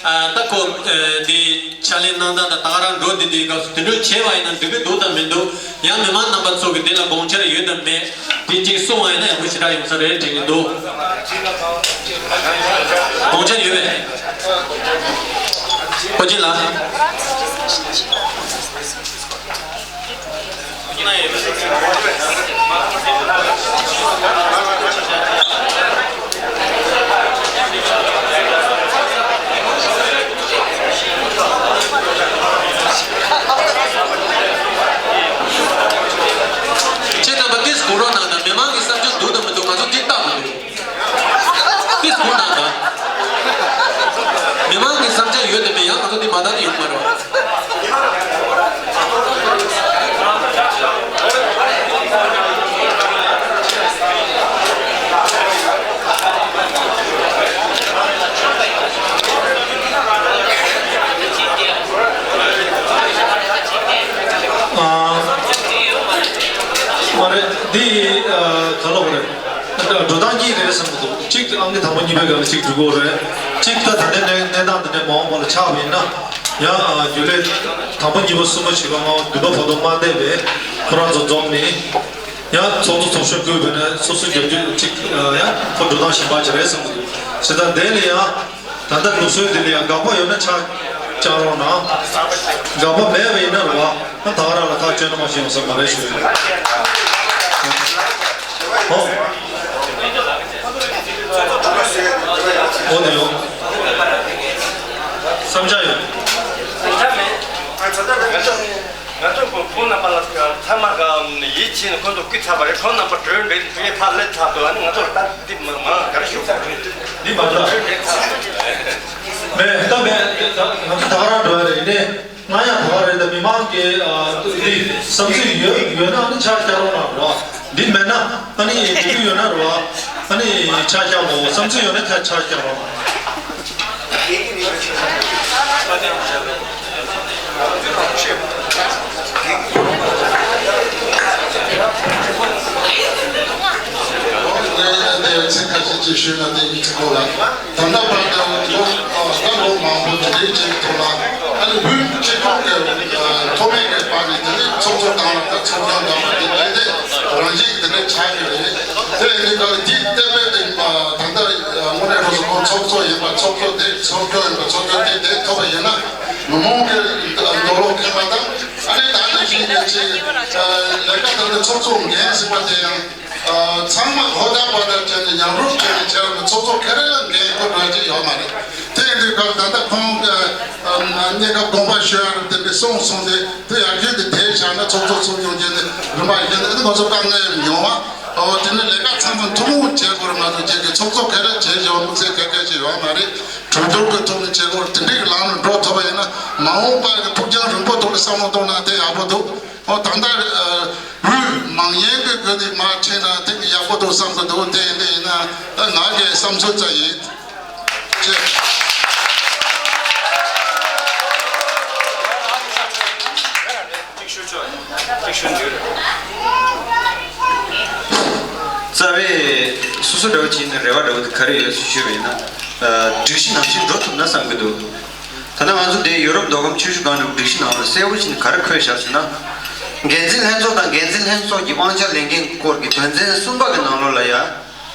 ཨ་ད་ཁོ་ཨ་དེ་ཕྱག་ལས་གནང་སྟངས་དང་ད་ག་རང་འགྲོ་བསྡད་དུས་སྐབས་སུ་དེ་འདྲ་བྱས་པ་ཡིན་ན་འགྲིག་གི་འདུག་དང་མི་འདུག་ཡང་མི་མང་རྣམ་པ་ཚོ་གིས་དེ་ལ་དགོངས་འཆར་ཡོད་དམ་མེད་དེ་གཅིག་གསུངས་པ་ཡིན་ན་ཡག་པོ་ཞེ་དྲག་ཡོང་ས་རེད་དྲན་གྱི་འདུག་དགོངས་འཆར་ཡོད་པས། ཨོ་ཅི་ལགས། ཁྱེད་རྣམ་པ་ཏིས་གོ་རོགས་གནང་དང་། མི་མང་གི་བསམ་ཚུལ་འདུག་དང་མི་འདུག་ང་ཚོ་འདི་བལྟ་མི་འདུག་ཏིས་གོ་གནང་དང་། མི་མང་གི་བསམ་འཆར་ཡོད་དམ་མེད་ཡང་ང་ཚོ་འདི་མ་བལྟ་ན་ཡོང་མ་རེད་བ། ག་ལ་བ་རེད། འགྲོ་སྟངས་གཉིས་རེད་བསམ་གྱི་འདུག་གཅིག་ཨང་ཀི་དང་པོ་གཉིས་པའི་སྒང་ལ་གཅིག་འགྲོ་གི་རེད། གཅིག་ད་ད་ལྟའི་གནས་གནས་སྟངས་འདི་འདྲ་མ་འོངས་པ་ལ་ཆགས་པ་ཡིན་ན། ཡང་རྒྱུན་ལས་དང་པོ་གཉིས་པ་གསུམ་པ་བཞི་པ་ལྔ་པ་བདུན་པ་བར་དུ་མ་བསྡད་པའི་ཁོ་རང་ཚོ་འཛོམས་ནས། ཡང་ཚོགས་གཙོ་ཚོགས་གཞོན་བསྐོས་པ་ཡིན་ན་སོ་སོའི་རྒྱབ་སྐྱོར་གཅིག་ཡང་ཁོ་འགྲོ་སྟངས་གཞན་པ་ཅིག་རེད་བསམ་གྱི་འདུག་བྱས་ཙང་དེ་ལ་ཡང་། ད་ལྟ་ལུགས་སྲོལ་འདི་ལ་ཡང་དགག་པ་ཡོད་ན་ཆ་བཅང་རོགས་གནང་། དགག་པ་མེད་པ་ཡིན་ན་རེད་བ། ད་ག་རང་ལ་ཐག་གཅོད་གནང་བ་ཞིག་ཡོང་ས་མ་རེད་ཞུ། ཨོ། ཨོ་ནི་ཡོང་། བསམ་འཆར་ཡོད། ང་ཚོ་ཁོང་རྣམ་པ་ལ་ཚང་མ་ག་ཡིད་ཆེས་ནས་ཁོང་ཚོ་སྐུལ་ཚར་བ་རེད། ཁོང་རྣམ་པ་གྲོས་འདྲི་དུས་ཕར་སླེབས་ཚར་འདུག་ཨ་ནི་ང་ཚོ་ལ་ད་འདི་མ་མ་ག་རེ་ཞུ་དགོས་རེད། འདི་མ་ལ་གྲོས་འདྲི་ཚར་མེད་ད་མེད། ང་ཚོ་ད་ག་རང་འགྲོ་ཡ་རེད། ཡིན་ནའི་ང་ཡང་ད་ག་རེད། ད་མི་མང་གི་འདི་བསམ་ཚུལ་ཡོད་ཡོད་ན་ཨ་ནི་ཆ་རྒྱག་རོགས་གནང་རོགས། འདི་མེད་ན་ཨ་ནི་ཡོད་ཡོད་ན་རོགས། ཨ་ནི་ཆ་རྒྱག་མོ་བསམ་ཚུལ་ཡོད་ན་ཆ་ཆ་རྒྱག་རོགས། ངས་ཡང་དེ་ཚིག་ཁ་ཤས་ཅིག་ཞུས་ན་དེ་ཡིན་གྱི་གོ་ལ། ད་ལྟ་བར་དུ་ལོ་ད་ལོ་མང་པོ་དེ་འདྲའི་ཅིག་ཐོག་ལ་ཨ་ནི་བོད་སྤྱི་ཚོགས་ཀྱི་ཐོག་མའི་གི་བར་ནས་དེ་ནས་ཚོགས་གཙོ་དང་ད་ཚོགས་ཆུང་དང་དེ་འདྲའི་དེ་རང་བཞིན་དེ་འདྲའི་ཆགས་ཀྱི་རེད། དེ་ཡིན་དུས་ག་ལ་དེ་ལྟ་བུའི་དེ་ད་ལྟ་དངོས་གནས་རང་སོ་ཁོང་ཚོགས་གཙོ་ཡིན་པ་ཚོགས་གཙོ་དེ་ཚོགས་གཙོ་ཡིན་པ་ཚོགས་གཙོ་དེ་དེ་ཐོབ་པ་ཡིན་ན། མི་མང་གི་འདོད་བློ་ཁེངས་པ་དང་ཨ་ནི་ད་ནང་བཞིན་གྱི་ཅིག་ལས་ཀ་དེ་ཚོགས་གཙོ་འགན་ཟིན་པ་དེ་ཡང་ཚང་མ་ཧོ་ད་པོ་ད་བྱས་ནས་མཉམ་རུབ་བྱས་ནས་བྱས་པ་ཚོགས་གཙོ་ག་རེ་ལ་འགན་ཁུར་འགྲོ་གི་ཡོད་མ་རེད། དེ་ཡིན་དུས་སྐབས་ད་ལྟ་ཁོང་གི་གནས་སྐབས་དགོངས་པ་ཞུ་ཡ་རུ་དེ་འདྲ་གསུངས་སོང་སྟེ་དེ་ཡར་རྒྱས་དེ་དེ་བྱས་ན་ཚོགས་གཙོ་ཚོགས་ཆུང་བྱས་ནས་རིམ་པ་ཡིན་ནས་ང་ཚོ་དཀའ་ངལ་ཡོང་བ། ཨོ་དེ་ནས་ལས་ཀ་ཚང་མ་ཐུན་མོང་བྱེད་དགོས་རེད། ང་ཚོ་བྱེད་ཀྱི་ཚོགས་གཙོ་ག་རེ་བྱེད་ཡོང་མི་ཚེ་ག་གེ་ཞིག་ཡོད་མ་རེད། གྲོས་བསྡུར་གྱི་ཐོག་ནས་བྱེད་དགོས་རེད། དེ་འདྲའི་ལམ་ལ་འགྲོ་ཐུབ་པ་ཡིན་ན་མ་འོངས་པ་གི་ཕུགས་རྒྱང་རིང་པོ་ཐོག་ལ་བསམ་བློ་གཏོང་ན་དེ་ཡག་པོ་འདུག་ཨོ་ད་ལྟ་དབུས་མང་ཡན་གྱི་སྒོ་ནས་མར་ཕྱིན་ན་དེ་གི་ཡག་པོ་འདུག་བསམ་གྱི་འདུག་དེ་འདི་ཡིན་ན་ད་ང་གི་བསམ་ཚུལ་ཙམ་ཡིན། ཅེས། རྩ་བའི་སོ་སོ་འདྲ་བོ་བྱས་ནས་རེ་བ་འདྲ་བོ་དེ་ག་རེ་ཡོད་ཞུས་པ་ཡིན་ན། སྒྲིག་གཞི་ནང་བཞིན་འགྲོ་ཐུབ་ན་བསམ་གྱི་འདུག་ད་ལྟ་ང་ཚོ་འདི་ཡུ་རོབ་མདོ་ཁམས་ཆུ་བཞི་སྒང་དྲུག་སྒྲིག་གཞི་ནང་ལ་གསལ་པོ་བྱས་ནས་ག་རེ་འཁོད་བཞག་ཟེར་ན། འགན་འཛིན་ལྷན་ཚོགས་དང་འགན་འཛིན་ལྷན་ཚོགས་ཀྱི་དབང་ཆ་ལས་འགན་སྐོར་གྱི་དོན་ཚན་གསུམ་པ་གི་ནང་ལོགས་ལ་ཡ།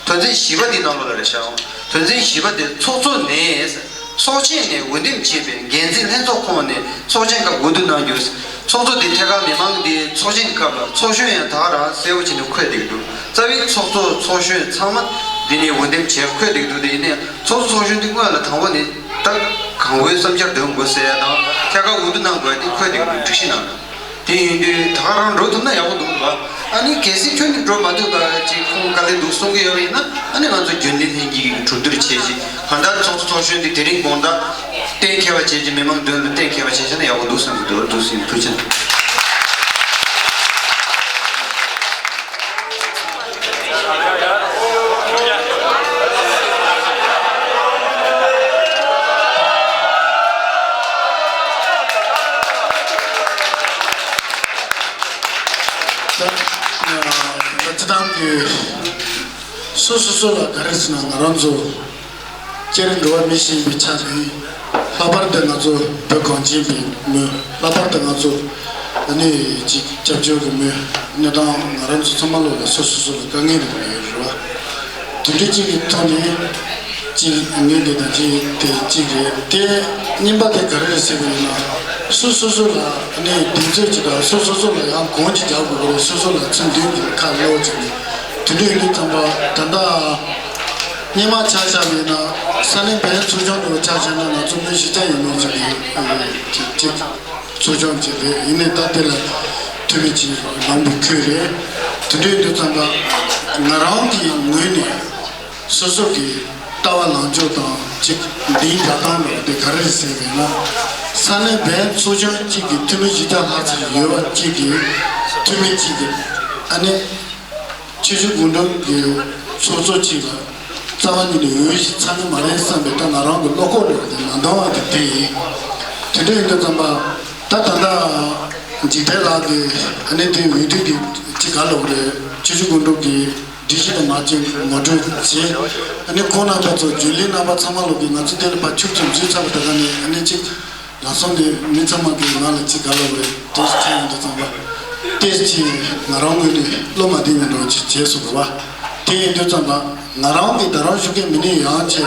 དོན་ཚན་བཞི་པ་འདི་ནང་ལོགས་ལ་རེད་ཤག་དོན་ཚན་བཞི་པ་དེ་ཚོགས་གཙོ་ནས་ཚོགས་ཆེན་ནས་འོས་འདེམས་བྱས་པའི་འགན་འཛིན་ལྷན་ཚོགས་ཁོངས་ནས་ཚོགས་ཆེན་སྐབས་འོས་བསྡུ་གནང་རྒྱུ། ཚོགས་གཙོ་དེ་ཐད་ཀར་མི་མང་འདིའི་ཚོགས་ཆེན་སྐབས་ལ་ཚོགས་གཞོན་ཡང་ད་ག་རང་གསལ་པོ་བྱས་ནས་འཁོད་བསྡད་ཀྱི་འདུག་རྩ་བའི་ཚོགས་གཙོ་ཚོགས་གཞོན་ཚང་མ་འདི་ནས་འོས་འདེམས་བྱས་འཁོད་བསྡད་ཀྱི་འདུག་དེ་ཡིན་ནའི་ཚོགས་གཙོ་ཚོགས་གཞོན་འདི་སྔོན་ལ་དང་པོ་ནས་ད་གང་བོའི་བསམ་འཆར་འདོན་དགོས་ཟེར་ཡ་དང་ཐད་ཀར་འོས་བསྡུ་གནང་དགོས་ཡ་འདི་འཁོད་བསྡད་ཀྱི་འདུག་སྒྲིག་གཞི་ནང་། དེ་ཡིན་དུས་ད་ག་རང་འགྲོ་ཐུབ་ན་ཡག་པོ་འདུག་ལ། ཨ་ནི་གལ་སྲིད་ཁྱོད་ནི་འགྲོ་མ་ཐུབ་པ་ཅིག་ཁོང་དཀའ་ལས་འདུག་གསུང་གི་ཡོད་པ་ཡིན་ན་ཨ་ནི་ང་ཚོ་རྒྱུན་ལས་ལྷན་རྒྱས་ཀྱིས་གྲོས་བསྡུར་བྱས་ཅིག་གང་ལྟར་ཚོགས་གཙོ་ཚོགས་གཞོན་འདི་དེ་རིང་དགོང་དག་གཏན་འཁེལ་བ་བྱས་ཅིག་མི་མང་མདུན་ལ་གཏན་འཁེལ་བ་བྱས་ཤག་ན་ཡག་པོ་འདུག་བསམ་གྱི་འདུག་འདུག་སེ་ཐུགས་རྗེ་ཆེ། ད་སྤྱི་བཏང་གི་སོ་སོ་སོ་ལ་ག་རེ་ཟེར་ན་ང་རང་ཚོ། སྤྱིར་འགྲོ་བ་མི་ཞིག་ཡིན་པའི་ཆ་ནས་ལྷག་པར་དུ་ང་ཚོ་བོད་གངས་ཅན་པའི་མི་ལྷག་པར་དུ་ང་ཚོ་ཨ་ནི་ཅིག་སྐྱབས་བཅོལ་གྱི་མི་གནས་སྟངས་ང་རང་ཚོ་ཚང་མ་ལོག་ལ་སོ་སོ་སོ་ལ་དཀའ་ངལ་རེ་རེ་ཡོད་རེད་བ། དེ་འདྲའི་ཅིག་གི་ཐོག་ནས་ཅིག་ངས་འདི་དང་ཅིག་དེ་ཅིག་རེད་དེ་གཉིས་པ་དེ་ག་རེ་རེད་ཟེར་བ་ཡིན་ན་སོ་སོ་སོ་ལ་ཨ་ནི་གདེང་ཚོད་ཅིག་དང་སོ་སོ་སོ་ལ་ཡང་གོང་ཅིག་རྒྱག་དགོས་ཀྱི་རེད། སོ་སོ་ལ་ཚིག་མདུན་གྱི་ཁ་ལོག་ཅིག་ནས་དེ་འདྲ་ཡིན་དུས་ཙམ་པ་ད་ལྟ། སྔོན་མ་ཆ་བཞག་པ་ཡིན་ན་ས་གནས་བོད་ཚོགས་ཆུང་དུ་ཆ་བཞག་ན་ང་ཚོ་མི་བཞི་བརྒྱ་ཡིན་མིན་ཅིག་རེད། ཅིག་ཅིག་ཚོགས་ཆུང་ཅིག་རེད། ཡིན་ནའི་ད་དེ་ལ་འཐུས་མི་ཅིག་མང་པོ་ཁུལ་རེད། དེ་འདྲ་ཡིན་དུས་ཙམ་པ་ང་རང་གི་ངོས་ནས་སོ་སོ་གི་ལྟ་བ་ལངས་ཕྱོགས་དང་ཅིག་འདིའི་བྱ་སྟངས་འདྲ་བ་དེ་ག་རེ་རེད་ཟེར་བས་ན། ས་གནས་བོད་ཚོགས་ཆུང་གཅིག་གི་འཐུས་མི་བཞི་བརྒྱ་ལྷག་ཙམ་ཡོད་པ་གཅིག་གི་འཐུས་མི་གཅིག་གི་ཨ་ནི། ཆུ་བཞི་སྒང་དྲུག་གི་ཚོགས་གཙོ་གཅིག་ལ་རྩ་བ་ཉིད་ནས་འོས་ཤིག་ཚང་གི་མ་རེད་བསམ་པའི་ད་ང་རང་གི་བློ་ཁོག་འདྲ་བ་དེ་མ་འདང་བ་དེ་དེ་ཡིན། དེ་འདྲ་ཡིན་དུས་ཙམ་པ་ད་ད་ལྟ་འཇིགས་བྲལ་ལགས་ཀྱིས་ཨ་ནི་དེ་འོས་བསྡུ་གི་ ཅིག་ག་ལབ་རེད། ཆུ་བཞི་སྒང་དྲུག་གི་སྒྲིག་གཞི་དང་མ་བཅས་ངོ་སྤྲོད་བྱས། ཨ་ནི་ཁོང་རྣམ་པ་ཚོ་རྒྱུན་ལས་རྣམ་པ་ཚང་མ་ལོག་གིས་ང་ཚོ་འདི་ལ་ཕར་ཕྱུག་ཙམ་འཛུལ་ཚར་བ་དེ་ག་ནས་ཨ་ནི་ཅིག་ལམ་སང་གི་མི་ཚང་མ་གིས་ང་ལ་ཅིག་ག་ལབ་རེད། དེ་ཅིག་ཡོང་དུས་ཙམ་པ་ཏེས་ཅིག་ང་རང་ངོས་ནས་བློ་མ་བདེ་ཉམས་འདྲ་བོ་ཅིག་བྱས་སོང་རེད་བ། དེ་ཡིན་དུས་ཙམ་པ་ང་རང་གིས་ད་རང་ཞུ་མཁན་མི་ནི་ཡང་ཆེ་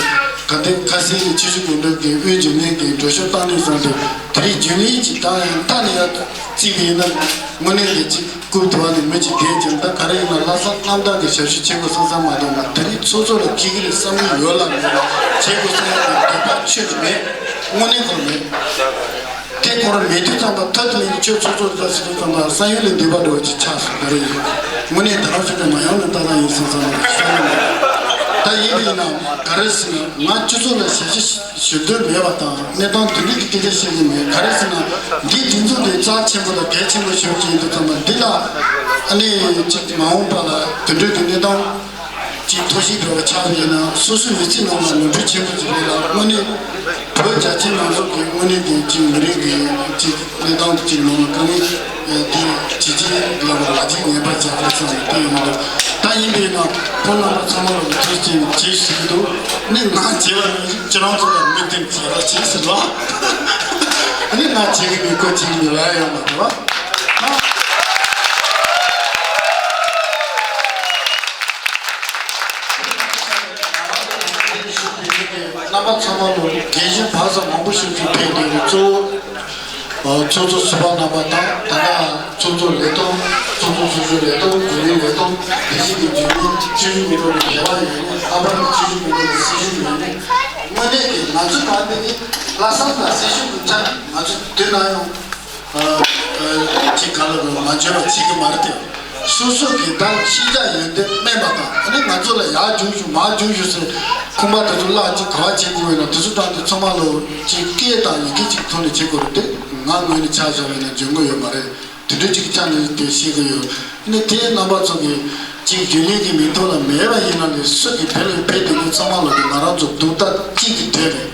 ག་འདི་ཁ་སེང་གི་ཆུ་བཞི་སྒང་དྲུག་གི་དབུས་རྒྱུན་ལས་ཀྱི་འགྲོ་ཤོག་བཏང་ནས་བཟུང་སྟེ་དེ་རིང་རྒྱུན་ལས་ཅིག་བཏང་ཡང་མཐའ་ནས་ཡར་བརྩིས་པ་ཡིན་ན་དངོས་གནས་ཀྱི་ཅིག་སྐུ་དུ་བ་ནས་མི་གཅིག་བསྡད་ཀྱང་ད་ག་རེ་ཡིན་ན་ལྷག་བསམ་རྣམ་དག་གི་ཞབས་ཞུ་བྱེད་དགོས་བསམ་བསམ་མ་གཏོགས་ང་དེ་རིང་ཚོགས་གཙོ་ལ་ཁྱེད་ཀྱི་རེད་བསམ་གྱི་ཡོད་ལ་མེད་ལ་བྱེད་དགོས་བསམ་ཡག་གི་འདོད་པ་ཁྱོད་ཀྱི་མེད། དངོས་གནས་ཁོ་མེད། དེ་ཁོ་རང་མེད་དུས་ཙམ་པ་ཐོད་དུ་མེད་ཁྱོད་ཚོགས་གཙོ་ལ་ཟེར་དུས་ཙམ་པ་བསམ་ཡུལ་ལས་འདས་པ་འགྲོ་བ་ཅིག་ཆགས་སོང་། ག་རེ་ཡིན། དངོས་གནས་ད་རང་ཚོ་གི་མ་ཡོང་ནས་ལྟ་སྟངས་ཡིན་བསམ་བསམ་ལ་བསམ་གྱི་མེད། ད་ཡིན་པ་ཡིན་ན་ག་རེ་ཟེར་ན་ང་སྤྱི་ཚོགས་ལ་ཞབས་ཞུ་ཞུ་འདོད་མེད་པ་དང་གནས་སྟངས་དེ་འདྲ་གི་སྐད་ཆ་བཤད་ཀྱི་མེད། ག་རེ་ཟེར་ན་འདི་དེ་ཚོ་དེ་རྩ་ཆེན་པོ་དང་གལ་ཆེན་པོ་ཞིག་ཡིན་དུས་ཙམ་པ་འདི་ལ་ཨ་ནི་གཅིག་མ་འོངས་པ་ལ་དེ་འདྲ་གི་གནས་སྟངས་ཅིག་ཐོག་ཞིག་འགྲོ་བ་ཆགས་པ་ཡིན་ན་སོ་སོའི་མི་ཚེ་ནང་ལ་ནོར་འཁྲུལ་ཆེན་པོ་ཅིག་རེད་ལ། དངོས་གནས་བོད་རྒྱ་ཆེ་མང་ཚོགས་ཀྱི་དངོས་གནས་ཀྱི་ཅིག་མི་རིགས་ཀྱི་ཅིག་གནས་སྟངས་ཅིག་ནང་ལ་དཀའ་ངལ་དེ་ཇི་ཇི་ལ་བར་ལ་ཅིག་ངེས་པར་བྱ་དགོས་བསམ་ནས་བལྟས་ཡོང་གི་འདུག་ད་ཡིན་པས་ན་ཁོང་རྣམ་པ་ཚང་མ་ལ་ཐུགས་རྗེ་ཆེ་ཞུ་གི་འདུག་ནི་ང་བྱས་པ་ནི་ཁྱེད་རང་ཚོ་ལ་མི་བསྟན་བྱས་པ་བྱས་ཟེར་ལ། ནི་ང་བྱེད་ཀྱི་མི་ཁོ་བྱེད་ཀྱི་མི་ལ་ཡོང་མ་ཐུབ་པ། རྣམ་པ་ཚང་མ་ལ་རྒན་གཞོན་བར་གསུམ་མང་པོ་ཞིག་གིས་ཕེབས་ཏེ་གཙོ་བོ་ཚོགས་གཙོ་ཟུར་པ་རྣམ་པ་དང་ད་ལྟ་ཚོགས་གཙོ་ལས་ཐོག་ཚོགས་གཙོ་ཚོགས་གཞོན་ལས་ཐོག་རྒྱུན་ལས་ལས་ཐོག་དེ་བཞིན་གྱི་རྒྱུན་ལས་ཆུ་བཞི་སྒང་དྲུག་གི་ལས་བ་ཡོད་མཁན་ལྷག་པར་དུ་ཆུ་བཞི་སྒང་དྲུག་གི་སྲི་ཞུ་ཡོད་མཁན་དངོས་གནས་ཀྱི་ང་ཚོ་གང་དེ་ནི་ལྷག་བསམ་དང་སྲི་ཞུ་གི་ཆ་ནས་ང་ཚོ་དུས་ནམ་ཡང་། ཅིག་ག་ལ་དགོས་མ་འཇོན་པ་བྱེད་ཀྱི་མ་རེད་དེ། སོ་སོ་གི་ད་ཤེས་བྱ་ཡོན་ཏན་དམན་པ་དང་ཨ་ནི་ང་ཚོ་ལ་ཡར་རྒྱུགས་ཞུ་མར་རྒྱུགས་ཞུ་ཟེར་ཁུངས་པ་དེ་ཚོ་བརླག་ཅིག་ག་བ་བྱེད་དགོས་ཡོད་ན་དེ་ཚོ་དྲངས་ཏེ་ཚང་མ་ལོ་ཅིག་སྐད་དང་ཡི་གེ་ཅིག་ཐོག་ནས་བྱེད་དགོས་རེད་དེ། ང་ངོས་ནས་ཆ་བཞག་པ་ཡིན་ན་འཇོན་གི་ཡོད་མ་རེད། དེ་འདྲ་ཅིག་ཆ་ནས་དེ་ཤེས་ཀྱི་ཡོད། ཨ་ནི་དེ་རྣམ་པ་ཚོ་གི་ཅིག་རྒྱུན་ལས་ཀྱི་མིང་ཐོག་ལ་མེད་པ་ཡིན་ན་ལས་སུ་གི་བེད་ལ་བེད་དེ་ནི་ཚང་མ་ལོ་གི་ང་རང་ཚོ་སྡུག་ད་ཅིག་གི་དེ་རེད།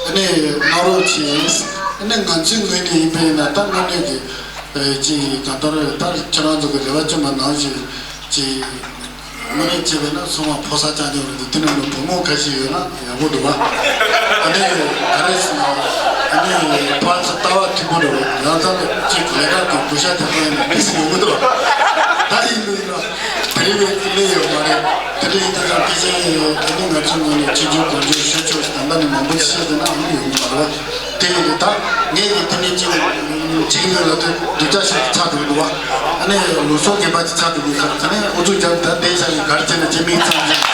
ཨ་ནི་གནང་རོགས་གྱིས། ཨ་ནི་ང་ཚོའི་ངོས་ནས་ཡིན་པ་ཡིན་ན་ད་དངོས་གནས་ཀྱི་ཅིག་གང་ལྟར་ད་ཁྱེད་རང་ཚོ་གི་རེ་བ་བཅོལ་མ་གནང་ཞིག་ཅིག་དངོས་གནས་བྱས་པས་ན་སོ་མ་ཕོ་གསར་རྐྱང་རྐྱང་རེད་འདུག་དེ་ནང་ལ་བུ་མོ་ཁ་ཤས་ཡོད་ན་ཡག་པོ་འདུག་བ། ཨ་ནི་ག་རེ་ཟེར་ན་ཨ་ནི་ཕར་ཚུར་ལྟ་བ་མཐུན་པོ་རེད། ཡང་ཙམ་ཅིག་ལས་ཀ་གི་གུ་ཤ་དེ་ཚོ་ཡིན་ན་ཏིས་ཡོང་གི་འདུག་ད་ཡིན་འདུག་ཡིན་ན་དེ་རིང་བས་ཀྱི་ལས་ཡོད་མ་རེད། དེ་འདྲ་ཡིན་ད་ཙང་སྐད་ཆ་ཡིན་ཡོད། ཨ་ནི་ང་ཚོའི་ངོས་ནས་ཆེ་ཆུང་གང་ཆུང་ཤོས་ཆུང་ད་ལྟ་ནས་མང་པོ་བཤད་ཟེར་ན་ཨ་ནི་ཡོང་གི་མ་རེད་བ། དེ་ཡིན་དུས་ད་ངས་ཀྱི་དེ་ནས་ཅིག་ཅིག་ལས་ལ་དེ་སྡུག་ཅག་ཞིག་ཆགས་འགྲོ་གི་འདུག་བ། ཨ་ནི་ལུགས་སྲོལ་ངན་པ་ཅིག་ཆགས་འགྲོ་གི་འདུག་ད་ནི་ཨུ་ཚུགས་རྒྱབ་ད་བསྡད་བཞག་ཡིན། ག་རེ་བྱས་ན་ཅིག་མིག་ཙམ་ཅིག་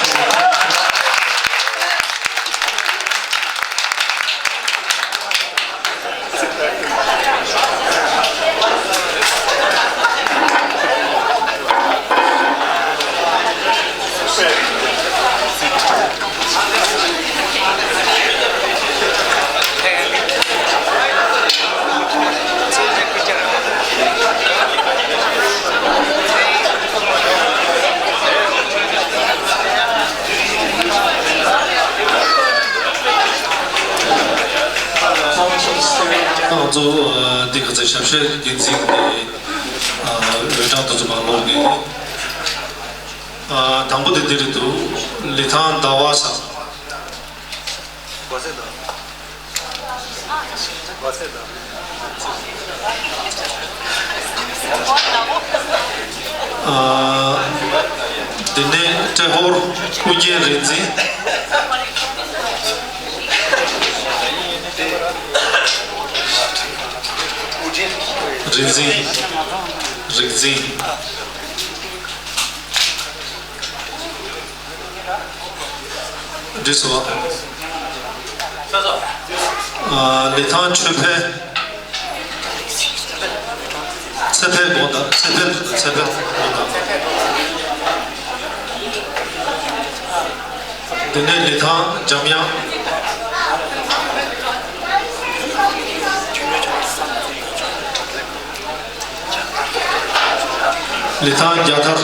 ང་ཚོ་འདི་ག་ཚོད་ཞབས་ཞུ་འགན་འཛིན་གྱི་འོས་གྲངས་དེ་ཚོ་མར་ཀློག་གི། དང་པོ་དེ་འདི་རེད་འདུག་ལི་ཐང་ཟླ་བ་ཟེར། དེ་ནས་ཏྲེ་ཧོར་ཨུ་རྒྱན་རིག་འཛིན། རིག་འཛིན། རིག་འཛིན། འགྲིག་སོང་། ཨ། ལི་ཐང་ཆོས་འཕེལ། ཚེ་འཕེལ་དགོངས་དག་ཚེ་འཕེལ་ཚེ་འཕེལ་དགོངས་དག་དེ་ནས་ལི་ཐང་འཇམ་དབྱངས། ལི་ཐང་རྒྱ་ཐར།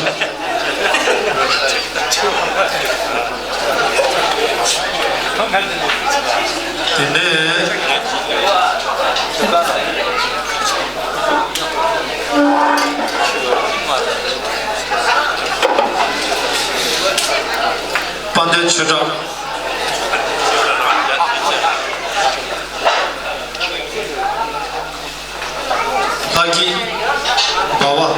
དེ་ནས། དཔལ་ལྡན་ཆོས་གྲགས། ལྷ་སྐྱིད། འབའ་བ།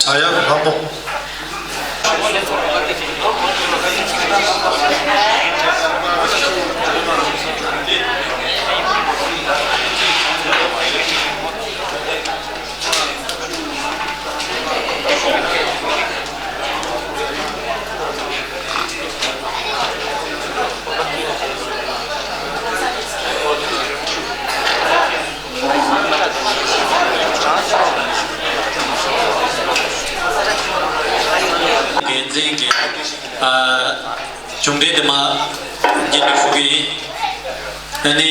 བྲག་གཡབ་ལྷ་མོ། འགན་འཛིན་གྱི་ཨ་གཞུང་འབྲེལ་དེ་མ་རྒྱུན་དུ་ཞུ་གི་ཡིན། ཨ་ནི་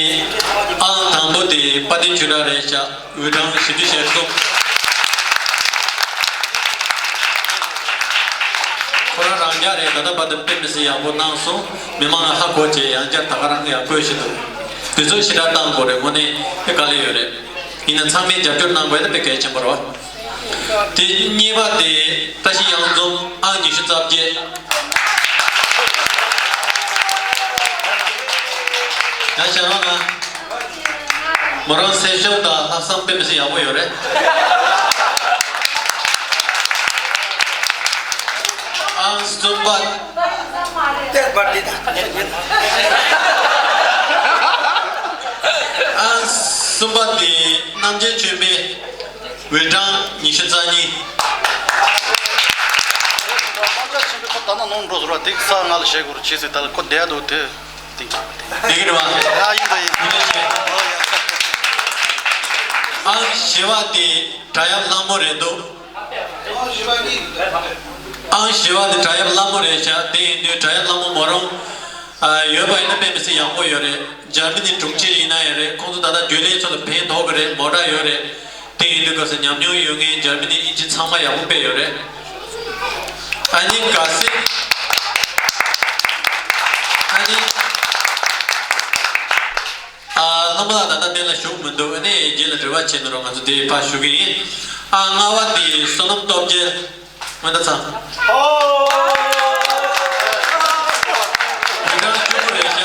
ཨང་དང་པོ་དེ་དཔལ་ལྡན་ཆོས་གྲགས་རེད་ཤག་འོས་གྲངས་བཞི་བཅུ་ཞེ་གསུམ། ཁོ་རང་རང་འཇགས་རེད། ད་ལྟ་བར་དུ་དཔེ་མི་སྲིད་ཡག་པོ་གནང་སོང་། མི་མང་ལ་ཧ་གོ་བྱས་ཡང་བསྐྱར་ད་ག་རང་ཡང་བཀོད་བཞིན་འདུག་དེ་ཚོ་ཞེ་དྲག་བཏང་དགོས་རེད། དངོས་གནས་དཔེ་དཀའ་ལས་ཡོད་རེད། ཡིན་ན་ཚང་མས་རྒྱབ་སྐྱོར་གནང་དགོས་ན་དཔེ་གལ་ཆེན་པོ་རེད་བ། དེ་གཉིས་པ་དེ་བཀྲ་ཤིས་གཡང་འཛོམས་ཨང་ཉི་ཤུ་རྩ་བརྒྱད། ཡང་ཞལ་རོང་ན། མོ་རང་སེམས་ཤུགས་དང་ལྷག་བསམ་དཔེ་མི་སྲིད་ཡག་པོ་ཡོད་རེད། ཨང་གསུམ་པ། ཨང་གསུམ་པ་དེ་རྣམ་རྒྱལ་ཆོས་འཕེལ། འོས་གྲངས་ཉི་ཤུ་རྩ་གཉིས། རྣམ་རྒྱལ་ཆོས་འཕེལ་ཁོ་ད་ནང་ནང་འགྲོ་ཟེར་བ་དེ་ས་ང་ལ་བཤད་དགོས་རེད། བྱས་ཟེར་ད་ལ་ཁོ་བསྡད་འདུག་དེ་དེ་དེ་གི་རེད་བ། ཡ་ཡིན་ད་ཡིན། ཨང་བཞི་པ་དེ་བྲག་གཡབ་ལྷ་མོ་རེད་འདུག་ཨང་བཞི་པ་དེ་བྲག་གཡབ་ལྷ་མོ་རེད་ཤག་དེ་ཡིན་དུས་བྲག་གཡབ་ལྷ་མོ་མོ་རང་ཡོད་པ་ཡིན་ན་དཔེ་མི་སྲིད་ཡག་པོ་ཡོད་རེད། འཇར་མ་ནི་དྲུང་ཆེ་ཡིན་ན་ཡང་རེད། ཁོང་ཚོ་ད་ལྟ་རྒྱུན་ལས་ཚོ་ལ་ཕན་ཐོགས་ཀྱི་རེད། མོ་ཊ་ཡོད་རེད། དེ་ཡིན་དུས་སྐབས་སུ་ཉམས་མྱོང་ཡོད་མཁན་འཇར་མ་ནི་དབྱིན་ཇི་ཚང་མ་ཡག་པོ་དཔེ་ཡོད་རེད། ཨ་ནི་གལ་སྲིད་ཨ་ནི། ཨ། ལྷ་མོ་ལགས་ད་ལྟ་གཏན་ལ་བཞུགས་མི་འདུག་ཨ་ནི་རྗེས་ལ་འབྲེལ་བ་བྱེད་ནི་རོགས། ང་ཚོ་དེ་ཕར་ཞུ་གི་ཡིན། ཨ། ལྔ་པ་དེ་བསོད་ནམས་སྟོབས་རྒྱལ། སྔོན་བརྡ་ཚང་། འོས་གྲངས་བཅུ་དགུ་རེད་ཤག་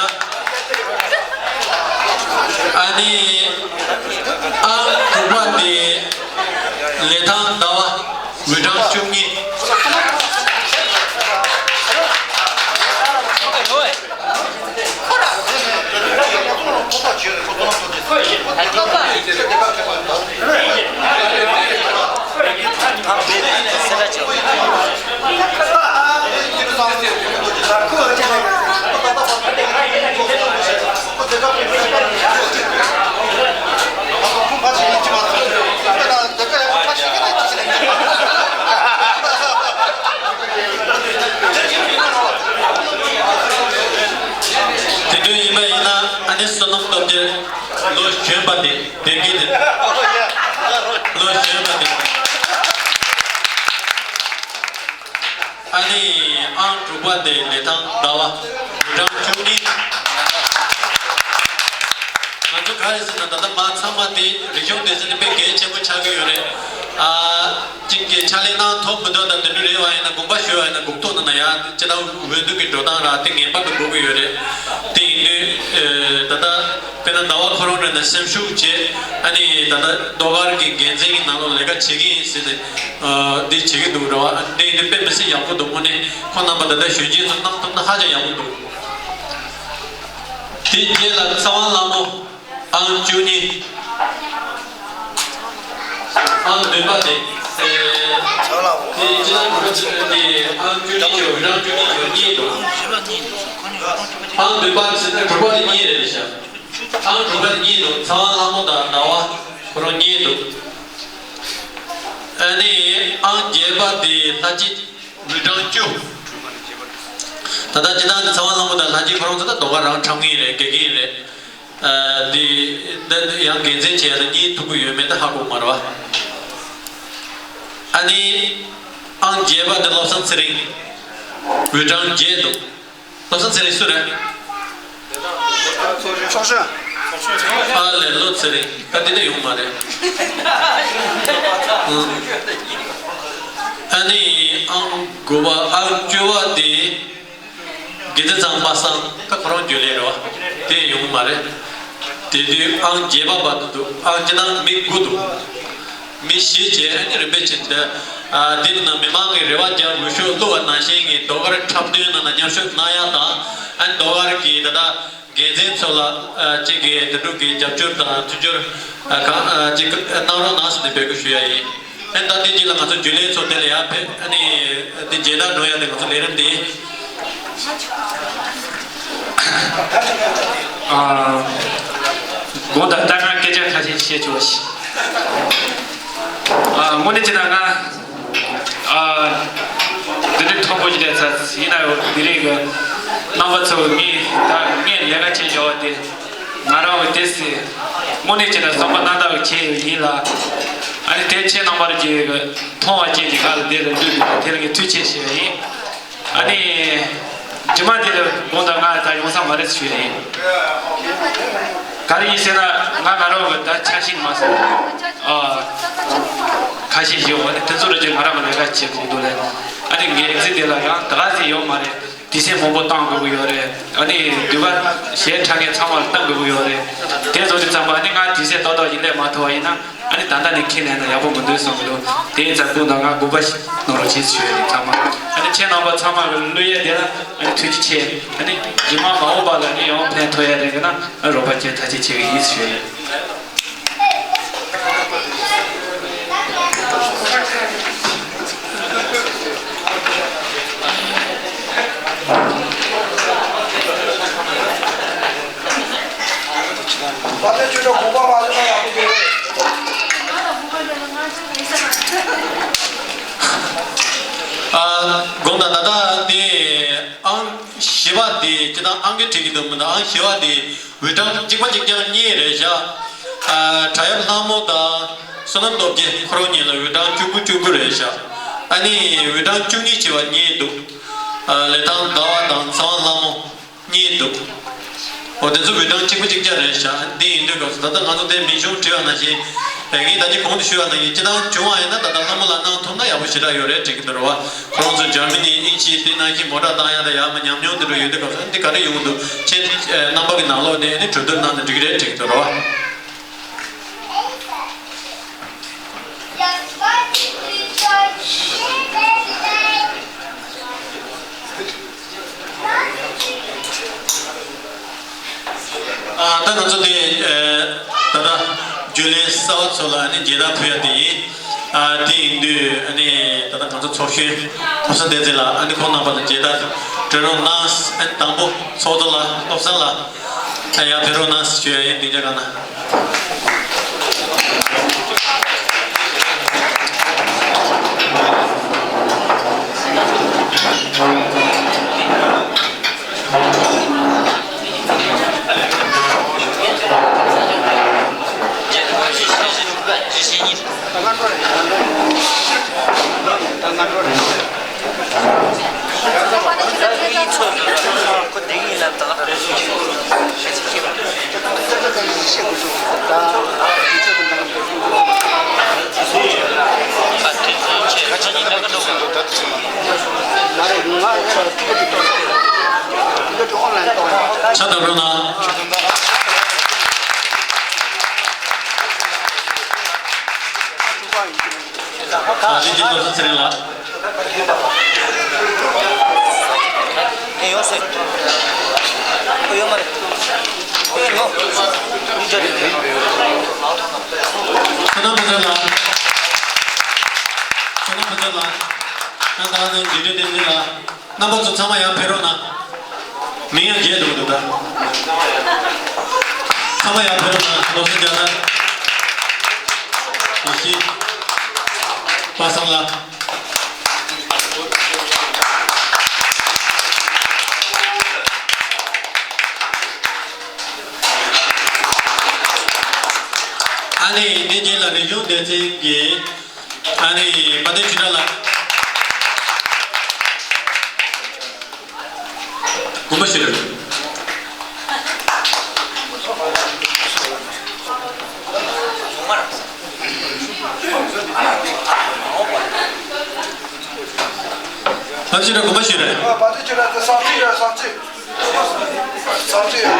ཨ་ནི་ཨང་དྲུག་པ་དེ་ལི་ཐང་ཟླ་བ། འོས་གྲངས་བཅུ་གཉིས། དེ་འདྲ་ཡིན་པ་ཡིན་ན་ཨ་ནི་བསོད་ནམས་སྟོབས་རྒྱལ་ལོ་གཞོན་པ་དེ་དེ་གི་དེ་ལོ་གཞོན་པ་དེ། ཨ་ནི་ཨང་དྲུག་པ་དེ་ལི་ཐང་ཟླ་བ། འོས་གྲངས་བཅུ་གཉིས། ང་ཚོ་ག་རེ་ཟེར་ན་ད་ལྟ་མ་ཚང་མ་དེ་རིག་གཞུང་སྡེ་ཚན་དེ་དཔེ་གལ་ཆེན་པོ་ཆགས་ཀྱི་ཡོད་རེད། ཨ། གཅིག་གིས་ཕྱག་ལས་གནང་ཐུབ་མི་ཐུབ་དང་དེ་འདྲ་རེད་བ། ཡིན་ན་དགོངས་པ་ཞུ་བ་ཡིན་ན་སྒུག་ཐུབ་ན་ན་ཡང་སྤྱིར་བཏང་འོས་བསྡུ་གི་འགྲོ་སྟངས་ར་དེ་ངེས་པར་དུ་དགོས་ཀྱི་ཡོད་རེད། དེ་ཡིན་དུས་ཨ། ད་ལྟ། དཔེར་ན་ཟླ་བ་ཁོ་རང་རེད་ན་སེམས་ཤུགས་བྱས། ཨ་ནི་ད་ལྟ་ཟློས་གར་གྱི་འགན་འཛིན་གྱི་ནང་ལོགས་ལས་ཀ་བྱེད་ཀྱི་ཡིན་ཟེར་ནས་ཨ། འདི་བྱེད་ཀྱི་འདུག་རེད་བ། འདི་འདི་དཔེ་མི་སྲིད་ཡག་པོ་འདུག་དངོས་གནས་ཁོང་རྣམ་པ་ད་ལྟ་གཞོན་སྐྱེས་ཚོ་གནང་ཐུབ་ན་ཧ་ཅང་ཡག་པོ་འདུག་དེ་རྗེས་ལ་ཚེ་དབང་ལྷ་མོ་ཨང་བཅུ་གཉིས། ཨང་བདུན་པ་དེ། ཨེ། དེ་རྗེས་ལ་གྲུབ་པ་དེ་ཨང་བཅུ་གཉིས་ཀྱི་འོས་གྲངས་བཅུ་གཉིས་ཀྱི་གཉིས་འདུག་ཨང་བདུན་པ་དེ་གྲུབ་པ་དེ་གཉིས་རེད་ཤག་ཨང་དྲུག་པ་དེ་གཉིས་འདུག་ཚེ་དབང་ལྷ་མོ་དང་ཟླ་བ་ཁོ་རང་གཉིས་འདུག་ཨ་ནི་ཨང་བརྒྱད་པ་དེ་ལྷ་སྐྱིད། འོས་གྲངས་བཅུ། ད་ལྟ་སྤྱིར་བཏང་དེ་ཚེ་དབང་ལྷ་མོ་དང་ལྷ་སྐྱིད་ཁོ་རང་ཚོ་ད་ཟློས་གར་རང་འཁྲབ་མཁན་རེད། དགེ་རྒན་རེད། ཨ། དེ་ད་ཡང་འགན་འཛིན་བྱས་ན་གཉིས་ཐུག་གི་ཡོད་མེད་ད་ཧ་གོ་མ་རེད་བ། ཨ་ནི་ཨང་བརྒྱད་པ་དེ་བློ་བཟང་ཚེ་རིང་། འོས་གྲངས་བརྒྱད་འདུག་བློ་བཟང་ཚེ་རིང་སུ་རེད། ཚོགས་གཞོན། ཨ་ལས་བློ་ཚེ་རིང་ད་དེ་ནས་ཡོང་མ་རེད། ཨ་ནི་ཨང་དགུ་པ་ཨང་བཅུ་པ་དེ། དགེ་ལྡན་ཚང་པ་སངས་ད་ཁོ་རང་རྒྱུན་ལས་རེད་བ། དེ་ཡོང་མ་རེད། དེ་དུས་ཨང་བརྒྱད་པ་བར་དུ་འདུག་ཨང་ཅི་ན་མི་དགུ་འདུག་མི་བཞི་བྱས་ཨ་ནི་རིམ་པས་ཕྱིན་ཏེ། ཨ་དེ་ནང་མི་མང་གི་རེ་བ་རྒྱག་འོས་ཤོག་བླུགས་པ་ནང་བཞིན་གྱི་ཟློས་གར་འཁྲབ་སྟོན་ནང་ལ་མཉམ་ཞུགས་གནང་ཡག་དང་ཨ་ནི་ཟློས་གར་གྱི་ད་ལྟ་འགན་འཛིན་ཚོ་ལ་ཨ་གཅིག་གིས་དེ་འདྲ་གི་རྒྱབ་སྐྱོར་དང་མཐུན་འགྱུར་ཨ་གང་ཨ་གཅིག་གནང་རོགས་གནང་ཟེར་ནས་འབོད་སྐུལ་ཞུ་ཡ་ཡིན། ཨེ་ད་དེ་རྗེས་ལ་ང་ཚོ་རྒྱུན་ལས་ཚོ་དེ་ལ་ཡར་ཕེབས་ཨ་ནི་དེ་མཇལ་དར་འགྲོ་ཡ་དེ་ང་ཚོ་ལས་རིམ་དེ། ཨ་དགོངས་དག་ད་ང་སྐད་ཆ་ཁ་ཤས་བཤད་ཆོག་ཤིག་ཨ་དངོས་གནས་བྱས་ན་ང་ཨ་འདི་འདྲའི་མཐོ་པོ་ཞིག་ལས་ཚར་ཡིན་ན་ཡང་འདི་རིགས་ཀྱི་རྣམ་པ་ཚོ་ངས་ད་ངས་ལས་ཀ་བྱེད་བཞག་པ་དེ། ང་རང་གི་དེ་སྲིད་དངོས་གནས་བྱས་ན་བསམ་པ་རྣམ་དག་གི་བྱས་ཡོད་ཡིན་ལ། ཨ་ནི་དེ་ཁྱེད་རྣམ་པར་རྒྱལ་གི་མཐོང་བ་ཅན་གྱི་ང་ལ་འདི་ལ་འདུས་འདུག་དེ་ལ་ངས་ཐུགས་རྗེ་ཆེ་ཞུ་ཡ་ཡིན། ཨ་ནི་རྗེས་མ་འདི་ལ་དགོངས་དག་ང་ད་ཡོང་ས་མ་རེད་ཞུ་ཡ་ཡིན། ག་རེ་ཡིན་ཟེར་ན་ང་ང་རང་གི་ད་ཆ་ཤས་མ་ཟད་ཨ་ཁ་ཤས་ཡོད། ཨ་ནི་དེ་ཚོ་རེ་ཅིག་ང་རང་གི་ལས་ཀ་བྱེད་དགོས་འདུག་ལས། ཨ་ནི་ངའི་རྩིས་འདི་ལ་ཡང་ད་ག་ཟེ་ཡོད་མ་རེད། དུས་ཚོད་མང་པོ་བཏང་དགོས་ཀྱི་ཡོད་རེད། ཨ་ནི་འདུས་པ་གཞན་དྲ་ངེས་ཚང་མར་བཏང་དགོས་ཀྱི་ཡོད་རེད། དེ་བཟོ་དུས་ཙམ་པ་ཨ་ནི་ང་དུས་ཚོད་ཏག་ཏག་ཅིག་སླེབས་མ་ཐུབ་པ་ཡིན་ན་ཨ་ནི་ད་ལྟ་ནས་ཁྱེར་ནས་ན་ཡག་པོ་མི་འདུག་བསམ་གྱི་འདུག་དེ་ཡིན་ཙང་སྐུ་མདུན་ང་དགོངས་པ་ཞིག་གནང་རོགས་བྱེད་ཞུ་ཡ་ཡིན་ཚང་མ། ཨ་ནི་ཁྱེད་རྣམ་པ་ཚང་མ་གི་བློ་ཡུལ་དེ་ལ་ཨ་ནི་ཐུགས་རྗེ་ཆེ། ཨ་ནི་རྗེས་མ་མ་འོངས་པ་ལ་ཨ་ནི་ཡང་ཕན་ཐོགས་ཡ་རེད་ན་ཨ་རོགས་པ་བྱེད་ཐག་གཅོད་བྱེད་ཀྱི་ཡིན་ཞུ་ཡ་ཡིན། ཨ་དགོངས་དག་ད་ལྟ་དེ་ཨང་བཞི་པ་དེ་ཅི་ད་ཨང་ཀི་བྲིས་ཀྱི་འདུག་མི་འདུག་ཨང་བཞི་པ་དེ། འོས་གྲངས་གཅིག་པ་གཅིག་རྐྱང་གཉིས་རེད་བཞག་ཨ་བྲག་གཡབ་ལྷ་མོ་དང་བསོད་ནམས་སྟོབས་རྒྱལ་ཁོ་རང་གཉིས་ལ་འོས་གྲངས་བཅུ་དགུ་བཅུ་དགུ་རེད་བཞག་ཨ་ནི་འོས་གྲངས་བཅུ་གཉིས་བྱས་པ་གཉིས་འདུག་ཨ་ལི་ཐང་ཟླ་བ་དང་ཚེ་དབང་ལྷ་མོ་གཉིས་འདུག་འོ་དེ་ཚོ་འོས་གྲངས་གཅིག་པ་གཅིག་རྐྱང་རེད་བཞག་འདི་ཡིན་དུས་སྐབས་སུ་ད་ལྟ་ང་ཚོ་དེ་མིང་གཞུང་བྲིས་པ་ནང་བཞིན་ངས་ད་ཅི་གོང་དུ་ཞུས་པ་ནང་བཞིན་སྤྱི་བཏང་བྱུང་བ་ཡིན་ན་ད་ལྟ་ལྷ་མོ་ལ་གནང་ཐུབ་ན་ཡག་པོ་ཞེ་དྲག་ཡོད་རེད་དྲན་གྱི་འདུག་རེད་བ། ཁོ་རང་ཚོ་འཇར་མ་ནི་དབྱིན་ཇི་དེ་ནང་བཞིན་མོ་ཊ་བཏང་ཡག་དང་ཡག་མ་ཉམས་མྱོང་དེ་འདྲ་ཡོད་དུས་སྐབས་སུ་འདི་ག་རེ་ཡོང་འདུག་ཁྱེད་རྣམ་པ་གི་ནང་ལོགས་ནས་ནི་གྲོས་བསྡུར་གནང་ན་འགྲིག་གི་རེད་དྲན་གྱི་འདུག་རེད་བ། ཨ་ད་ང་ཚོ་དེ་ཨ་ད་ལྟ་རྒྱུན་ལས་གསར་པ་ཚོ་ལ་ནི་མཇལ་དར་ཕུལ་ཡ་དེ་ཡིན། ཨ་དེ་ཡིན་དུས་ཨ་ནི་ད་ལྟ་ང་ཚོ་ཚོགས་གཞོན་བློ་བཟང་བསྟན་འཛིན་ལགས་ཨ་ནི་ཁོང་རྣམ་པ་ལ་མཇལ་དར་སྤྲོད་རོགས་གནང་། ཨ་ནི་དང་པོ་ཚོགས་གཙོ་ལགས་བློ་བཟང་ལགས་ཨ་ཡར་ཕེབས་རོགས་གནང་ཞུ་ཡ་ཡིན། སྡིངས་ཆ་སྒང་ན། ཕྱག་བརྡབ་རོགས་གནང་། ཨ་ལི་ཇི་བློ་བཟང་ཚེ་རིང་ལགས། ཨེ་ཡོད་སེ། ཨེ་ཡོད་མ་རེད། ཨེ་ཡོད། ཨེ་ཡོད། བསོད་ནམས་ཕུན་ཚོགས་ལགས། བསོད་ནམས་ཕུན་ཚོགས་ལགས། ད་ལྟ་ནི་འབྲི་རུ་བསྟན་འཛིན་ལགས། རྣམ་པ་ཚོ་ཚང་མ་ཡར་ཕེབས་རོགས་གནང་། མིང་ཡང་བརྗེད་འགྲོ་གི་འདུག་ད། ཚང་མ་ཡར་ཕེབས་རོགས་གནང་། བློ་བཟང་རྒྱ་ནག་ཡེ་ཤེས། པ་སངས་ལགས། ཨ་ནི་འདི་རྗེས་ལ་རིག་གཞུང་སྡེ་ཚན་གྱི་ཨ་ནི་དཔལ་ལྡན་ཆོས་གྲགས་ལགས། དགོངས་པ་ཞུ། བ་ཅི་ར་གོམ་པ་ཞིག་རེད། བ་དེ་ཅི་ར་དེ་སང་ཅི་ཡ་སང་ཅི། སང་ཅི་ཡ།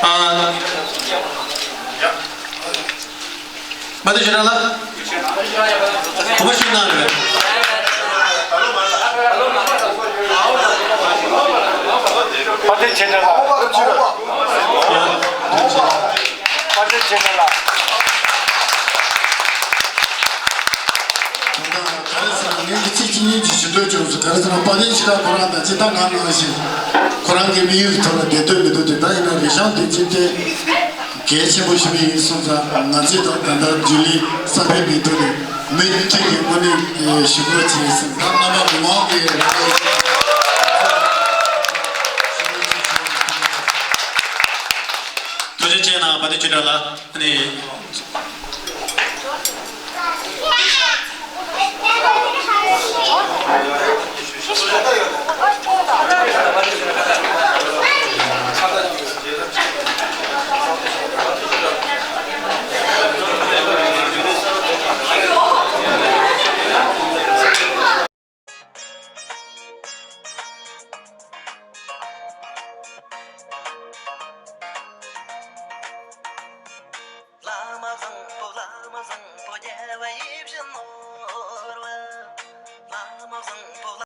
ཨ། མ་དེ་ཞེ་དྲག་ལ། གོ་བ་ཞིག་གནང་རེད། དཔལ་ལྡན་ཆོས་སྒྲོན་ལགས། དཔལ་ལྡན་ཆོས་སྒྲོན་ལགས། ད་ལྟ་ག་རེ་ཟེར་ན་ངས་ཚིག་གཅིག་གཉིས་ཀྱི་ཞུ་འདོད་བྱུང་སོང་། ག་རེ་ཟེར་ན་དཔལ་ལྡན་ཆོས་གྲགས་ཁོ་རང་དང་སྤྱིར་བཏང་ང་ནང་བཞིན་ཁོ་རང་གི་དམིགས་ཡུལ་གྱི་ཐོག་ལ་བདེ་སྡོད་མི་འདུག་དེ་ལྟར་ཡིན་ན་རེ་ཤང་དུས་ཆེན་དེ། གལ་ཆེན་པོ་ཞིག་ཡིན་སོང་ཙང་ང་ཚོས་ད་ད་ལྟ་འཇུ་ལི་གསར་པའི་མིང་ཐོག་ནས་མུ་མཐུད་ཀྱི་དངོས་གནས་ཞུ་སྒོ་བྱས་ཟིན། ད་རྣམ་པ་མི་མང་གིས་རེ་བ་ཡོད། ཐུགས་རྗེ་ཆེ་གནང་། དཔལ་ལྡན་ཆོས་གྲགས་ལགས། ཨ་ནི།